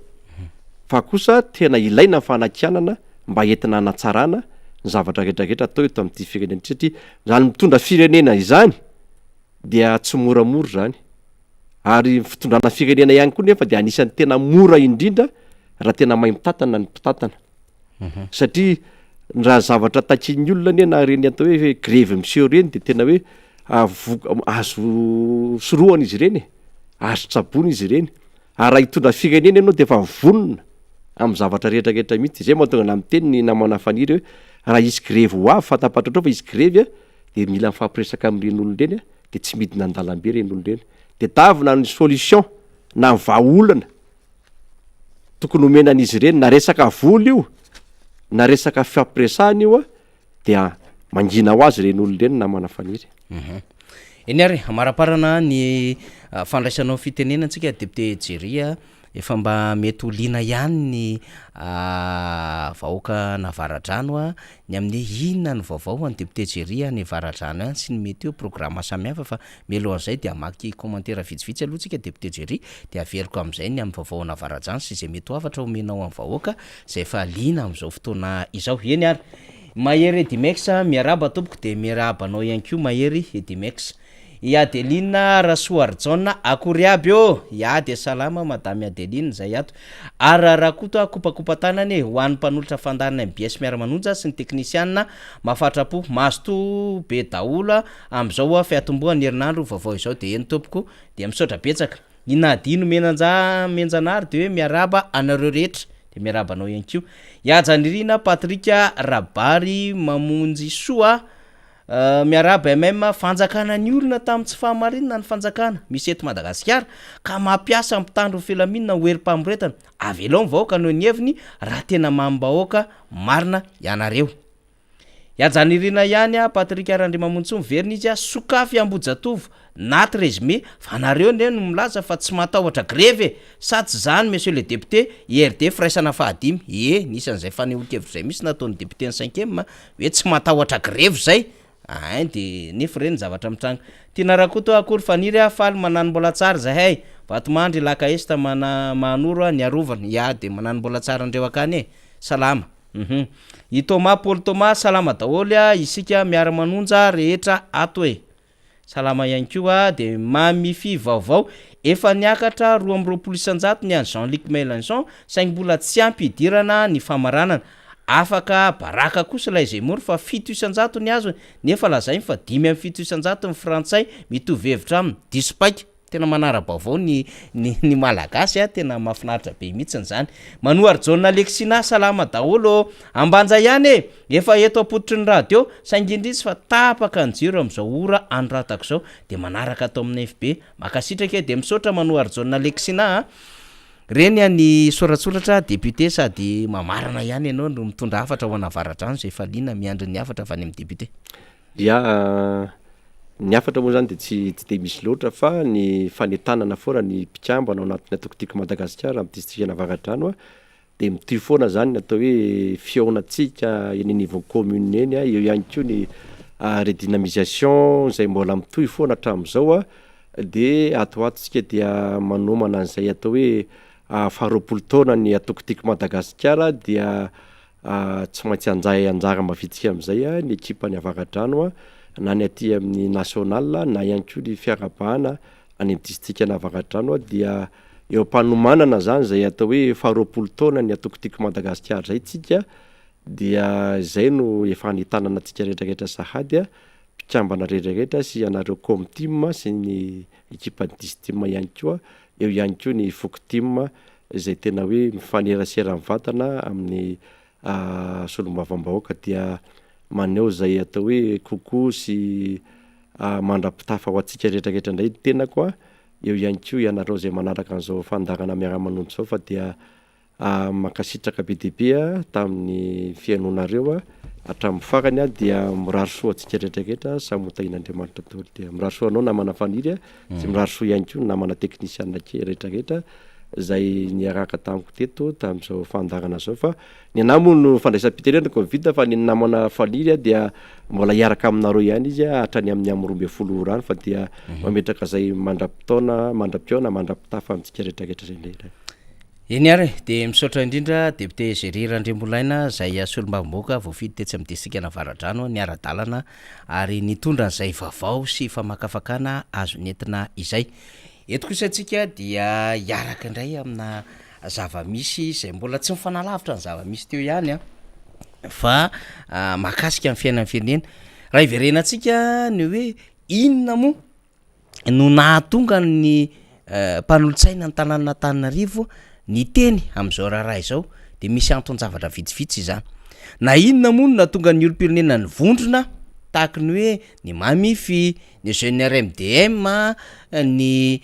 fa kosa tena ilaina ny fanakianana mba entina hanatsarana ny zavatra rehetrarehetra atao eto amin'ity firenena ity satria zany mitondra firenena izany dia tsy moramora izany ary ny fitondrana firenena ihany koa nefa dia anisan'ny tena mora indrindra raha tena mahay mitantana ny mpitantana Satria raha zavatra takian'ny olona anie na ireny atao hoe grevy miseho ireny de tena hoe avoka- azo sorohana izy ireny e, azo tsaboina izy ireny, ary raha hitondra firenena ianao de efa vonona amin'ny zavatra rehetrarehetra mihitsy, zay mahatonga anah miteny ny namana Faniry hoe raha hisy grevy ho avy, fantapantatrao fa hisy grevy a, de mila mifampiresaka amin'ireny olona ireny a, de tsy midina an-dalambe ireny olona ireny, tedavina ny solution na ny vahaolana tokony omena an'izy ireny na resaka vola io na resaka fifampiresahana io a dia mangina ho azy ireny olona ireny namana Faniry. Eny ary, amaraparana ny fandraisanao fitenenana antsika député Jerry a, efa mba mety ho liana ihany ny vahoakan'Avaradrano a, ny amin'ny hoe inona no vaovao ho an'ny député Jerry any Avaradrano any sy ny mety hoe programa samihafa fa Mialohan'izay dia hamaky commentaire vitsivitsy aloha tsika Député Jerry dia averiko amin'izay ny amin'ny vaovao an'Avaradrano sy izay mety ho hafatra omenao amin'ny vahoaka izay efa liana amin'izao fotoana izao. Eny ary. Mahery Edimex, miarahaba tompoko dia miarahaba anao ihany koa Mahery Edimex. I Adeline Rasoarijaona, akory aby ô! Ya dia salama Madame Adeline izay ato. Ary Rakoto a, kopakopa-tanana e, ho an'ny mpanolotra fandaharana mbs Miara-manonja sy ny teknisianina mahafatra-po. Mazotoa be daholo a. Amin'izao fiatombohan'ny herinandro vaovao izao dia eny tompoko dia misaotra betsaka. I Nadine Menanja Menjanary dia hoe miarahaba anareo rehetra dia miarahaba anao ihany koa. I Hajanirina Patrick Rabary Mamonjisoa. Miarahaba MM, fanjakana ny olona tamin'ny tsy fahamarinana ny fanjakana misy eto Madagasikara ka mampiasa ny mpitandro ny filaminana ho herim-pamoretana. Avelao ny vahoaka haneho ny heviny raha tena mamim-bahoaka marina ianareo. Hiajanirina ihany a Patrick Randriamamonjisoa miverina izy a sokafy Ambohijatovo na 13 mai fa nareo ne no milaza fa tsy matahotra grevy e! Sa tsy zany monsieur le député IRD firaisana fahadimy ee nisy an'izay fanehoan-kevitra izay mihitsy nataon'ny député ny cinquième hoe tsy matahotra grevy zay ein de nefa ireny ny zavatra mitranga Tiana Rakoto a akory Faniry a faly manano mbola tsara zahay Vatomandry Ilaka Est mana Mahanoro a niarovana ya de manano mbola tsara ndreo akany e salama Hum i Thomas Paul Thomas salama daholo a isika miara manonja rehetra ato e salama ihany koa de mamify vaovao efa niakatra 22% ny an'i Jean Luc Mélenchon saingy mbola tsy ampy hidirana ny famaranana afaka baraka kosa ilay Zemmour fa 7% ny azony nefa lazainy fa 75% ny frantsay mitovy hevitra aminy diso paika Tena manara-baovao ny ny ny Malagasy a, tena mahafinaritra be mihitsiny zany. Manoharijaona Alexina, salama daholo ô! Ambanja ihany e! Efa eto am-pototry ny radio, saingy indrisy fa tapaka ny jiro amin'izao ora anoratako izao, dia manaraka ato amin'ny FB. Mankasitraka e! Dia misaotra Manoharijaona Alexina a! Reny a ny soratsoratra député sady mamarana ihany ianao no mitondra hafatra ho an'Avaradrano izay efa liana miandry ny hafatra avy any amin'ny député. Ya, ny hafatra moa zany de tsy tsy de misy loatra fa ny fanentanana foana ny mpikambana ao anatin'ny antoko Tiako Madagasikara amin'ny distrikan'Avaradrano a, de mitohy foana zany ny atao hoe fihaonantsika eny anivon'ny commune eny a, eo ihany koa ny redynamisation izay mbola mitohy foana hatramin'izao a, de ato ho ato isika dia manomana an'izay atao hoe faharoapolo taona ny antoko Tiako Madagasikara dia Tsy maintsy handray anjara mavitrika amin'izay ny ekipan'ny Avaradrano na ny aty amin'ny national na ihany koa ny fiarahabana any amin'ny distrikan'Avaradrano dia eo am-panomanana izany izay atao hoe faharoapolo taona ny antoko Tiako Madagasikara izay tsika dia izay no efa hanentanana antsika rehetrarehetra sahady, mpikambana rehetrarehetra sy ianareo Comtim sy ny ekipan'ny Distim ihany koa, eo ihany koa ny Fokotim izay tena hoe mifanerasera mivantana amin'ny solombavambahoaka dia maneho izay atao hoe coucou sy mandra-pitafa ho antsika rehetrarehetra indray ny tenako a, eo ihany koa ianareo izay manaraka an'izao fandaharana miara-manonja izao fa dia mankasitraka be dia be tamin'ny fihainoanareo hatramin'ny farany dia mirary soa antsika rehetrarehetra samy ho tahian'Andriamanitra daholo dia mirary soa anao namana Faniry a sy mirary soa ihany koa ny namana teknisiana rehetrarehetra izay niaraka tamiko teto tamin'izao fandaharana izao fa ny anahy moa no fandraisam-pitenenako no vita fa ny namana Faniry dia mbola hiaraka aminareo ihany izy hatrany amin'ny amin'ny 12 ora any fa dia mametraka izay mandra-pitaona mandra-pihaona mandra-pitafa amintsika rehetrarehetra izay indray. Eny ary e, dia misaotra indrindra Député Jerry Randriambolaina izay solombavambahoaka voafidy tetsy amin'ny distrikan'Avaradrano niara-dalana ary nitondra an'izay vaovao sy famakafakana azo nentina izay. Eto kosa isika dia hiaraka indray amina zava-misy izay mbola tsy mifanalavitra ny zava-misy teo ihany an, fa mahakasika ny fiainan'ny firenena. Raha hiverenantsika ny hoe inona moa no nahatonga ny mpanolotsaina ny tanànan'Antananarivo niteny amin'izao raharaha izao dia misy anton-javatra vitsivitsy izany. Na inona moa no nahatonga ny olom-pirenena nivondrona tahaka ny hoe ny Mamify, ny Jeunes RMDM, ny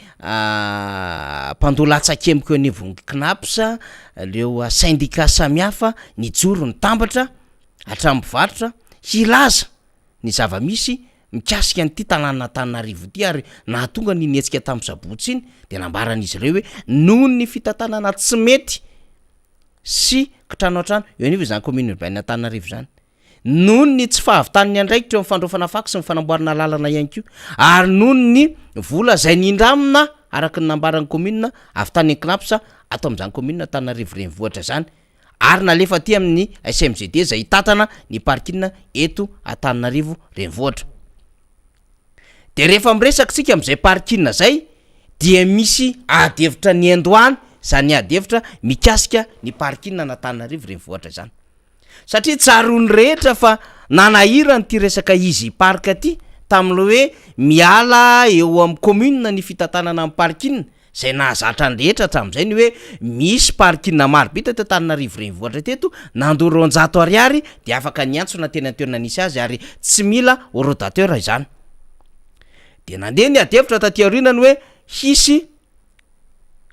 mpandoa latsakemboka eo anivon'ny Cnaps, ireo sendika samihafa nijoro nitambatra hatramin'ny mpivarotra hilaza ny zava-misy mikasika an'ity tanànan'Antananarivo ity ary nahatonga an'iny hetsika tamin'ny sabotsy iny dia nambaran'izy ireo hoe noho ny fitantanana tsy mety sy kitrano an-trano eo anivon' izany commune urbaine Antananarivo izany, noho ny tsy fahavitan'ny andraikitra eo amin'ny fandraofana fako sy ny fanamboarana lalana ihany koa ary noho ny vola izay nindramina araka ny nambaran'ny commune avy tany Cnaps ato amin'izany commune Antananarivo renivohitra izany. ary nalefa aty amin'ny SMGD izay hitantana ny parking eto Antananarivo renivohitra. Dia rehefa miresaka isika amin'izay parking izay dia misy ady hevitra niandohany izany ady hevitra mikasika ny parking an'Antananarivo renivohitra izany. Satria tsaroan'ny rehetra fa nanahirana ity resaka Easy Park ity tamin'ilay hoe miala eo amin'ny commune ny fitantanana ny parking. Izay nahazatra ny rehetra hatramin'izay ny hoe misy parking maro be teto Antananarivo renivohitra teto, nandoa 200 ariary dia afaka niantsona teny an-toerana nisy azy ary tsy mila horodateur izany. Dia nandeha ny adihevitra taty aoriana ny hoe hisy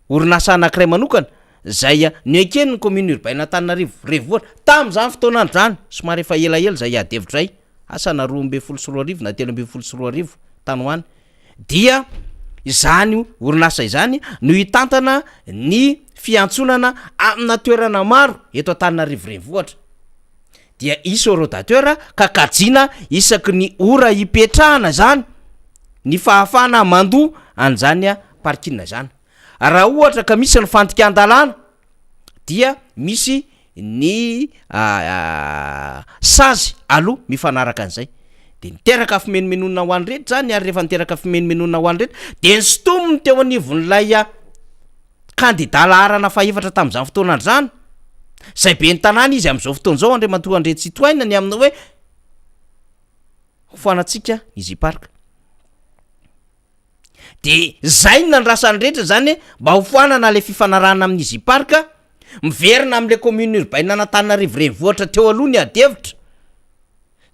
orinasa anankiray manokana izay noeken'ny commune urbaine Antananarivo renivohitra tamin'izany fotoana andro izany, somary efa elaela izay adihevitra izay, asa na 2012 na 2013 tany ho any. dia izany orinasa izany no hitantana ny fiantsonana amina toerana maro eto Antananarivo Renivohitra. Dia hisy horodateur ka kajiana isaky ny ora hipetrahana izany ny fahafahana mandoa an'izany parking izany. Raha ohatra ka misy ny fandikan-dalàna dia misy ny sazy aloha mifanaraka an'izay. De niteraka fimenomenonana ho an'ny rehetra zany ary rehefa niteraka fimenomenonana ho an'ny rehetra de nisintominy teo anivon'ilay kandida laharana fahefatra tamin'izany fotoana andro izany, izay ben'ny tanàna izy amin'izao fotoana izao Andriamatoa André Tsitohaina ny amin'ny hoe hofoanantsika ny Zipark. De zay no nandrasan'ny rehetra zany mba ho foanana le fifanarahana amin'ny Easy Park, miverina amle commune urbaine an'Antananarivo renivohitra teo aloha ny adihevitra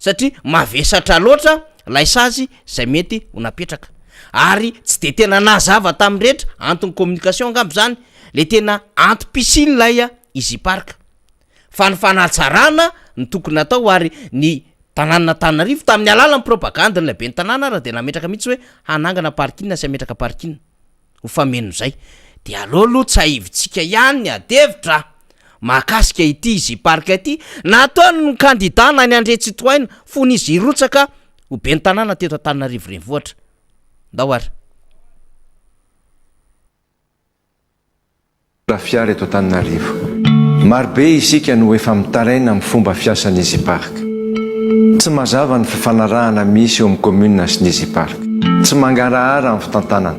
satria mavesatra loatra lay sazy zay mety ho napetraka ary tsy de tena nazava tamin'ny rehetra, antony communication angamba zany, le tena antom-pisian'ilay Easy Park. fa ny fanatsarana no tokony hatao ary ny tanànan'Antananarivo tamin'ny alalan'ny propagande-n'ilay ben'ny tanàna ara dia nametraka mihitsy hoe hanangana parking sy hametraka parking ho famenon'izay. Dia aleo aloha tsahivintsika ihany ny adihevitra mahakasika ity Easy Park ity nataon'ny kandida Nainy Andriantsitohaina fony izy hirotsaka ho ben'ny tanàna teto Antananarivo Renivohitra. Ndao ary. Fiara eto Antananarivo. Marobe isika no efa mitaraina amin'ny fomba fiasan'ny Easy Park. Tsy mazava ny fifanarahana misy eo amin'ny commune sy ny Easy Park. Tsy mangarahara ny fitantanana.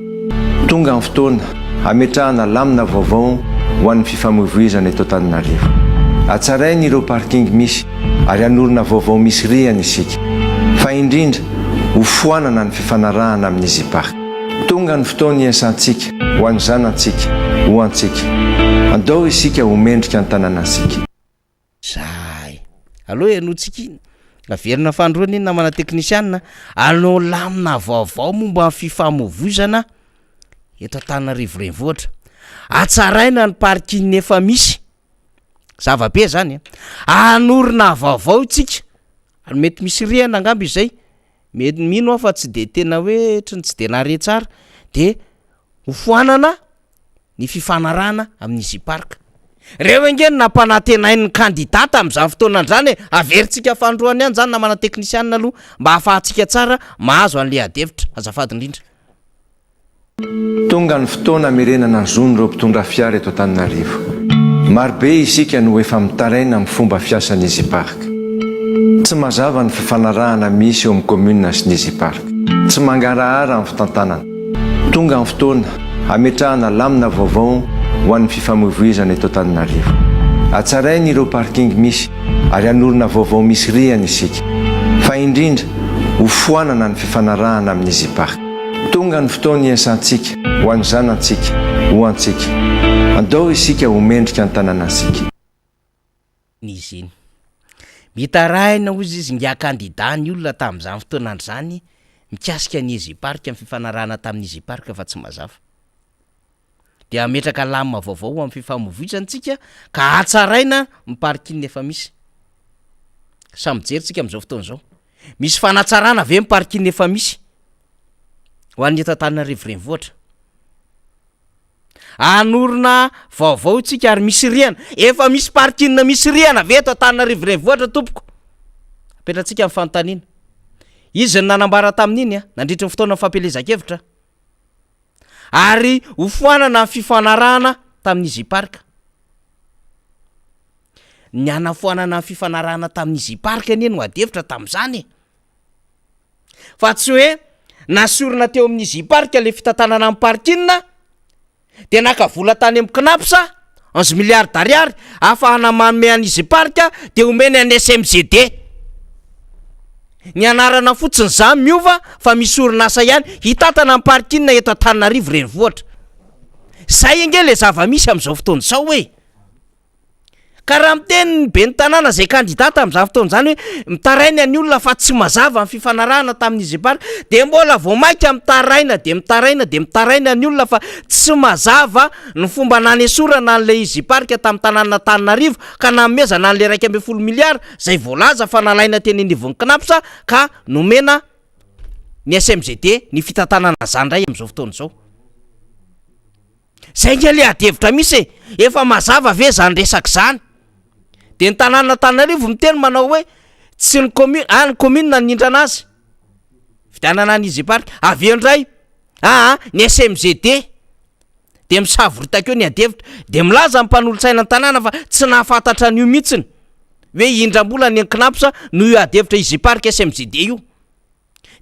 Tonga ny fotoana hametrahana lamina vaovao ho an'ny fifamoivoizana eto Antananarivo. Hatsaraina ireo parking misy ary hanorina vaovao misy rihana isika. Fa indrindra, hofoanana ny fifanarahana amin'ny Easy Park. Tonga ny fotoana hiasantsika ho an'ny zanantsika, ho antsika. Andao isika ho mendrika ny tanànantsika. Zay. Aleo henointsika iny. Averina fanindroany iny namana teknisianina. Aleo lamina vaovao momba ny fifamoivoizana eto Antananarivo Renivohitra. Hatsaraina ny parking efa misy. Zava-be zany an. Hanorina vaovao isika. Ary mety misy rihana angamba izay. Mety mino aho fa tsy de tena hoe ohatry ny tsy de nahare tsara de ho foanana ny fifanarahana amin'ny Easy Park. Reo ange no nampanantenain'ny kandida tamin'izany fotoana izany e! Averintsika fanindroany ihany izany namana teknisianina aloha mba hahafahantsika tsara mahazo an'le adihevitra. Azafady indrindra. Tonga ny fotoana hamerenana ny zon'ireo mpitondra fiara eto Antananarivo. Marobe isika no efa mitaraina amin'ny fomba fiasan'ny Easy Park. Tsy mazava ny fifanarahana misy eo amin'ny commune sy ny Easy Park. Tsy mangarahara ny fitantanana. Tonga ny fotoana hametrahana lamina vaovao ho an'ny fifamoivoizana eto Antananarivo. Hatsaraina ireo parking misy ary hanorina vaovao misy rihana isika. Fa indrindra, hofoanana ny fifanarahana amin'ny Easy Park. Tonga ny fotoana hiasantsika ho an'ny zanantsika, ho antsika. Andao isika ho mendrika ny tanànantsika. Izy iny. Mitaraina hozy izy ingahy kandida ny olona tamin'izany fotoana andro izany mikasika ny Easy Park, ny fifanarahana tamin'ny Easy Park fa tsy mazava. Dia hametraka lamina vaovao ho amin'ny fifamoivoizana tsika ka hatsaraina ny parking efa misy. Samy mijery tsika amin'izao fotoana izao. Misy fanatsarana ve ny parking efa misy ho an'ny eto Antananarivo Renivohitra? Hanorina vaovao isika ary misy rihana. Efa misy parking misy rihana ve eto Antananarivo Renivohitra tompoko? Apetratsika ny fanontaniana. Izy no nanambara tamin'iny a, nandritry ny fotoana fampielezan-kevitra. Ary hofoanana ny fifanarahana tamin'ny Easy Park. Ny hanafoanana ny fifanarahana tamin'ny Easy Park anie no adihevitra tamin'izany e! Fa tsy hoe nasorina teo amin'ny Easy Park le fitantanana ny parking dia naka vola tany amin'ny Cnaps 11 milliards d'ariary ahafahana manome an'i Easy Park dia omeny an'i SMGD. Ny anarana fotsiny izany miova fa misy orinasa ihany hitantana ny parking eto Antananarivo renivohitra. Zay ange le zava-misy amin'izao fotoana izao e! Ka raha miteny ny ben'ny tanàna izay kandida tamin'izany fotoana izany hoe mitaraina ny olona fa tsy mazava ny fifanarahana tamin'ny Izipar dia mbola vao mainka mitaraina dia mitaraina dia mitaraina ny olona fa tsy mazava ny fomba nanesorana an'ilay Izipark tamin'ny tanànan'Antananarivo ka nanomezana an'ilay 11 miliara izay voalaza fa nalaina teny anivon'ny Cnaps ka nomena ny SMGD ny fitantanana an'izany indray amin'izao fotoana izao. Zay nge le adihevitra misy e! Efa mazava ve zany resaka zany? De ny tanànan'Antananarivo miteny manao hoe tsy ny commune, ah ny commune nanindrana azy, fividianana an'i Easy Park, avy eo indray aa ny SMGD, de misavoritaka eo ny adihevitra, de milaza ny mpanolotsaina ny tanàna fa tsy nahafantatra an'io mihitsiny hoe hindram-bola ny Cnaps noho io adihevitra Easy Park SMGD io.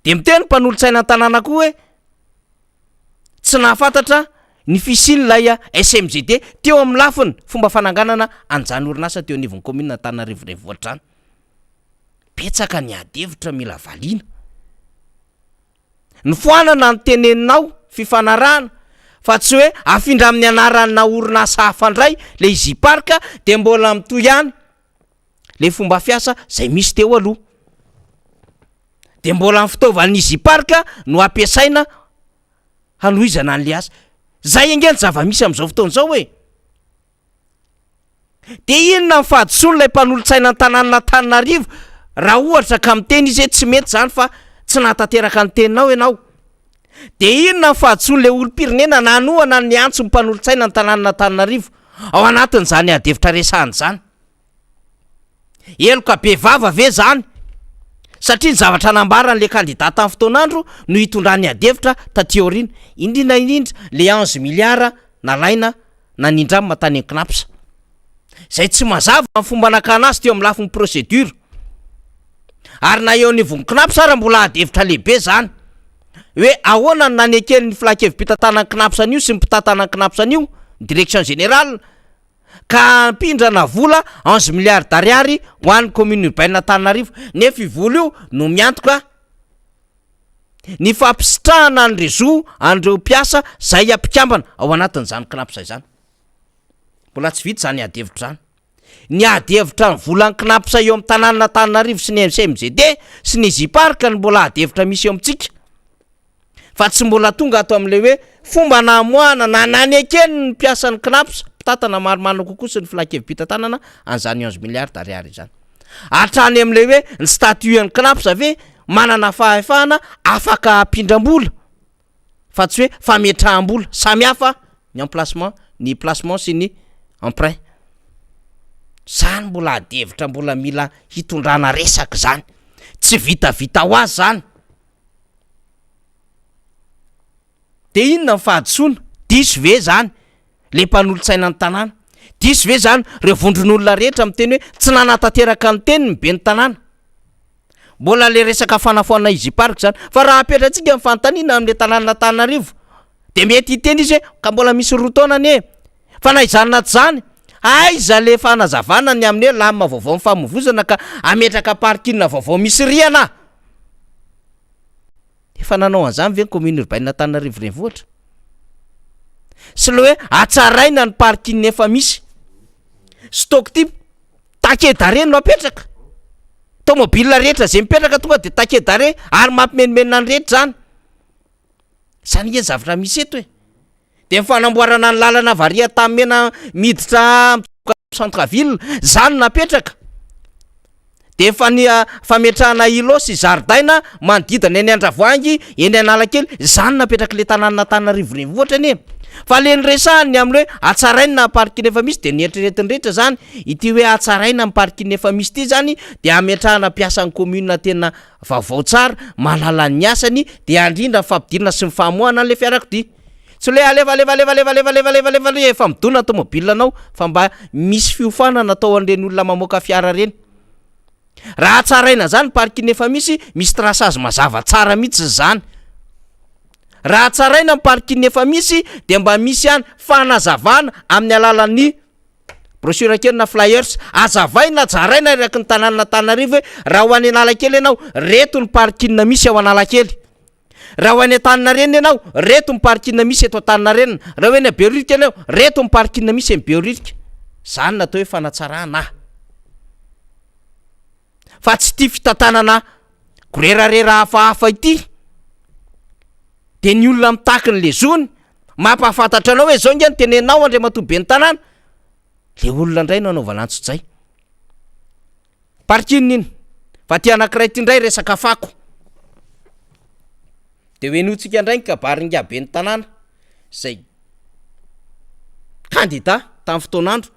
De miteny ny mpanolotsaina ny tanàna koa hoe tsy nahafantatra ny fisian'ilay SMGD teo amin'ny lafiny fomba fananganana an'izany orinasa teo anivon'ny kaominina Antananarivo Renivohitra izany. Betsaka ny ady hevitra mila valiana. Ny foanana no teneninao, fifanarahana, fa tsy hoe afindra amin'ny anarana orinasa hafa indray ilay Easy Park dia mbola mitohy ihany ilay fomba fiasa izay misy teo aloha. Dia mbola ny fitaovan'ny Easy Park no ampiasaina hanohizana an'ilay asa. Zay ange ny zava-misy amin'izao fotoana izao e! Dia inona ny fahadisoan'ilay mpanolotsaina ny tanànan'Antananarivo raha ohatra ka miteny izy hoe tsy mety izany fa tsy nahatanteraka ny teninao ianao? Dia inona ny fahadisoan'ilay olom-pirenena nanohana ny antson'ny mpanolotsaina ny tanànan'Antananarivo ao anatin'izany adihevitra resahana izany? Heloka be vava ve zany? Satria ny zavatra nambaran'le kandida tamin'ny fotoan'andro no hitondrany adihevitra taty aoriana, indrindra indrindra le 11 milliards nalaina nanindramina tany amin'ny Cnaps. Izay tsy mazava ny fomba nakana azy teo amin'ny lafiny procédure. Ary na eo anivon'ny Cnaps ara mbola adihevitra lehibe zany. Hoe ahoana no naneken'ny filan-kevi-pitantanan'ny Cnaps an'io sy ny mpitantana ny Cnaps an'io, ny direction générale, ka hampindrana vola 11 milliards d'ariary ho an'ny commune urbaine Antananarivo, nefa io vola io no miantoka ny fampisitrahana ny réseau an'ireo mpiasa izay mpikambana ao anatin'izany Cnaps izany. Mbola tsy vita izany ady hevitra izany. Ny ady hevitra ny volan'ny Cnaps eo amin'ny tanànan'Antananarivo sy ny MCMGD sy ny Easy-Park no mbola ady hevitra misy eo amintsika. fa tsy mbola tonga ato amin'ilay hoe fomba namoahana na nanekeny ny mpiasan'ny Cnaps, mpitantana marimarina kokoa sy ny filan-kevi-pitantanana an'izany 11 milliards d'ariary izany. Hatrany amin'ilay hoe ny statut an'ny Cnaps ve manana fahefana afaka hampindram-bola fa tsy hoe fametraham-bola, samy hafa ny emplacement, ny placement sy ny emprunt. Zany mbola adihevitra mbola mila hitondrana resaka izany, tsy vitavita ho azy izany. De inona ny fahadisoana? Diso ve zany le mpanolotsaina ny tanàna? Diso ve zany reo vondron'olona rehetra miteny hoe tsy nanatanteraka ny teniny ny ben'ny tanàna? Mbola le resaka fanafoanana Easy Park zany. Fa raha apetratsika ny fanontaniana amle tanànan'Antananarivo de mety hiteny izy hoe ka mbola misy roa taona anie. Fa na izany na tsy izany, aiza le fanazavana ny amin'ny hoe lamina vaovao ny famovozana ka ametraka parking vaovao misy rihana? Efa nanao an'izany ve ny commune urbaine Antananarivo Renivohitra? Sy le hoe hatsaraina ny parking efa misy. Stock type, taquet d'arrêt no apetraka. Tomobile rehetra zay mipetraka tonga de taquet d'arrêt ary mampimenomenona ny rehetra zany. Zany nge ny zavatra misy eto e. Dia ny fanamboarana ny lalana avy ary Antanimena miditra centre ville, zany no napetraka. Dia efa ny fametrahana îlot sy zaridaina manodidina eny Andravoahangy, eny Analakely, zany no napetrak'ilay tanànan'Antananarivo renivohitra anie. Fa le niresahany ny amin'ny hoe hatsaraina ny parking efa misy dia neritreretin'ny rehetra zany, ity hoe hatsaraina ny parking efa misy ity zany dia hametrahana mpiasan'ny commune tena vaovao tsara, mahalala ny asany dia handrindra ny fampidirana sy ny famoahana an'ilay fiarakodia. Tsy ilay alefa alefa alefa alefa alefa alefa alefa alefa alefa efa midona ny tomobile anao fa mba misy fiofanana atao an'ireny olona mamoaka fiara ireny. Raha hatsaraina zany parking efa misy, misy traçage mazava tsara mihitsy zany. Raha hatsaraina ny parking efa misy dia mba misy ihany fanazavana amin'ny alalan'ny Brochure kely na flyers, azavaina, jaraina eraky ny tanànan'Antananarivo hoe raha ho any Analakely ianao, reto ny parking misy ao Analakely. Raha ho any Antaninarenina ianao, reto ny parking misy eto Antaninarenina. Raha ho eny Behoririka ianao, reto ny parking misy eny Behoririka. Zany no atao hoe fanatsarana. Fa tsy ity fitantanana gorerarera hafahafa ity. De ny olona mitaky ny lezony, mampahafantatra anao hoe zao nge no teneninao Andriamatoa ben'ny tanàna. Le olona indray no anaovana antsojay. Parking iny. Fa ty anakiray ty ndray resaka fako. De ho henointsika indray ny kabarin'ingahy ben'ny tanàna izay kandida tamin'ny fotoan'andro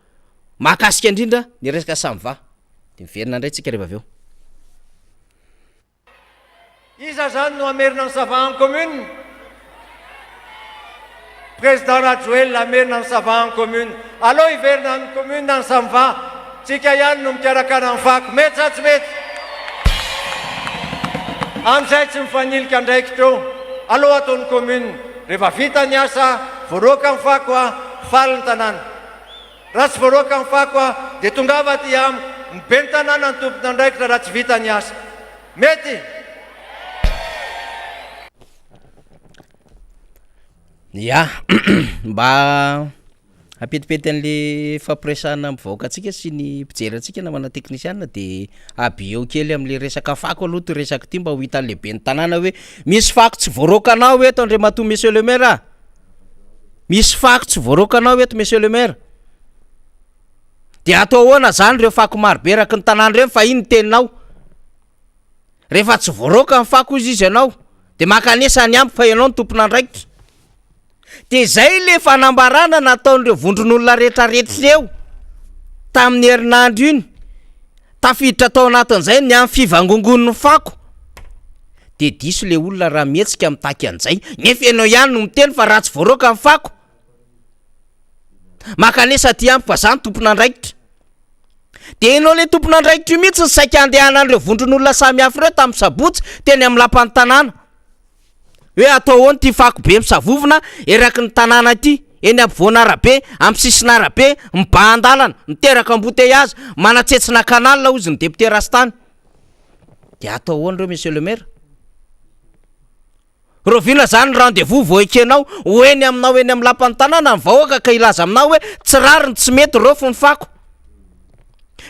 mahakasika indrindra ny resaka Samva. De miverina indray tsika rehefa avy eo. Iza zany no hamerina ny Sava en commune? Président Rajoelina hamerina ny Sava en commune. Aleo hiverina any commune ny Samva. Tsika ihany no mikarakara ny fako. Mety sa tsy mety? Amin'izay tsy mifanilika andraikitra eo. Aleo ataon'ny commune. Rehefa vita ny asa, voaroaka ny fako, faly ny tanàna. Raha tsy voaroaka ny fako aho dia tongava aty amiko, ny ben'ny tanàna no tompon'andraikitra raha tsy vita ny asa. Mety? Ya, mba hampetipety an'le fampiresahana amin'ny vahoaka antsika sy ny mpijery antsika namana teknisiana de habilleo kely am'le resaka fako aloha ty resaka ty mba ho hitan'le ben'ny tanàna hoe misy fako tsy voaroakanao eto andriamatoa monsieur le maire a! Misy fako tsy voaroakanao eto monsieur le maire. De atao ahoana zany reo fako maro be eraky ny tanàna reny fa iny ny teninao. Rehefa tsy voaroaka ny fako hozy izy ianao de mankanesa any amiko fa ianao no tompon'andraikitra. De zay le fanambarana nataon'ireo vondron'olona retraretra ireo tamin'ny herinandro iny. Tafiditra tao anatin'izay ny amin'ny fivangongon'ny fako. Dia diso le olona raha mihetsika mitaky an'izay, nefa ianao ihany no miteny fa raha tsy voaroaka ny fako, mankanesa aty amiko fa za no tompon'andraikitra. Dia ianao le tompon'andraikitra io mihitsy no saika handehanan'ireo vondron'olona samihafa ireo tamin'ny sabotsy teny amin'ny lapan'ny tanàna. Hoe atao ahoana ity fako be misavovona eraky ny tanàna ity, eny ampovoan'arabe, amin'ny sisin'arabe, mibahan-dalana, miteraka embouteillage, manatsetsina canal hozy ny député Rastany. Dia atao ahoana ireo monsieur le maire? Rahoviana zany rendez-vous vao ekenao ho eny aminao eny amin'ny lapan'ny tanàna ny vahoaka ka hilaza aminao hoe tsy rariny tsy mety raofy ny fako.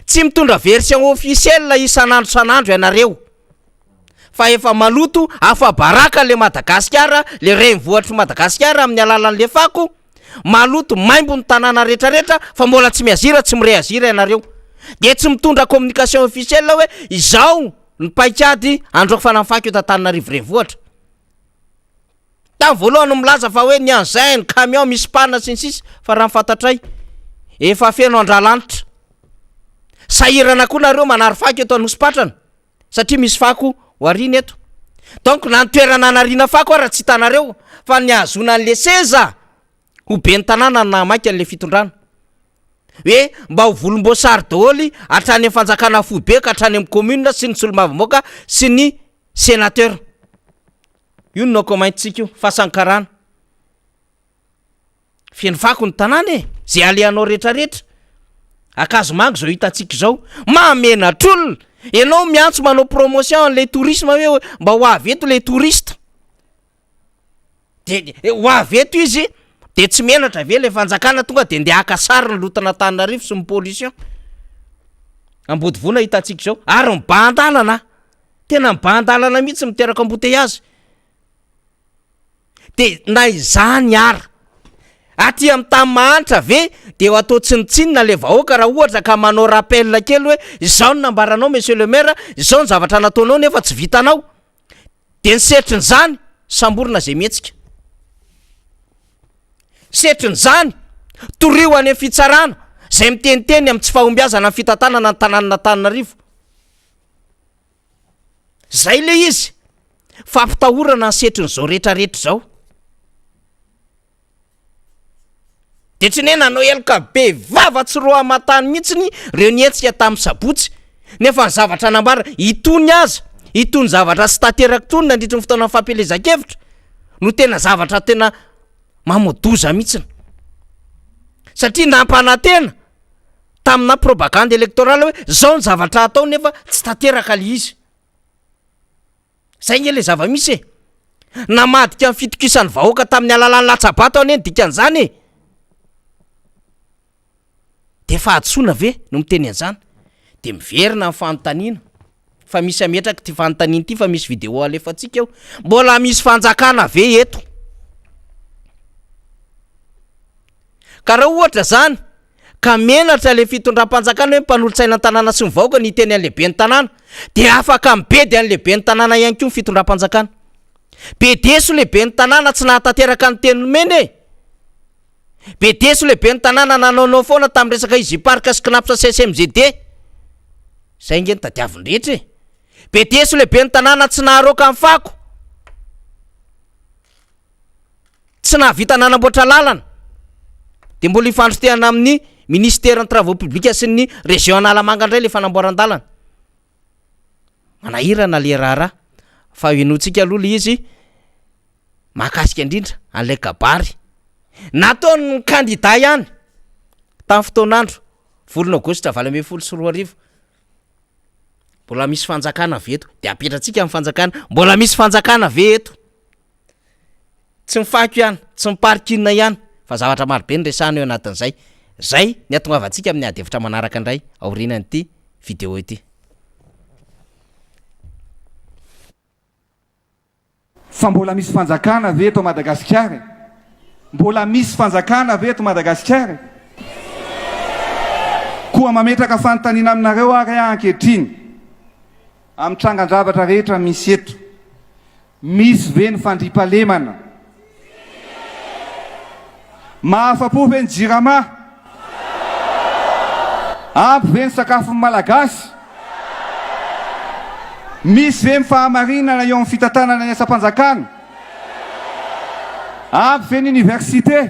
Tsy mitondra version officielle isan'andro isan'andro ianareo fa efa maloto afa-baraka le Madagasikara le renivohitr'i Madagasikara amin'ny alalan'le fako. Maloto maimbo ny tanàna rehetra rehetra fa mbola tsy miazira tsy mireazira ianareo. Dia tsy mitondra communication officielle hoe izao ny paikady androfana ny fako eto Antananarivo renivohitra. Tamin'ny voalohany no milaza fa hoe ny engin, ny camion misy panne sy ny sisa fa raha ny fantatray efa feno andralanitra. Sahirana koa nareo manary fako eto Anosipatrana. satria misy fako ho ariana eto. Donc na ny toerana anariana fako ara tsy hitanareo fa ny ahazoana an'le seza ho ben'ny tanàna no nahamaika an'le fitondrana. Hoe mba ho volomboasary daholo hatrany amin'ny fanjakana foibe ka hatrany amin'ny commune sy ny solombavambahoaka sy ny sénateur. Io no naoka-maintsika io, fasankarana. Feno fako ny tanàna e! Ze alehanao retraretra. Ankazomanga izao hitantsika izao. Mahamenatr'olona! Ianao miantso manao promotion an'ilay tourisme hoe mba ho avy eto ilay touriste. De ho avy eto izy de tsy menatra ve ilay fanjakana tonga de ndeha haka sary ny loton'Antananarivo sy ny pollution. Ambodivona hitantsika izao. Ary mibahan-dalana. Tena mibahan-dalana mihitsy miteraka embouteillage. De na izany ara, aty amin'ny tany mahantra ve de ho atao tsinontsinona le vahoaka raha ohatra ka manao rappel kely hoe izao no nambaranao monsieur le maire, izao ny zavatra nataonao nefa tsy vitanao? De ny setrin'izany samborina zay mihetsika. Setrin'izany, torio any amin'ny fitsarana zay miteniteny amin'ny tsy fahombiazana ny fitantanana ny tanànan'Antananarivo. Zay le izy! Fampitahorana ny setrin'izao retraretra izao. De tsy ny hoe nanao heloka be vava tsy roa aman-tany mihitsiny reo nihetsika tamin'ny sabotsy, nefa ny zavatra nambara, itony aza, itony zavatra tsy tanteraka itony nandritry ny fotoanan'ny fampielezan-kevitra no tena zavatra tena mamoa-doza mihitsiny. Satria nampanantena tamina propagande électorale hoe zao ny zavatra atao nefa tsy tanteraka le izy. Zay nge le zava-misy e. Namadika ny fitokisan'ny vahoaka tamin'ny alalan'ny latsa-bato anie ny dikan'izany e! Dia fahadisoana ve no miteny an'izany? Dia miverina ny fanontaniana, fa misy hametraka ity fanontaniana ity fa misy vidéo alefantsika eo, mbola misy fanjakana ve eto? Ka raha ohatra zany ka menatra le fitondram-panjakana hoe mpanolotsaina ny tanàna sy ny vahoaka ny hiteny an'le ben'ny tanàna dia afaka mibedy an'le ben'ny tanàna ihany koa ny fitondram-panjakana. Bedeso le ben'ny tanàna tsy nahatanteraka ny teny nomeny e! Bedeso le ben'ny tanàna nanaonao foana tamin'ny resaka Easy Park sy Cnaps sy SMGD. Zay nge no tadiavin'ny rehetra e! Bedeso le ben'ny tanàna tsy naharoaka ny fako. Tsy nahavita nanamboatra lalana dia mbola ifandrotehana amin'ny minisiteran'ny travaux publics sy ny région Analamanga indray le fanamboaran-dalana. Manahirana le raharaha fa henointsika aloha le izy mahakasika indrindra an'ilay kabary nataon'ny kandida ihany tamin'ny fotoan'andro volana aogositra 2018. Mbola misy fanjakana ve eto? Dia apetratsika ny fanjakana, mbola misy fanjakana ve eto? Tsy ny fako ihany, tsy ny parking ihany fa zavatra maro be no resahana eo anatin'izay. Zay ny hatongavantsika amin'ny ady hevitra manaraka indray aorianan'ity vidéo ity. Fa mbola misy fanjakana ve eto Madagasikara e? Mbola misy fanjakana ve eto Madagasikara e? Koa mametraka fanontaniana aminareo ary aho ankehitriny, amin'ny trangan-javatra rehetra misy eto, Misy ve ny fandriampahalemana? Mahafa-po ve ny Jirama? Ampy ve ny sakafon'ny Malagasy? Misy ve ny fahamarinana eo amin'ny fitantanana ny asam-panjakana? Ampy ve ny oniversite?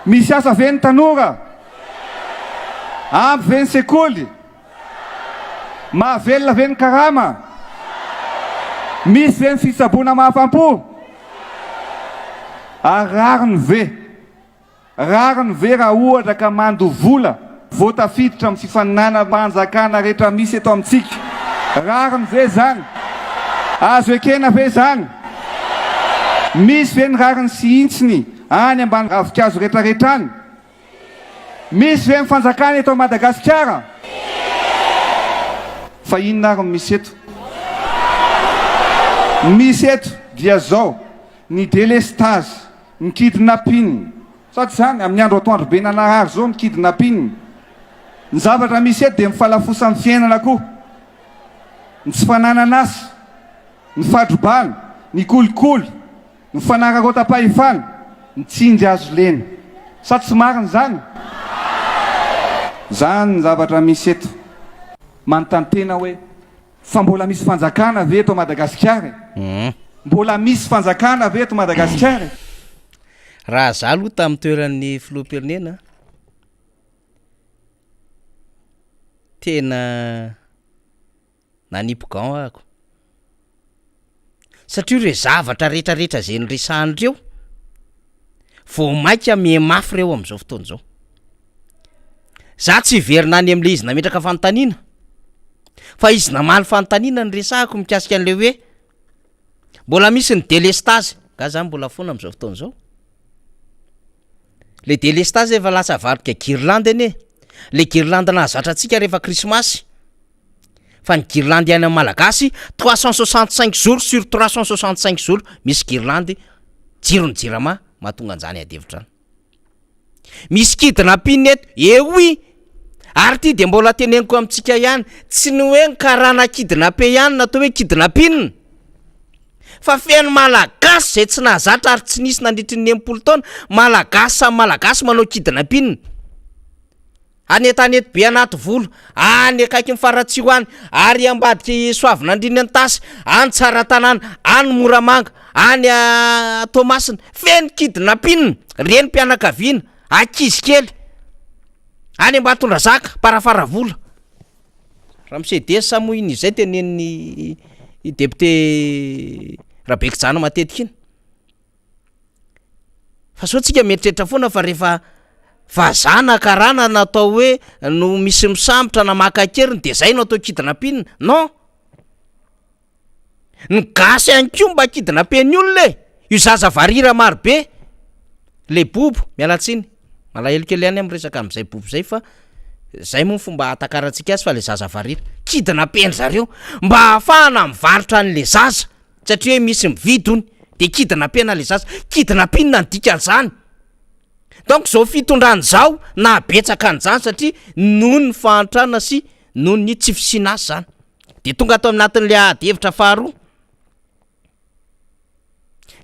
Misy asa ve ny tanora? Ampy ve ny sekoly? Mahavelona ve ny karama? Misy ve ny fitsaboana mahafam-po? Ary rariny ve? Rariny ve raha ohatra ka mandoa vola vao tafiditra amin'ny fifaninanam-panjakana rehetra misy eto amintsika? Rariny ve izany? Azo ekena ve izany? Misy ve ny rariny sy hintsiny any ambany ravinkazo rehetrarehetra any? Misy ve ny fanjakana eto Madagasikara? Fa inona ary no misy eto? Ny misy eto dia zao, ny delestazy, ny kidnapping, sa tsy izany? Amin'ny andro atoandro be nanarary zao ny kidnapping. Ny zavatra misy eto dia mifalafosan'ny fiainana koa. Ny tsy fananan'asa, ny fadrobana, ny kolikoly, Ny fanararaotam-pahefana, ny tsindry azo lena. Sa tsy marina izany? Izany ny zavatra misy eto. Manontany tena hoe, fa mbola misy fanjakana ve eto Madagasikara e? Mbola misy fanjakana ve eto Madagasikara e? Raha za aloha tamin'ny toeran'ny filoham-pirenena, tena Nanipy gant ahako. Satria ireo zavatra retraretra izay noresahany ireo, vao maika miha mafy ireo amin'izao fotoana izao. Za tsy hiverina any amin'ilay izy nametraka fanontaniana, fa izy namaly fanontaniana no resahako mikasika an'ilay hoe mbola misy ny delestazy, nga zany mbola foana amin'izao fotoana izao? Le delestazy efa lasa avadika guirlande anie, le guirlande nahazatra antsika rehefa krismasy. Fa ny guirlande iainan'ny Malagasy 365 jours sur 365 jours misy guirlande jiron'ny jirama mahatonga an'izany ady hevitra zany. Misy kidnapping eto, eh oui! Ary ity dia mbola teneniko amintsika ihany, tsy ny hoe ny karana kidnappé ihany no atao hoe kidnapping, fa feno Malagasy izay tsy nahazatra ary tsy nisy nandritry ny 60 taona, Malagasy samy Malagasy manao kidnapping. Any an-tanety be anaty volo, any akaikin'i Faratsiho any, ary ambadik'i Soavinandriana Antasy, any Tsaratanàna, any Moramanga, any Toamasina. Feno kidnapping, renim-pianakaviana, ankizy kely. Any Ambatondrazaka, Amparafaravola. Ramose Dessa moa iny izay tenenin'ny député Rabekijana matetika iny. Fa sao tsika mieritreritra foana fa rehefa vazaha na karana no atao hoe no misy misambotra na maka an-keriny de zay no atao kidnapping, non! Ny gasy ihany koa mba kidnapen'ny olona e! Io zaza varira maro be, le bobo, miala tsiny, malahelo kely ihany aho miresaka amin'izay bobo zay fa zay moa ny fomba ahatakarantsika azy fa le zaza varira, kidnapen-dry zareo mba ahafahana mivarotra an'le zaza satria hoe misy mividy hono de kidnapena le zaza, kidnapinina ny dikan'izany? Donc zao fitondrana izao nahabetsaka an'izany satria noho ny fahantrana sy noho ny tsy fisiana asa zany. De tonga ato anatin'le ady hevitra faharoa,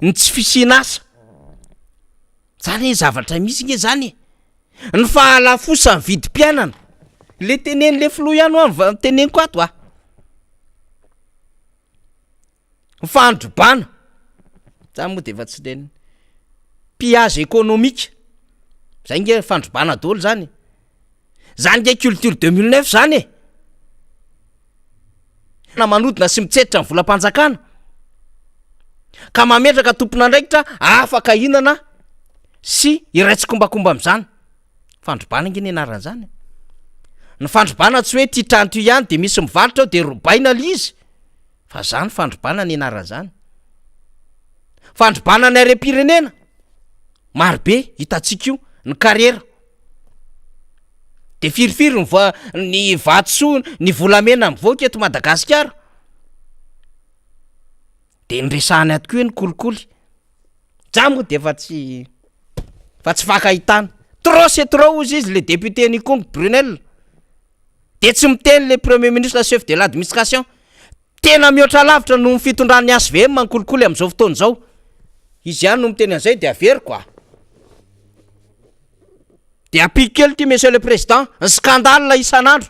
ny tsy fisiana asa, zany hoe zavatra misy nge zany e, ny fahalafosan'ny vidim-piainana, le tenenin'le filoha ihany hoa no teneniko ato a. Ny fandrobana, zany moa de efa tsy le pillage économique, zay nge fandrobana daholo zany e, zany nge culture 2009 zany e, na manodina sy mitsetra ny volam-panjakana ka mametraka tompon'andraikitra afaka hihinana sy hiray tsikombakomba am'zany. Fandrobana ange ny anaran'izany e. Ny fandrobana tsy hoe ty trano ty ihany de misy mivarotra ao de robaina le izy fa zany fandrobana ny anaran'izany. Fandrobana ny harem-pirenena, maro be hitantsika io, ny kariera. De firifiry ny va- ny vatosoa, ny volamena mivoaka eto Madagasikara. De noresahany ato koa hoe ny kolikoly. Za moa de efa tsy fa tsy fankahitana. Trop c'est trop hozy izy le député n'ikongo Brunelle. De tsy miteny le premier ministre chef de l'administration. Tena mihoatra lavitra noho ny fitondran'ny HVM ny kolikoly amin'izao fotoana izao. Izy ihany no miteny an'izay de averiko a. De ampiko kely ity monsieur le président, ny scandale isan'andro.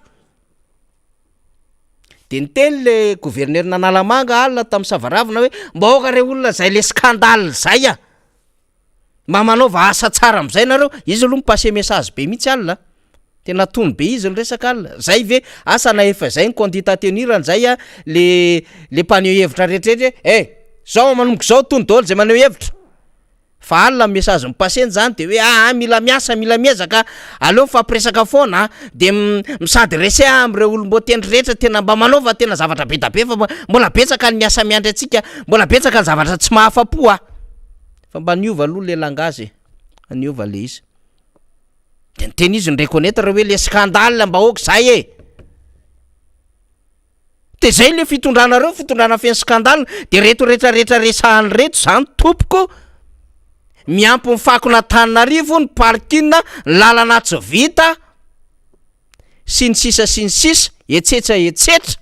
De niteny le gouverneur n'Analamanga alina tamin'ny savaravina hoe mba aoka re olona zay le scandale zay a! Mba manaova asa tsara am'zay nareo, izy aloha mi-passer message be mihitsy alina a, tena tony be izy niresaka alina, zay ve asa na efa zay ny conduite à tenir-ny zay a le le mpaneho hevitra rehetrarehetra hoe eh! Zao manomboka zao tony daholo zay maneho hevitra. Fa alina ny message mi-passer-ny zany de hoe aa mila miasa mila miezaka aleo mifampiresaka foana de mi-s'adresser am'ireo olom-boatendry rehetra tena mba manaova tena zavatra be da be fa mbola betsaka ny asa miandry antsika mbola betsaka ny zavatra tsy mahafa-po a! Fa mba niova aloha le langage e, niova le izy. De niteny izy ni-reconnaitre hoe le scandale mba ok zay e! De zay le fitondranareo, fitondrana feno scandale, de reto retraretra resahany reto zany tompoko, miampy ny fakon'Antananarivo, ny parking, ny lalana tsy vita, sy ny sisa sy ny sisa, etsetra etsetra,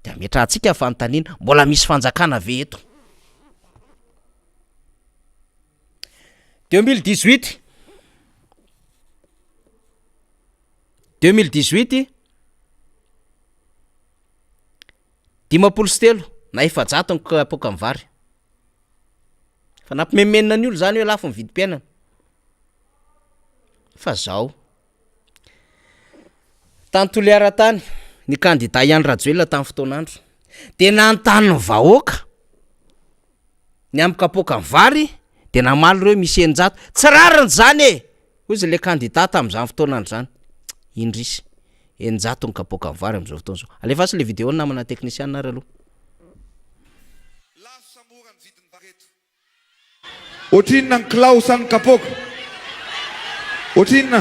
de ametrahantsika fanontaniana, mbola misy fanjakana ve eto? 2018, 2018, 53 na 400 ny kapoakan'ny vary. Fa nampimenomenona ny olona zany hoe lafo ny vidim-piainana. Fa zao, tany Toliara tany, ny kandida i Andry Rajoelina tamin'ny fotoan'andro de nanontany ny vahoaka ny amin'ny kapoakan'ny vary de namaly ireo hoe misy 600, tsy rariny zany e! Hoy izy le kandida tamin'izany fotoan'andro izany, indrisy, 600 ny kapoakan'ny vary amin'izao fotoana izao. Alefaso le vidéo namana teknisiana ary aloha. Ohatrinona ny kilao sa ny kapoaka? Ohatrinona?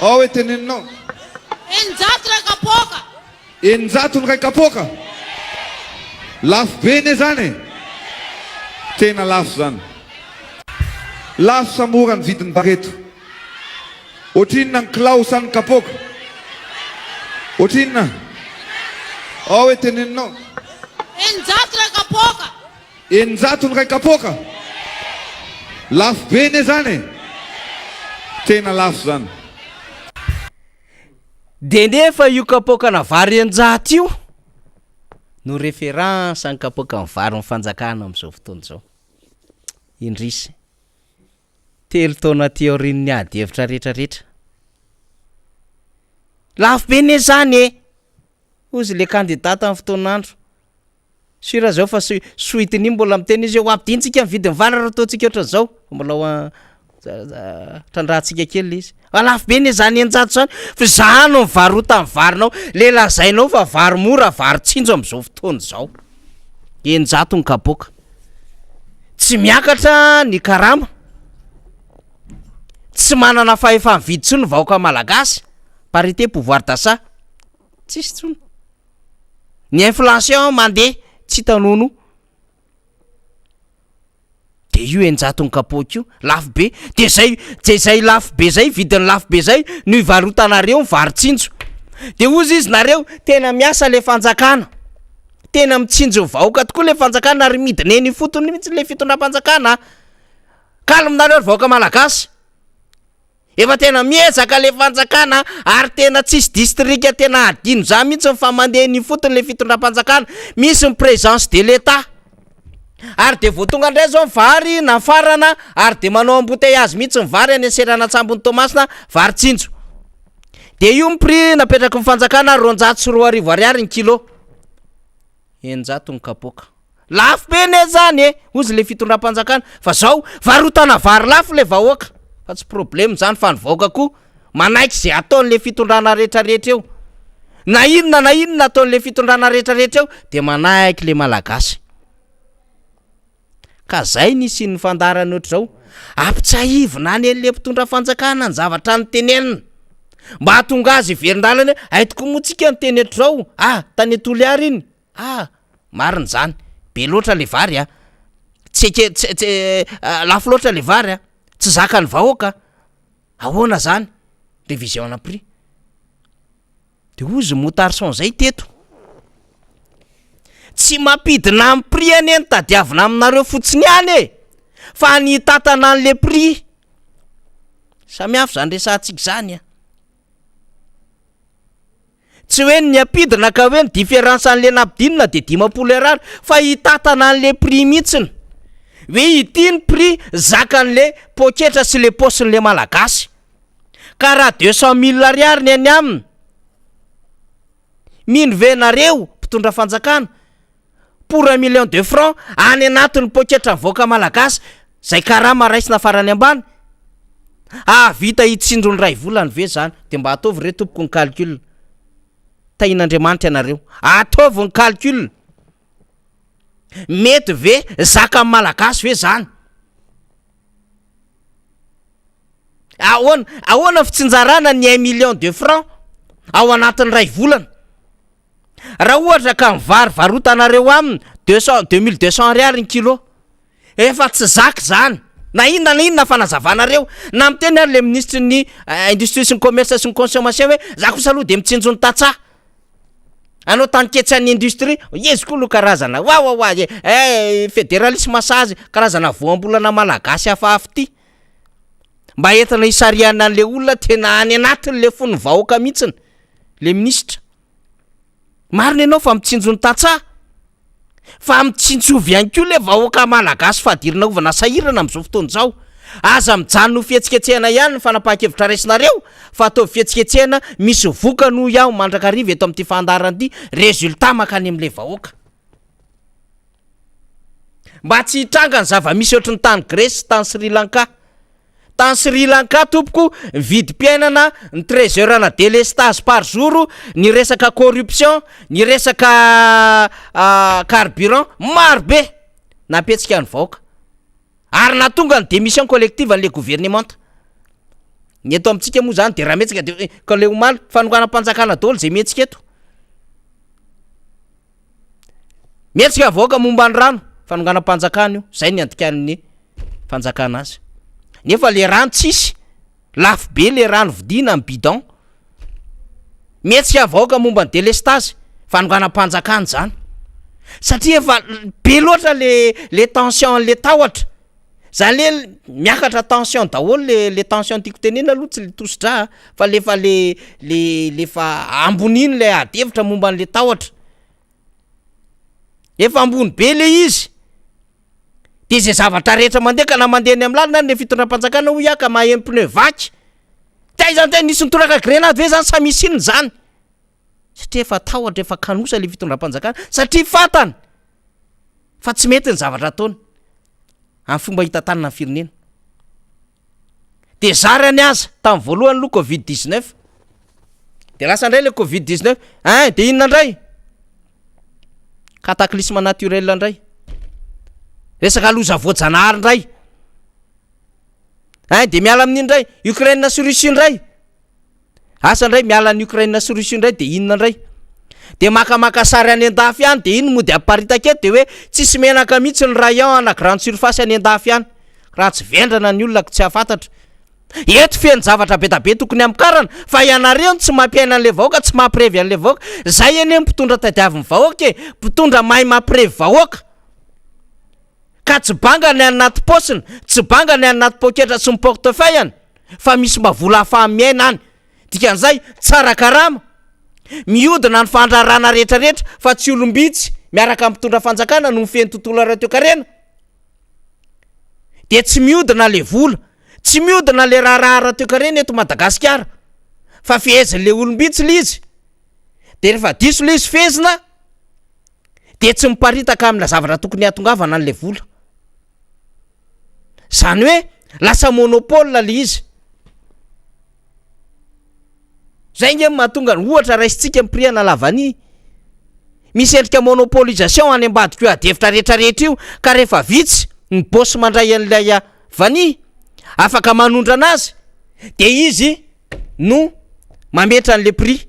Ao hoe teneninao. 600 iray kapoaka. 600 ny iray kapoaka? Lafo be anie zany e! Tena lafo zany. Lafo sa mora ny vidin'ny vary eto? Ohatrinona ny kilao sa ny kapoaka? Ohatrinona? Ao hoe teneninao. 600 iray kapoaka. 600 ny iray kapoaka? Lafo be anie zany e! Tena lafo zany. De nefa io kapoakana vary 600 io no référence ny kapoakan'ny varin'ny fanjakana amin'izao fotoana izao. Indrisy. Telo taona aty aorian'ny ady hevitra retraretra. Lafo be ne zany e! Hozy le candidat tamin'ny fotoan'andro. Sur zao fa suite-ny mbola miteny izy hoe ho ampidintsika ny vidin'ny vary raha ataontsika ohatran'izao. Mbola ho trandrahantsika kely le izy. Fa lafo be ne zany 600 zany, fa za no mivarota ny varinao, le lazainao fa vary mora vary tsinjo am'zao fotoana izao, 600 ny kapoaka, tsy miakatra ny karama, tsy manana fahefa-mividy intsony ny vahoaka malagasy, parité pouvoir d'achat, tsisy intsony, ny inflation mandeha tsy hita nonoa. De io 600 ny kapoaka io, lafo be, de zay de zay lafo be zay, vidiny lafo be zay no ivarotanareo ny vary tsinjo, de hozy izy nareo tena miasa le fanjakana, tena mitsinjo ny vahoaka tokoa le fanjakana ary midina eny ifotony mihitsy le fitondram-panjakana a, calme nareo ry vahoaka malagasy. Efa tena miezaka le fanjakana ary tena tsisy distrika tena hadino zany mihitsy fa mandeha eny ifotony le fitondram-panjakana, misy ny présence de l'Etat ary de vao tonga ndray zao ny vary nafarana ary de manao embouteillage mihitsy ny vary any seranan-tsambon'i Toamasina, vary tsinjo de io ny prix napetraky ny fanjakana 2200 ariary ny kilo, 600 ny kapoaka. Lafo be anie zany e! Hozy le fitondram-panjakana fa zao varotana vary lafo le vahoaka fa tsy problème zany fa ny vahoaka koa manaiky ze ataon'le fitondrana retraretra eo na inona na inona ataon'le fitondrana retraretra eo de manaiky le malagasy ka zay ny hisian'ny fandaharana ohatr'izao ampitsahivina any an'le mpitondra fanjakana ny zavatra notenenina mba hahatonga azy hiverin-dalana hoe hay tokoa moa tsika niteny ohatr'izao ah tany Toliara iny Ah! Marina izany, be loatra le vary a! Tsy eke- tsy tsy lafo loatra le vary a! Tsy zakan'ny vahoaka, ahoana zany? Révision ana prix. De hozy Moutarson zay teto, tsy mampidina ny prix anie no tadiavina aminareo fotsiny ihany e! Fa ny hitantana an'le prix, samihafa zany resahantsika zany a! Tsy hoe ny ampidina ka hoe ny différence an'le nampidinina de 50 ariary fa hitatana an'le prix mihitsiny hoe ity ny prix zakan'le poketra sy le paosin'le malagasy ka raha 200 mille ariary ny any aminy mino ve nareo mpitondra fanjakana pour un million de francs any anatin'ny poketra vahoaka malagasy zay karama raisina farany ambany hahavita hitsinjo ny ray volany ve zany de mba ataovy re tompoko ny calcul tahin'Andriamanitra ianareo ataovy ny calcul mety ve zakan'ny malagasy ve zany ahoana ahoana fitsinjarana ny un million de francs ao anatin'ny ray volana Raha ohatra ka ny vary varotanareo aminy 200 2200 ariary ny kilo, efa tsy zaka izany na inona na inona fanazavanareo, na miteny ary le minisitry ny industrie sy ny commerce sy ny consommation hoe za kosa aloha de mitsinjo ny tantsaha, anao taninketsan'ny industrie, izy koa aloha karazana wawawa e, eh federalisme sazy, karazana voambolana malagasy hafahafa ity, mba entina hisarihana an'le olona tena any anatin'le fon'ny vahoaka mihitsiny le minisitra. Marina ianao fa mitsinjo ny tantsaha, fa mitsinjovy ihany koa le vahoaka malagasy fadirinaovana sahirana amin'izao fotoana izao. Aza mijanona ho fihetsiketsehana ihany ny fanapahan-kevitra raisinareo fa ataovy fihetsiketsehana misy vokany hoy aho mandrakariva eto amin'ity fandaharana ity, résultat mankany amin'ilay vahoaka. Mba tsy hitranga ny zava-misy ohatry ny tany Grèce sy tany Sri Lanka. Tany Sri Lanka tompoko, ny vidim-piainana, ny treize heures ana délestage par jour, ny resaka corruption, ny resaka carburant, maro be nampihetsika ny vahoaka. Ary nahatonga ny démission collective an'le gouvernemanta. Ny eto amintsika moa zany de raha mihetsika de ka le omaly fanonganam-panjakana daholo zay mihetsika eto. Mihetsika vahoaka momba ny rano, fanonganam-panjakana io, zay ny andikan'ny fanjakana azy. Nefa le rano tsisy, lafo be le rano vidiana amin'ny bidon. Mihetsika vahoaka momba ny délestage, fanonganam-panjakana zany. Satria efa be loatra le le tension le tahotra. Zany hoe miakatra tension daholo le le tension tiako tenenina aloha tsy le tosi-drà fa le fa le le le fa ambony iny le ady hevitra momba an'le tahotra. Efa ambony be le izy, de zay zavatra rehetra mandeha ka na mandeha eny am'lalana ary le fitondram-panjakana hoy aho ka maheno pneu vaky, taiza ny taiza nisy nitoraka grenady ve zany sa misy inona zany? Satria efa tahotra efa kanosa le fitondram-panjakana satria fantany fa tsy mety ny zavatra ataony. amin'ny fomba hitantanana ny firenena. De zarany aza tamin'ny voalohany aloha covid 19 de lasa indray le covid 19 ein de inona indray? Cataclysme naturel indray, resaka loza voajanahary indray, ein de miala amin'iny indray Ukraine sy Russie indray. Asa ndray miala any Ukraine sy Russie ndray de inona ndray? De makamaka sary any andafy any de iny mody aparitaka eto de hoe tsisy menaka mihitsy ny rayon ana grande surface any andafy any. Raha tsy vendrana ny olona tsy hahafantatra. Eto feno zavatra be da be tokony hamokarana fa ianareo no tsy mampiaina an'le vahoaka, tsy mampirevy an'le vahoaka. Zay anie ny mpitondra tadiavin'ny vahoaka e, mpitondra mahay mampirevy vahoaka. Ka tsy banga ny any anaty paosiny, tsy banga ny any anaty poketra sy ny portefeuille-ny. fa misy mba vola ahafaha-miaina any, dikan'izay tsara karama, mihodina ny fandraharahana rehetra rehetra fa tsy olom-bitsy miaraka amin'ny mpitondra fanjakana no mifehy ny tontolo ara-toekarena, dia tsy mihodina le vola, tsy mihodina le raharaha ara-toekarena eto Madagasikara fa fehezin'le olom-bitsy le izy, de rehefa diso le izy fehezina dia tsy miparitaka amina zavatra tokony hahatongavana an'le vola. Zany hoe lasa monopole le izy. Zay nge mahatonga ny ohatra raisintsika ny prix ana la vanille. Misy endrika monopolisation any ambadik'io adihevitra rehetra rehetra io ka rehefa vitsy ny boss mandray an'ilay vanille afaka manondrana azy de izy no mametra an'le prix.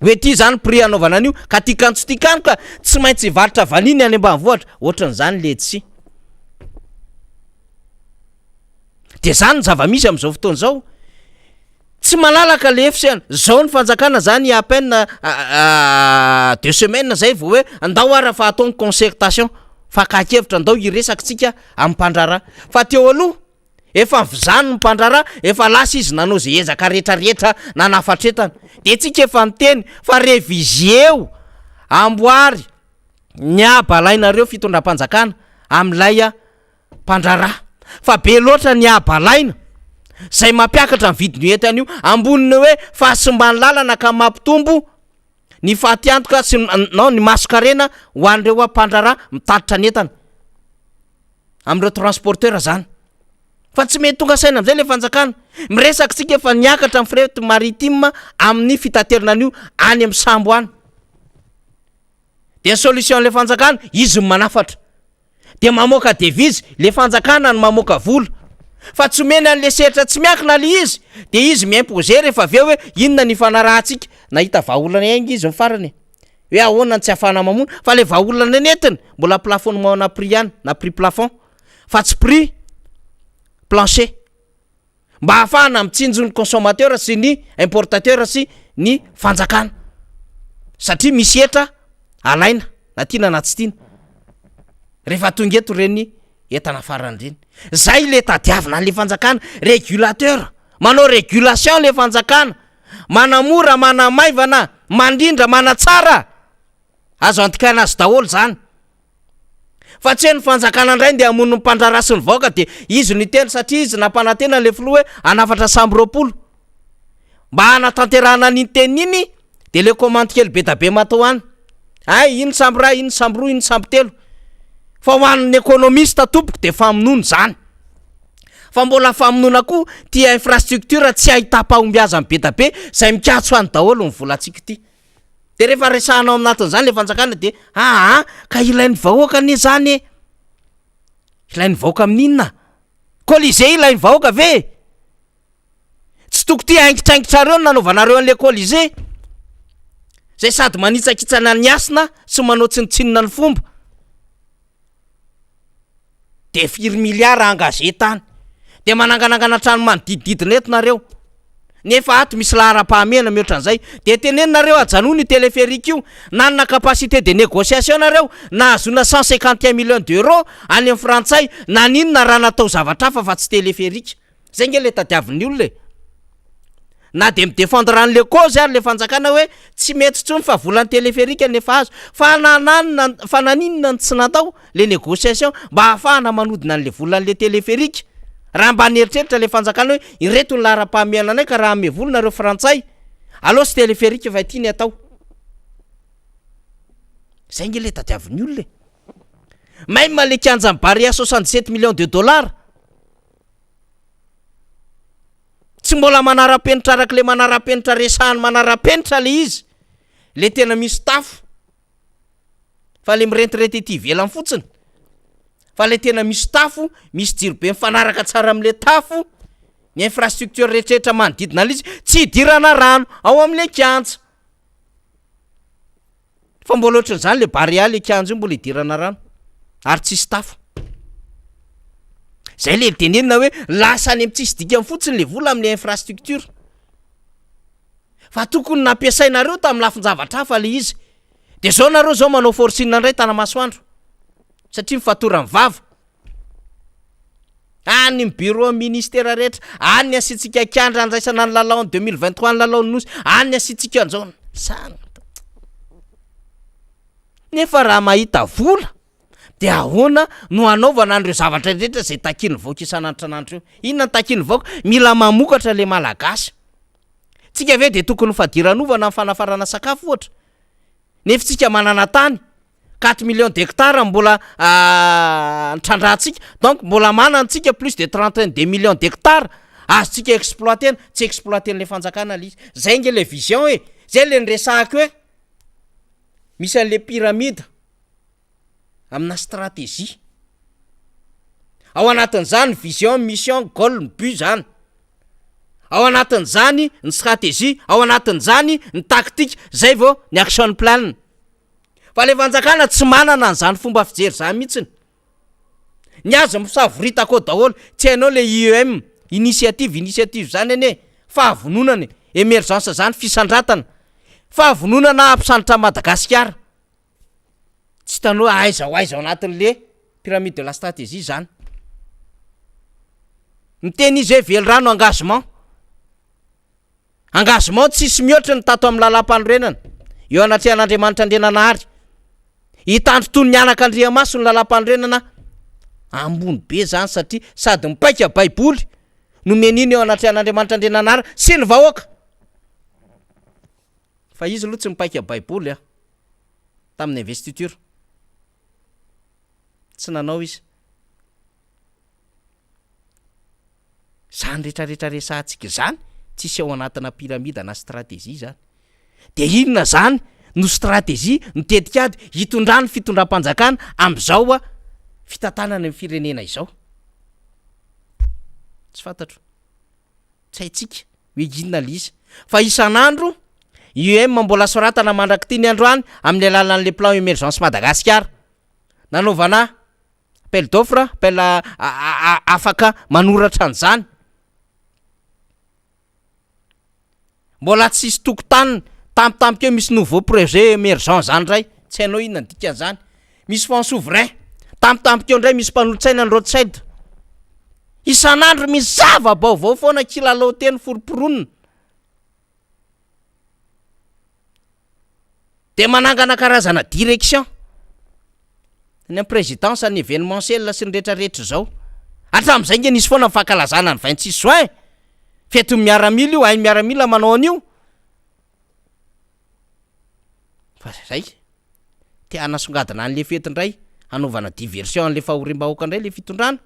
Hoe ty zany prix anaovana an'io ka ty kanto ty kano ka tsy maintsy hivarotra vanille ny any ambanivohitra, ohatran'izany letchi. De zany ny zava-misy am'zao fotoana zao, tsy malalaka le efisehana, zao ny fanjakana zany à peine deux semaines zay vao hoe andao ara fa atao ny concertation, fakan-kevitra andao hiresaka tsika amin'ny mpandraharaha, fa teo aloha Efa vizany ny mpandraharaha, efa lasa izy nanao ze ezaka rehetra rehetra nanafatretana. De tsika efa niteny fa reviseo, amboary ny haba alainareo fitondram-panjakana amin'ilay mpandraharaha. Fa be loatra ny haba alaina zay mampiakatra ny vidin'io entana io, ambonin'ny hoe fahasimban'ny lalana ka mampitombo ny fatiantoka sy non ny mason-karena ho an'ireo mpandraharaha mitatitra ny entana. amin'ireo transporteur zany fa tsy mety tonga saina amizay le fanjakana, miresaka tsika fa niakatra ny fret maritime amin'ny fitaterana an'io any amin'ny sambo any, de ny solution le fanjakana izy no manafatra, de mamoaka devise, le fanjakana no mamoaka vola, fa tsy omeny an'le sehatra tsy miankina le izy, de izy mi-imposer rehefa avy eo hoe inona ny ifanarahantsika, nahita vahaolana ihany izy ny farany e. Hoe ahoana no tsy ahafahana mamono fa le vahaolana nentiny mbola plafonnement na prix ihany na prix plafond fa tsy prix plancher mba ahafahana mitsinjo ny consommateur sy ny importateur sy ny fanjakana satria misy hetra alaina na tiana na tsy tiana rehefa tonga eto ireny entana farany ireny zay le tadiavina an'le fanjakana régulateur manao régulation le fanjakana Manamora, manamaivana, mandrindra, manatsara. Azo andikana azy daholo izany. Fa tsy hoe ny fanjakana indray ndeha hamono ny mpandraharaha sy ny vahoaka dia izy no hiteny satria izy nampanantena ilay filoha hoe hanafatra sambo 20. Mba hanatanterahana an'iny teniny iny dia ilay commande kely be da be matao any. Hay iny sambo iray, iny sambo roa, iny sambo telo. Fa ho an'ny économiste tompoko dia famonoana izany. Fa mbola famonoana koa ty infrastructure tsy ahitam-pahombiazana be da be zay mikatso any daholo ny volantsika ity. De rehefa resahana ao anatin'izany le fanjakana de aa ka ilain'ny vahoaka anie zany e! Ilain'ny vahoaka amin'inona? Colisée ilain'ny vahoaka ve e? Tsy toko ty aingitraingitrareo no nanaovanareo an'le colisée zay sady manitsakitsana ny hasina sy manao tsinontsinona ny fomba. De firy milliards engagé tany? De mananganangana trano manodidididina eto nareo, nefa ato misy laharam-pahamehana mihoatra an'izay. De teneno nareo ajanony io téléphérique io, nanana capacité de négociation nareo, nahazoana 151 millions d'euros any amin'ny frantsay, naninona raha natao zavatra hafa fa tsy téléphérique? Zay nge le tadiavin'ny olona e! Na de mi-defendre an'le cause ary le fanjakana hoe tsy mety intsony fa volan'ny téléphérique no efa azo, fa nananona fa naninona no tsy natao le négociation mba ahafahana manodina an'le volan'le téléphérique? Raha mba nieritreritra le fanjakana hoe ireto ny laharam-pahamehana anay ka raha hanome vola nareo frantsay, aleo tsy téléphérique fa ity ny atao. Zay nge le tadiavin'ny olona e! Même le kianjan'i Barea 77 millions de dollars. Tsy mbola manara-penitra araka le manara-penitra resahany manara-penitra le izy, le tena misy tafo fa le mirentirenty ety ivelany fotsiny, fa le tena misy tafo, misy jiro be mifanaraka tsara amle tafo, ny infrastructure rehetrarehetra manodidina an'le izy, tsy idirana rano ao amle kianja. Fa mbola ohatran'izany le Barea le kianja io mbola idirana rano ary tsisy tafo. Zay le tenenina hoe lasa any amin'ny tsisy dikany fotsiny le vola amin'le infrastructure. Fa tokony nampiasainareo tamin'ny lafin-javatra hafa le izy. De zao nareo zao manao forcing indray Tanamasoandro satria mifatoran'ny vava. Any ny bureau ministera rehetra, any ny asiantsika kianja handraisana ny lalao en 2023 ny lalaon'ny nosy, any ny asiantsika an'izao. Zany. Nefa raha mahita vola de ahoana no hanaovana an'ireo zavatra rehetra izay takian'ny vahoaka isan'andro isan'andro eo? Inona no takian'ny vahoaka? Mila mamokatra le Malagasy. Tsika ve de tokony ho fadiranovana amin'ny fanafarana sakafo ohatra? Nefa tsika manana tany. Quatre millions d'hectares mbola nitrandrahantsika, donc mbola manana tsika plus de 31 millions d'hectares azontsika exploiter-na, tsy exploiter-n'le fanjakana le izy, zay nge le vision e, zay le niresahako hoe misy an'le pyramide amina stratégie, ao anatin'izany vision, mission, goal, ny but zany, ao anatin'izany ny stratégie, ao anatin'izany ny tactique, zay vao ny action plan. Fa le fanjakana tsy manana an'izany fomba fijery zany mihitsiny. Ny azy misavoritaka ao daholo, tsy hainao le IEM, initiative, initiative zany anie fahavononana e, emergence zany fisandratana, fahavononana hampisandratra an'i Madagasikara. Tsy hitanao hoe aiza ho aiza ao anatin'le pyramide de la stratégie zany. Miteny izy hoe velirano engagement. Engagement tsisy mihoatra ny tato amin'ny lalàmpanorenana, eo anatrehan'Andriamanitra Andriananahary. Hitandro toy ny anak'Andriamaso ny lalàmpanorenana, ambony be zany satria sady mipaika baiboly no mianiana eo anatrehan'Andriamanitra Andriananahary sy ny vahoaka. Fa izy aloha tsy mipaika baiboly a, tamin'ny investiture. Tsy nanao izy. Zany retraretra resahantsika zany tsisy ao anatina pyramide na stratégie zany. De inona zany no stratégie, no tetikady hitondran'ny fitondram-panjakana amzao fitantanana ny firenena izao? Tsy fantatro, tsy haintsika hoe inona le izy fa isan'andro IEM mbola soratana mandrak'ity ny androany amin'ny alalan'le plan emergence Madagasikara nanaovana Appel d'offre, appel afaka manoratra an'izany. Mbola tsisy tokotaniny, tampotampoka eo misy nouveau projet emergent zany ndray, tsy hainao inona ny dikan'izany. Misy fonds souverain, tampotampoka eo ndray misy mpanolotsaina ny Rothschild. Isan'andro misy zava-baovao foana kilalao teny foromporonina. Dia manangana karazana direction ny amin'ny présidence ny événementiel sy ny rehetra rehetra izao. Hatramin'izay nge nisy foana ny fankalazana ny 26 juin. Fetin'ny miaramila io, hain'ny miaramila manao an'io. Fa zay, te hanasongadina an'le fety indray, hanaovana diversion an'le fahoriam-bahoaka indray le fitondrana,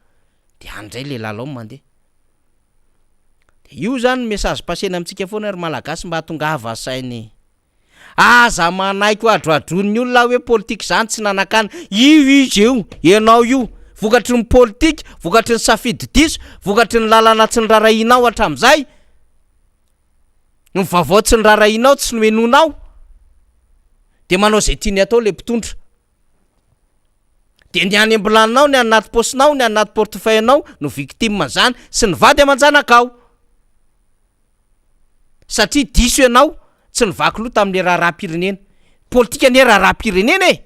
de any indray le lalao no mandeha. De io zany message pasena amintsika foana ry Malagasy mba hahatongava saina e. Aza manaiky ho adroadroin'ny olona hoe politika izany tsy nanakana. Io izy io, ianao io. Vokatry ny politika, vokatry ny safidy diso, vokatry ny lalana tsy norarahianao hatramin'izay, ny vaovao tsy norarahianao, tsy nohenoinao, dia manao izay tiany atao ilay mpitondra. Dia ny any am-bilaninao, ny any anaty paosinao, ny any anaty portefeuille-nao no victime an'izany sy ny vady aman-janakao. Satria diso ianao tsy nivaky loha tamin'le raharaham-pirenena. Politika anie raharaham-pirenena e!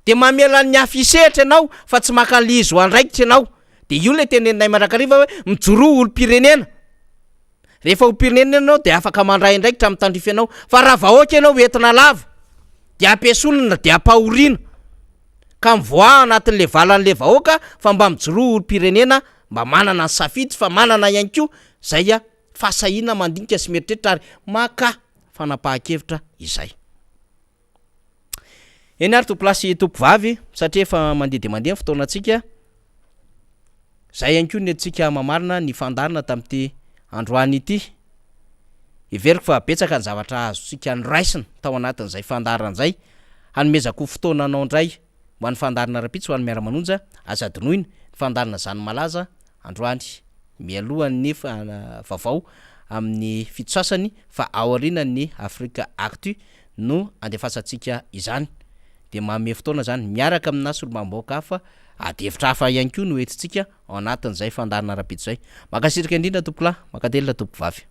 Dia mamela ny hafa hisehatra ianao fa tsy maka an'le izy ho andraikitra ianao. Dia io le teneninay mandrakariva hoe mijoroa ho olom-pirenena. Rehefa olom-pirenena ianao dia afaka mandray andraikitra amin'ny tandrify anao. Fa raha vahoaka ianao entina lava dia ampiesonina dia ampahoriana. Ka mivoaha anatin'le valan'le vahoaka fa mba mijoroa ho olom-pirenena mba manana ny safidy fa manana ihany koa izay fahasahiana mandinika sy mieritreritra ary maka fanapahan-kevitra izay. Eny ary tompolahy sy tompovavy satria efa mandeha dia mandeha ny fotoanantsika, izay ihany koa no entintsika mamarana ny fandaharana tamin'ity. androany ity. Heveriko fa betsaka ny zavatra azontsika noraisina tao anatin'izay fandaharana izay. Hanomezako fotoana anao indray ho an'ny fandaharana rahampitso ho an'ny miara-manonja. Aza adinoina ny fandaharana Zany Malaza androany mialohan'ny vaovao amin'ny fito sasany fa aorianan'ny Africa Actu no andefasantsika izany. Dia manome fotoana izany miaraka aminà solombavambahoaka hafa, ady hevitra hafa ihany koa no entintsika ao anatin'izay fandaharana rahampitso izay. Mankasitraka indrindra tompokolahy, mankatelina tompokovavy.